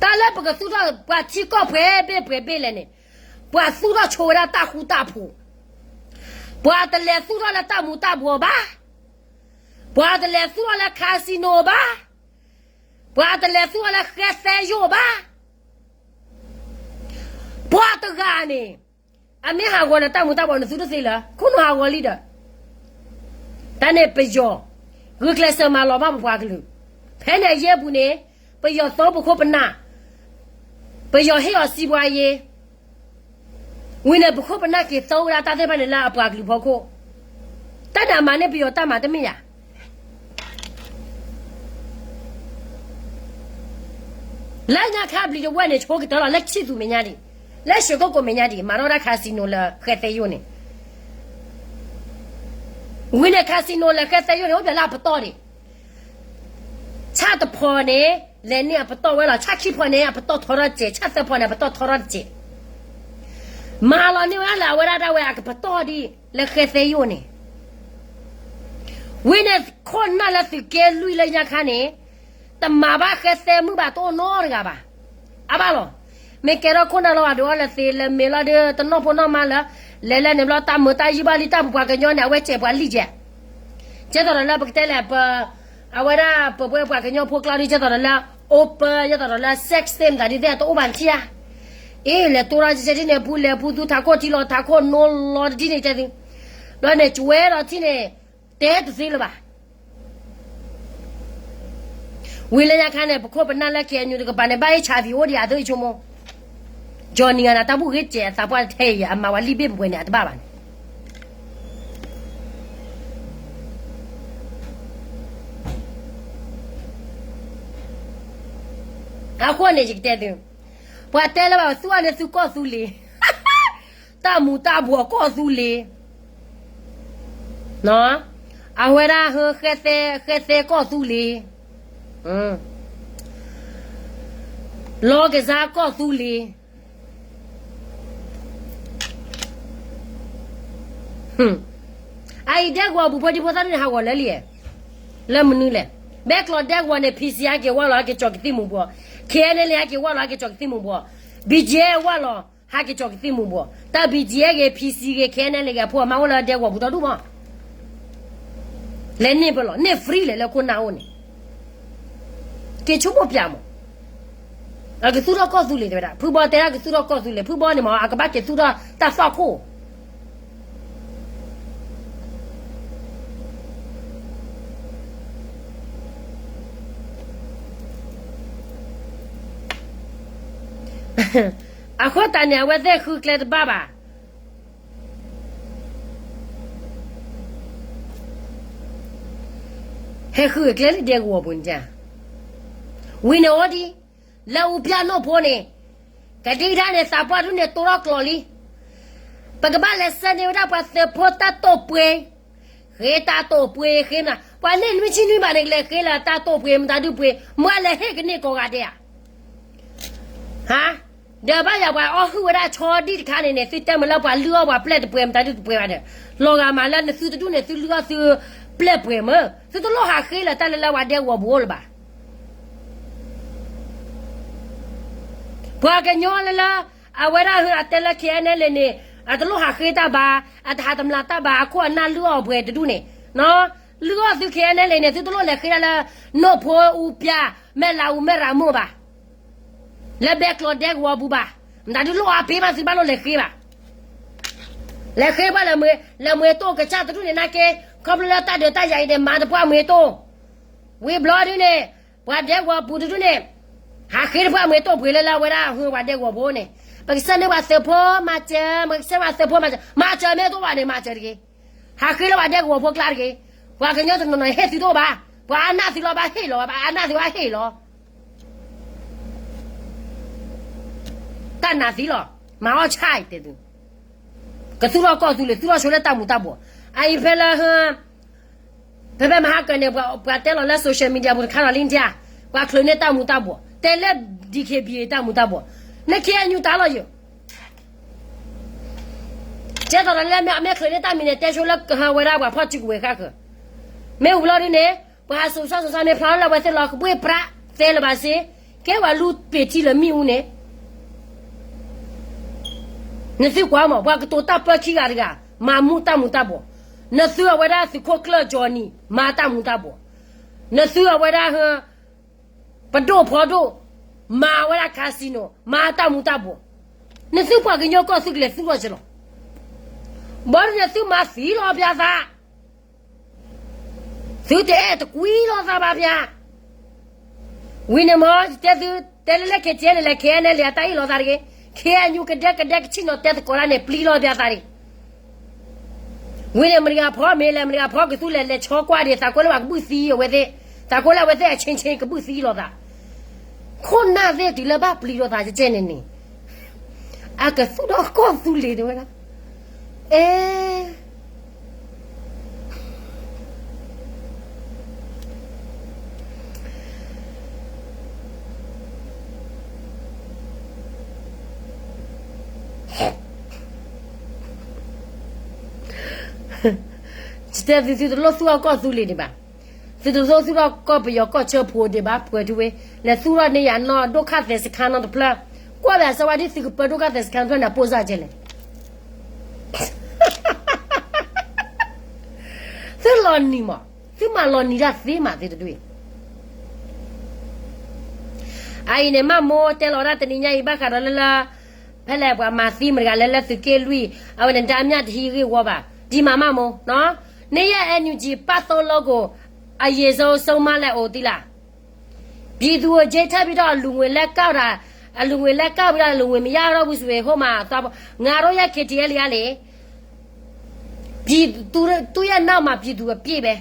တၢ်လၢပကသူၣ်ထီၣ်ပှၤထံကီၢ်ပှဲၤဘ့ၣ်ပှဲၤဘ့ၣ်လဲၣ်န့ၣ်, ပှၤသူၣ်ထီၣ်ဆိဝဲဒၣ်တၢ်ဃူတၢ်ဖိး, ပှၤတလဲၤသူၣ်ထီၣ်လၢတၢ်မူၤတၢ်ဘှီးဘၣ်, ပှၤတလဲၤသူၣ်ထီၣ်လၢ casino ဘၣ်, ပှၤတလဲၤသူၣ်ထီၣ်လၢဃဲသဲယိၣ်ဘၣ်. ပှၤတဂၤန့ၣ် အမ့ၢ်ဟးဂီၤနတၢ်မူၤတၢ်ဘှီး နသူတသ့လၢၤ, ခိၣ်နူာ်ဟးဂီၤလံဒီး, တၢ်န့ၣ်ပယီၤ ဂုာ်ကျဲးစၢးမၤလီၤဘၣ်ပပှၤကလုာ်, ဖဲန့ၣ်အယဲၢ်ပူၤန့ၣ် ပယီၤသိပခိၣ်ပနၢ်, ပယီၤဟ့ၣ်အီၤစံးပှၤယ့ၤ, ဝံၤန့ၣ် ပခိၣ်ပနၢ်က့ၤသၢဝဲဒၣ်တၢ်သ့ၣ်တဖၣ်န့ၣ်လၢအပှၤကလုာ်ဖီခိၣ်, တၢ်န့ၣ်အမၤန့ၢ်ပယီၤတၢ်မၤတမ့ၢ်ဧါ. လၢညါခါဘျံးတဝဲၢ်န့ၣ် ဆိကတၢၢ်လီၤ လၢခၠံၣ်သူးမဲာ်ညါဒံး, လၢရွှေကုက္ကိုမဲာ်ညါဒံး မၤထီၣ်ဝဲဒၣ် casino လၢဃဲသဲယိၣ်န့ၣ်, ဝံၤန့ၣ် casino လၢဃဲသဲယိၣ်န့ၣ် အိၣ်ပျဲလၢအပတီၢ်ဒံး, ဆၣ်တဖီန့ၣ် လဲၤန့ၢ်အပတီၢ်ဝဲလီၤ, ဆၣ်ခံဖီန့ၣ် အပတီၢ်ထီထီၣ်တစဲး, ဆၣ်သၢဖီန့ၣ် အပတီၢ်ထီထီၣ်တစဲး, မၤလီၤန့ၢ်ဝဲဒၣ်လၢအဝဲဒၣ်ဒၣ်ဝဲအကပတီၢ်ဒံး လၢဃဲသဲယိၣ်န့ၣ်, ဝံၤန့ၣ် ခိၣ်နၢ်လၢသုးက့လွံၢ်လၢညါခါန့ၣ် တမၤဘၣ်ဃဲသဲမုၣ်ဘၣ် တအိၣ်နီတဂၤဘၣ်, အါဘၣ်လီၤ. မ့ၢ်ကဲထီၣ်ခိၣ်နၢ်လီၤ အဒိးအီၤလၢသ့ လၢမ့ၢ်လီၤဒီး တနီၢ်ဖိနီၢ်မါလၢ လဲၤလၢန့ၣ်ဘျီ တၢ်မုာ်တၢ်ယုၢ်ဘၣ်လံ တၢ်ပပှၤကညီန့ၣ် အဝဲစဲးပှၤလံကဲး, ကဲသိးဒီးလၢပကတဲလဲၣ် ပ အဝဲဒၣ်ပပှၤကညီဖိကျါဒ် ကဲသိးဒီးလၢ open ကဲသိးဒီးလၢ sex သ့ၣ်မတၤဒ်သ့ၣ် တအိၣ်ဘၣ်နထံၣ်ဧါ. အ့ လဲၤတိၢ်ထီၣ်ကဲထံၣ်န့ၣ် ပူၤလဲၤပူၤသူ ထးခိၣ်ထံလီၤ ထးခိၣ်နိလီၤတထံၣ်န့ၣ်တဲသု, ဘျီန့ၣ် ကဝဲဒီးထံၣ်န့ၣ် တဲတသ့လၢၤဘၣ်. ဝံၤလၢညါခါန့ၣ် ပခိၣ်ပနၢ်လၢ KNU တကပၤန့ၣ် ဘၣ် HIV အိၣ်ဒံး အသိးဆိကမိၣ်, ကၠီနံၤဂၤန့ၣ် တၢ်ဘူၣ်ဂ့ၤစဲးအသးပှၢ်ထဲအံၤ အမၤဝဲလံာ်ဘ့ၣ်ပှဲၤပှဲၤန့ၣ် အတဘၣ်ဘၣ်န့ၣ် အဃိန့ၣ် ယကတဲသု, ပှၤတဲလၢဘၣ်သူၣ်အန့ၣ်သူကီၢ်သူလ့ၤ, တၢ်မူၤတၢ်ဘှီးကီၢ်သူလ့ၤ, အဝဲဒၣ်ဟၢဃဲသဲ ဃဲသဲကီၢ်သူလ့ၤ, လီၤကစၢ်ကီၢ်သူလ့ၤ အအံၤ ဒဲကဝီၤပူၤဖိဒံဖိသၣ်ဒ်န့ၣ် ဟးဂီၤလၢလံ, လၢမနုၤလဲၣ်. ဘဲကျိးဒဲကဝီၤန့ၣ် PC ဟဲက့ၤဝၢ်လီၤ ဟဲက့ၤကၠီၤကသံၣ်မူၤဘှီး, KNLA ဟဲက့ၤဝၢ်လီၤ ဟဲက့ၤကၠီၤကသံၣ်မူၤဘှီး, BGF ဝၢ်လီၤ ဟဲက့ၤကၠီၤကသံၣ်မူၤဘှီး, တၢ် BGF ဂ့ၤ PC ဂ့ၤ KNLA ဂ့ၤ အဖိအမါအိၣ်လၢဒဲကဝီၤပူၤဒီဒူၣ်မး လဲၤန့ၢ်ပလီၤ န့ၢ် free လဲၣ်လၢခိၣ်နၢ်အိၣ်န့ၣ်, က့ၤဆိကမိၣ်ပျၢ်မး, အကသူၣ်ထီၣ်ကီၢ်သူလ့ၤတဲဝဲဒၣ်, ဖုဘီတဲဒၣ်ကသူၣ်ထီၣ်ကီၢ်သူလ့ၤ, ဖုဘီန့ၣ်မး အကဘၣ်က့ၤသူၣ်ထီၣ်တၢ်သွၣ်ခိၣ် အဃိသတးန့ၣ် အဝဲသ့ၣ်ဃုကျဲတဘၣ်ဘၣ်, ဟဲဃုကျဲလၢဒဲကဝီၤပူၤန့ၣ်, ဝံၤန့ၣ်အိၣ်ဒံး, လၢအူပျၢ်နီၢ်ဖိန့ၣ်, ကဒံကဒါန့ၣ် သးပှၢ်ဒုန့ၣ် တိၢ်ထီၣ်ကျိးလံ, ပကဘၣ်လဲၤဆှၢန့ၢ်ဝဲဒၣ်ပှၤသုးဖိတၢ်တိာ်ပှ့ၤ, ဃ့တၢ်တိာ်ပှ့ၤဃ့မနုၤ, ပှၤန့ၢ်နွံဆံနွံဘၣ်န့ၣ် ကလဲၤဃ့လၢတၢ်တိာ်ပှ့ၤ မတၤဒုပှ့ၤ, မ့ၢ်လဲၤဟ့ၣ်ကန့ၢ်ကိးဂၤဒဲးဧါ ဟါ, ဒီးဘၣ်ယၤပှၤအီၣ်ဟုၣ်ဝဲဒၣ်ဆီဒံၣ်တခါန့ၣ်န့ၣ် သုတဲမုာ်လၢပှၤလုၢ်အီၣ်ပှၤပျဲၢ်တပှဲၤ မတၤဒုတပှဲၤဘၣ်ဒီး, လီၤဂာ်မးလၢနသုတဒူၣ်န့ၣ် သုလုၢ်အီၣ်သုပျဲၢ်ပှဲၤမး သုတလိၣ်ဟးဃ့လၢတၢ်လၢလၢပှၤဒဲကဝီၤပူၤအိၣ်လၢၤဘၣ်. ပှၤကညီလၢလၢ အဝဲဒၣ်အတဲလၢ KNLA န့ၣ် အတလိၣ်ဟးဃ့တၢ်ဘၣ်, အတဟးတမျးတၢ်ဘၣ်, အခိၣ်အနၢ်လုၢ်အီၣ်ပှဲၤတဒူၣ်န့ၣ်, လုၢ်အီၣ်သု KNLA န့ၣ် သုတလိၣ်လဲၤဃ့ဒၣ်လၢ နီၢ်ဖိအူပျၢ် မဲၢ်လးအူမဲၢ်ရၤမိၢ်ဘၣ်, လၢဘဲကျိးဒဲကဝီၤပူၤဘၣ်, မတၤဒုလိၣ်အါပ့ၤမးသုဘၣ်လိၣ်လဲၤဃ့ဘၣ်. လဲၤဃ့ပှၤလၢ လဲၤမှဲတိၢ်ကစၢ်တဒူၣ်န့ၣ်နာ်က့, ခီဖျိလၢတၢ်ဒုးတၢ်ယၤအံၤန့ၣ် မၤတပှၢ်မှဲတိၢ်, ဝံၤဘျီဒုန့ၣ်, ပှၤဒဲကဝီၤပူၤတဒူၣ်န့ၣ်, ဟးဃ့တပှၢ်မှဲတိၢ်ပှ့ၤလၢလၢအဝဲဒၣ်ဟူပှၤဒဲကဝီၤဖိန့ၣ်, ပကစၢ်န့ၢ်ပှၤသုးဖိမၤစၢၤ, ပကစၢ်ပှၤသုးဖိမၤစၢၤ, မၤစၢၤမ့ၢ်တအိၣ်ဘၣ်န့ၣ် မၤစၢၤတဂ့ၤ, ဟးဃ့လၢပှၤဒဲကဝီၤဖိကျါတဂ့ၤ, ပှၤကညီတနီၤနီၤဟ့ၣ်သုတအိၣ်ဘၣ်, ပှၤအါနၢ်သုလီၤဘၣ်ဟ့ၣ်လီၤ, ပှၤအါနၢ်သုဘၣ်ဟ့ၣ်လီၤ တၢ်နးသံလီၤ, မၤအီၣ်ဆၣ်အံၤတဲသု, ကသူၣ်ထီၣ်ကီၢ်သူလ့ၤ သူၣ်ထီၣ်ဆိလၢတၢ်မူၤတၢ်ဘှီး, အအံၤဖဲလၢ, ဖဲဖဲမဟါကၢန့ၣ် ပှၤတဲလီၤလၢ social media ပူၤတခါလီၤလံထံဧါ, ပှၤချုးန့ၢ်တၢ်မူၤတၢ်ဘှီး, တဲလၢ DKBA တၢ်မူၤတၢ်ဘှီး, န KNU တၢ်လီၤယိာ် ကဲသိးဒီးလၢမ့ၢ်အမဲာ်ချုးန့ၢ်တၢ်မံၤန့ၣ် တဲဆိလၢကဟးဝဲဒၣ်ပှၤဖီၣ်စုကဝဲၤဃၣ်ဃၢၤ, မ့ၢ်ဝံၤလီၤဒုန့ၣ် ပှၤဟးစိာ်ဆှၢစိာ်ဆှၢမ့ၢ်ဖျါလၢအဝဲသ့ၣ်လီၤ ကဘှ့ၣ်ပြးသဲလၢၤဘၣ်စ့, ကဲဝဲလူၤပ့ၤထံလၢမ့ၣ်အူန့ၣ် နသုကွၢ်မး ပှၤကတိၤတၢ်ပၢခံဂၤတဂၤ မၤမူတၢ်မူၤတၢ်ဘှီး, နသုအဝဲဒၣ်သုးခိၣ်ကျၢၢ်ကၠီနံၤ မၤတၢ်မူၤတၢ်ဘှီး, နသုအဝဲဒၣ် ပဒိၣ်ဖီဒိၣ် မၤဝဲဒၣ် casino မၤတၢ်မူၤတၢ်ဘှီး, နသုပှၤကညီကီၢ်သုကလဲၤသူၣ်ထီၣ်က့ၤလီၤ, ဘၣ်ဒုန့ၣ်သုမၤသံလီၤပၠးသး သုတအဲၣ်တကွံလိာ်သးဘၣ်ပၠး, ဝံၤန့ၣ်မ့ၢ် တဲသု တဲလၢလၢ KTLA လဲၤ KNLA အတၢ်အ့ၣ်လိာ်သးတဂ့ၤ, KNU ကဒဲကဒဲကဆ့ၣ်နီၤ တဲသကိးတၢ်န့ၣ် ပျံၤလိာ်ပၠးသးတဂ့ၤ, ဝံၤန့ၣ် မတၤဂၤဖီမ့ၢ်လဲၣ် မတၤဂၤဖီကသူလဲၤ လဲၤဆီကွၢ်ဒံး သးကိးလၢပှၤကဘုၣ်သံအဝဲသ့ၣ်, သးကိးလၢအဝဲသ့ၣ်အချင်းချင်းကဘုၣ်သံလိာ်သး, ခိၣ်နၢ်သ့ၣ်တုၤလၢဘၣ်ပျံၤလိာ်သးကဲကဲန့ၣ်န့ၣ် အကသူၣ်ထီၣ်ကီၢ်သူလ့ၤတဲဝဲဒၣ်, အဲ တဲသု သုတလိၣ်သူၣ်ထီၣ်ကီၢ်သူလ့ၤဒံးဘၣ်, သုတလိၣ်သူၣ်ထီၣ်ကီၢ်ပယီၤကီၢ်ဆၢဖိဒံးဘၣ် ပှဲၤထူဝ့, လဲၤသူၣ်ထီၣ်န့ၢ်ယၤနီၢ်ဒိၣ်ခၣ်သဲးစခါနီတဖျၢၣ်, ကွၢ်ဘၣ်ဆၢဝါဒ်သုကပၢဒိၣ်ခၣ်သဲးစခါတဖျၢၣ်န့ၣ် အပိၢ်စၢ်ကဲလဲၣ် သုလီၤနံၤမး, သုမၤလီၤနံၤတၢ်သ့မးသ့တဒူၣ်အံၤ, အအံၤန့ၣ် မၢ်မိၢ်တဲလီၤဒၣ်တနံၤညါအံၤ ဘၣ်ဃးဒီးလၢလၢ ဖဲလဲၣ်ပှၤမၤသံမတၤတဂၤလၢလၢသုးက့လွံၢ် အဝဲန့ၣ် ဓာတ်မတဟံးဂ့ၢ်ဝီဘၣ်, ဒ်မးမၢ်မိၢ်, န့ၢ်ယဲၢ် NUG ပၢ်သိၣ်လိကိၣ် အရေးဆုံးဆုံးမလဲၣ်အိၣ်သံလၢ် ပြည်သူ့အရေး ထပ်ပြီးတော့ လူငွေလဲကောက်တာ, အလူငွေလဲကောက်ပြီးတော့ လူငွေမရတော့ဘူးဆိုရင် ဟိုမှာသွားပေါ့, ငါတို့ရဲ့ KTLA ကလေ ပြည်သူ, သူ့ရဲ့နောက်မှာ ပြည်သူအပြည့်ပဲ,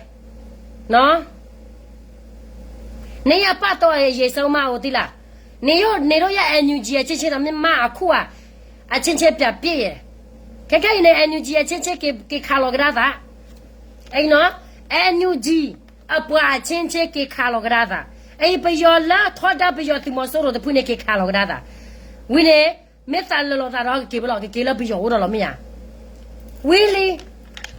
နော်, နရပၢ်သိၣ်အရေးဆုံးမလဲၣ်အိၣ်သံလၢ်, နရ, နရ ရဲ့ NUG အချင်းချင်းတော့ မ့ၢ်မ့ၢ်အခု အချင်းချင်းပြတ်ပြစ်ရယ်, ခဲခဲအံၤန့ၣ် NUG အချင်းချင်းက့ၤ, က့ၤခးလီၤကဒါသး, အဲ, NUG အပှၤအချင်းချင်းက့ၤခးလီၤကဒါသး, အအံၤ ပယီၤလၢထီဒါပယီၤသုးမီၤစိရိၤတဖုန့ၣ် က့ၤခးလီၤကဒါသး, ဝံၤန့ၣ် မ့ၢ်သးလၢာ်လီၤသးဒီးကက့ၤဝဲလီၤ, ကက့ၤလၢပယီၤအိၣ်ဒီးလီၤမ့ၢ်ဧါ, ဝံၤလံ,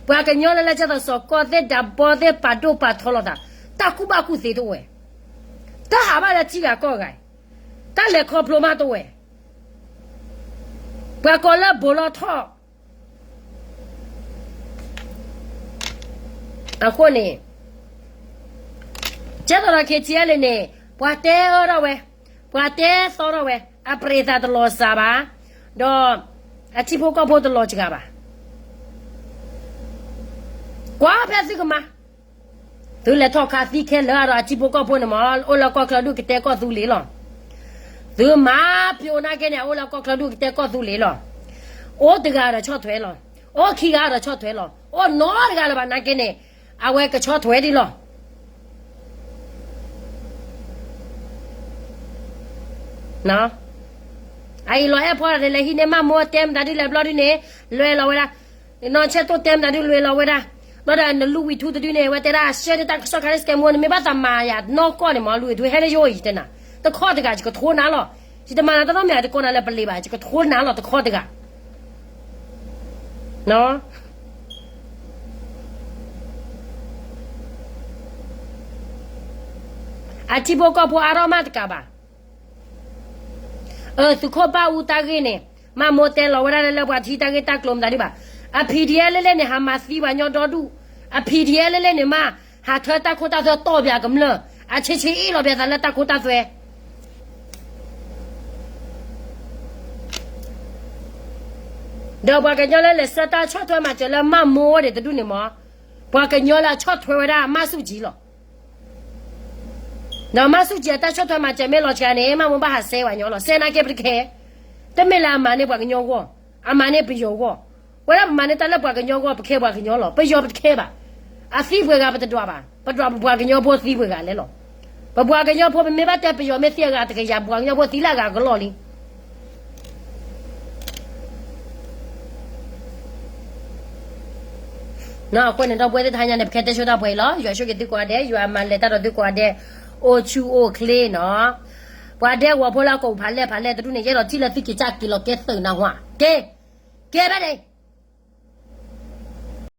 ပှၤကညီလၢလၢကၢ်သိး စီၤကီၢ်သ့ၣ် ဒးဘီသ့ၣ် ပာ်ဒိၣ်ပာ်ထီလီၤသး, တၢ်ကူၣ်ဘၣ်ကူၣ်သ့တအိၣ်ဝဲ, တၢ်ဟးဘၣ်လၢထံဂၤကီၢ်ဂၤ, တၢ်လဲၤခီဖျိမးတအိၣ်ဝဲ, ပှၤကိးလၢဘိးလီထီၣ် အဃိန့ၣ် ကဲသိးဒီး KTLA န့ၣ် ပှၤတဲအၢထီၣ်ဝဲ, ပှၤတဲသီထီၣ်ဝဲ, အပြံၤသးတလီၤစှၤဘၣ်, ဒီးအထံဖိကီၢ်ဖိတလီၤစှၤဘၣ်, ကွၢ်ဖဲသုကမၤ, သုလဲၤထီၣ်ခးသံခဲလၢာ်ဒီးအထံဖိကီၢ်ဖိန့ၣ်မး အိၣ်လၢကီၢ်ချၢဒူၣ်ကတဲကီၢ်သူလ့ၤလီၤ, သုမၤပျိနာ်က့န့ၣ် အိၣ်လၢကီၢ်ချၢဒူၣ်ကတဲကီၢ်သူလ့ၤလီၤ, အိၣ်တဂၤဒီးဆီၣ်ထွဲလီၤ, အိၣ်ခံဂၤဒီးဆီၣ်ထွဲလီၤ, အိၣ်နီတဂၤလၢၤဘၣ်နာ်က့န့ၣ် အဝဲကဆီၣ်ထွဲဒံးလီၤ. အအံၤလီၤအဲၣ်ဖီတၢ်န့ၣ် လဲၤဟံးန့ၢ်မၢ်မိၢ်တဲမတၤဒုလဲၤဘျီဒုန့ၣ် လွဲလီၤဝဲဒၣ်, နီၢ်ဆဲးတိၣ်တဲမတၤဒုလွဲလီၤဝဲဒၣ်, ဘျီဒီးနလူဝံၤထူတဒုန့ၣ် ဝဲတဲဒၣ် ရှဲဒၣ်တၢ်ကစီၣ်ခါဒ်စကဲမူန့ၣ် မ့ၢ်ဘၣ်သးမၤယၤနီၢ်ကီၢ်န့ၣ်မး လူဝံၤထူဟဲလၢယအိၣ်ယတဲနၤ, တခီတဂၤ ယကထိနၤလီၤ, ယတမၤနၤတနီတမံၤ ယတကိးနၤလၢပလံၤဘၣ် ယကထိနၤလီၤတခီတဂၤ အထံဖိကီၢ်ဖိအါထီၣ်မးတကးဘၣ်. အသုးခိၣ်ဘၣ်အူတၢ်ဂ့ၢ်န့ၣ် မၢ်မိၢ်တဲလီၤဝဲဒၣ်လၢလၢပှၤတဟံးတၢ်ဂ့ၢ်တၢ်ကျိၤမတၤဒုဘၣ်. အ PDF လဲၣ်လဲၣ်န့ၣ် ဟးမၤသံပှၤကညီဒီဒူၣ်, အ PDF လဲၣ်လဲၣ်န့ၣ်မး ဟးထၢတၢ်ခိတၢ်သွဲတီၢ်ပၠးကမျၢၢ်, အဆ့ဆ့အ့ၣ်လီၤပၠးသးလၢတၢ်ခိတၢ်သွဲ ဒီးပှၤကညီလၢလဲၤဆှၢတၢ်ဆီၣ်ထွဲမၤစၢၤလၢမၢ်မိၢ်ဒံးတဒူၣ်န့ၣ်မး, ပှၤကညီလၢအဆီၣ်ထွဲဝဲဒၣ်မၢ်ဆူၣ်ကၠံလီၤ. ဒီးမၢ်ဆူၣ်ကၠံအတၢ်ဆီၣ်ထွဲမၤစၢၤမ့ၢ်လီၤစှၤန့ၣ် မၢ်မိၢ်ဘၣ်ဟးစဲပှၤကညီလီၤ. စဲနာ်က့ပတခဲ, တမ့ၢ်လၢအမၤန့ၢ်ပှၤကညီဂီၢ်, အမၤန့ၢ်ပယီၤဂီၢ်, ဝဲဒၣ်ပမၤန့ၢ်တၢ်လၢပှၤကညီဂီၢ် ပခဲပှၤကညီလီၤ. ပယီၤပတခဲဘၣ်. အသံပှဲၤဂၤပတဒွးဘၣ်, ပဒွးပပှၤကညီဖိသံပှဲၤဂၤလဲၣ်လီၤ. ပပှၤကညီဖိပမ့ၢ်ဘၣ်တဲပယီၤမ့ၢ်သံအဂၤတကယၤ ပှၤကညီဖိသံလၢအဂၤကလီၢ်လံ အဃိန့ၣ်ဒီပုၢ်ဝဲၢ်သ့ၣ်တဟါညါန့ၣ် ပခဲတဲဆိတၢ်ပှဲၤအံၤလီၤ. ယွၤဆိၣ်ဂ့ၤသုကိးဂၤဒဲး, ယွၤမၤလဲၤတၢ်ဒီးသုကိးဂၤဒဲး, အိၣ်ဆူၣ်အိၣ်ချ့နီၤ. ပှၤဒဲကဝီၤဖိလၢအကိာ်ပူၤဖးလဲၢ်ဖးလဲၢ်တဒူၣ်န့ၣ် ယအဲၣ်ဒိးထံၣ်လၢသုက့ၤစၢ်က့ၤလီၤကဲသုးနၢ်ဟူဧါ. ကဲ, ကဲဘၣ်န့ၣ်,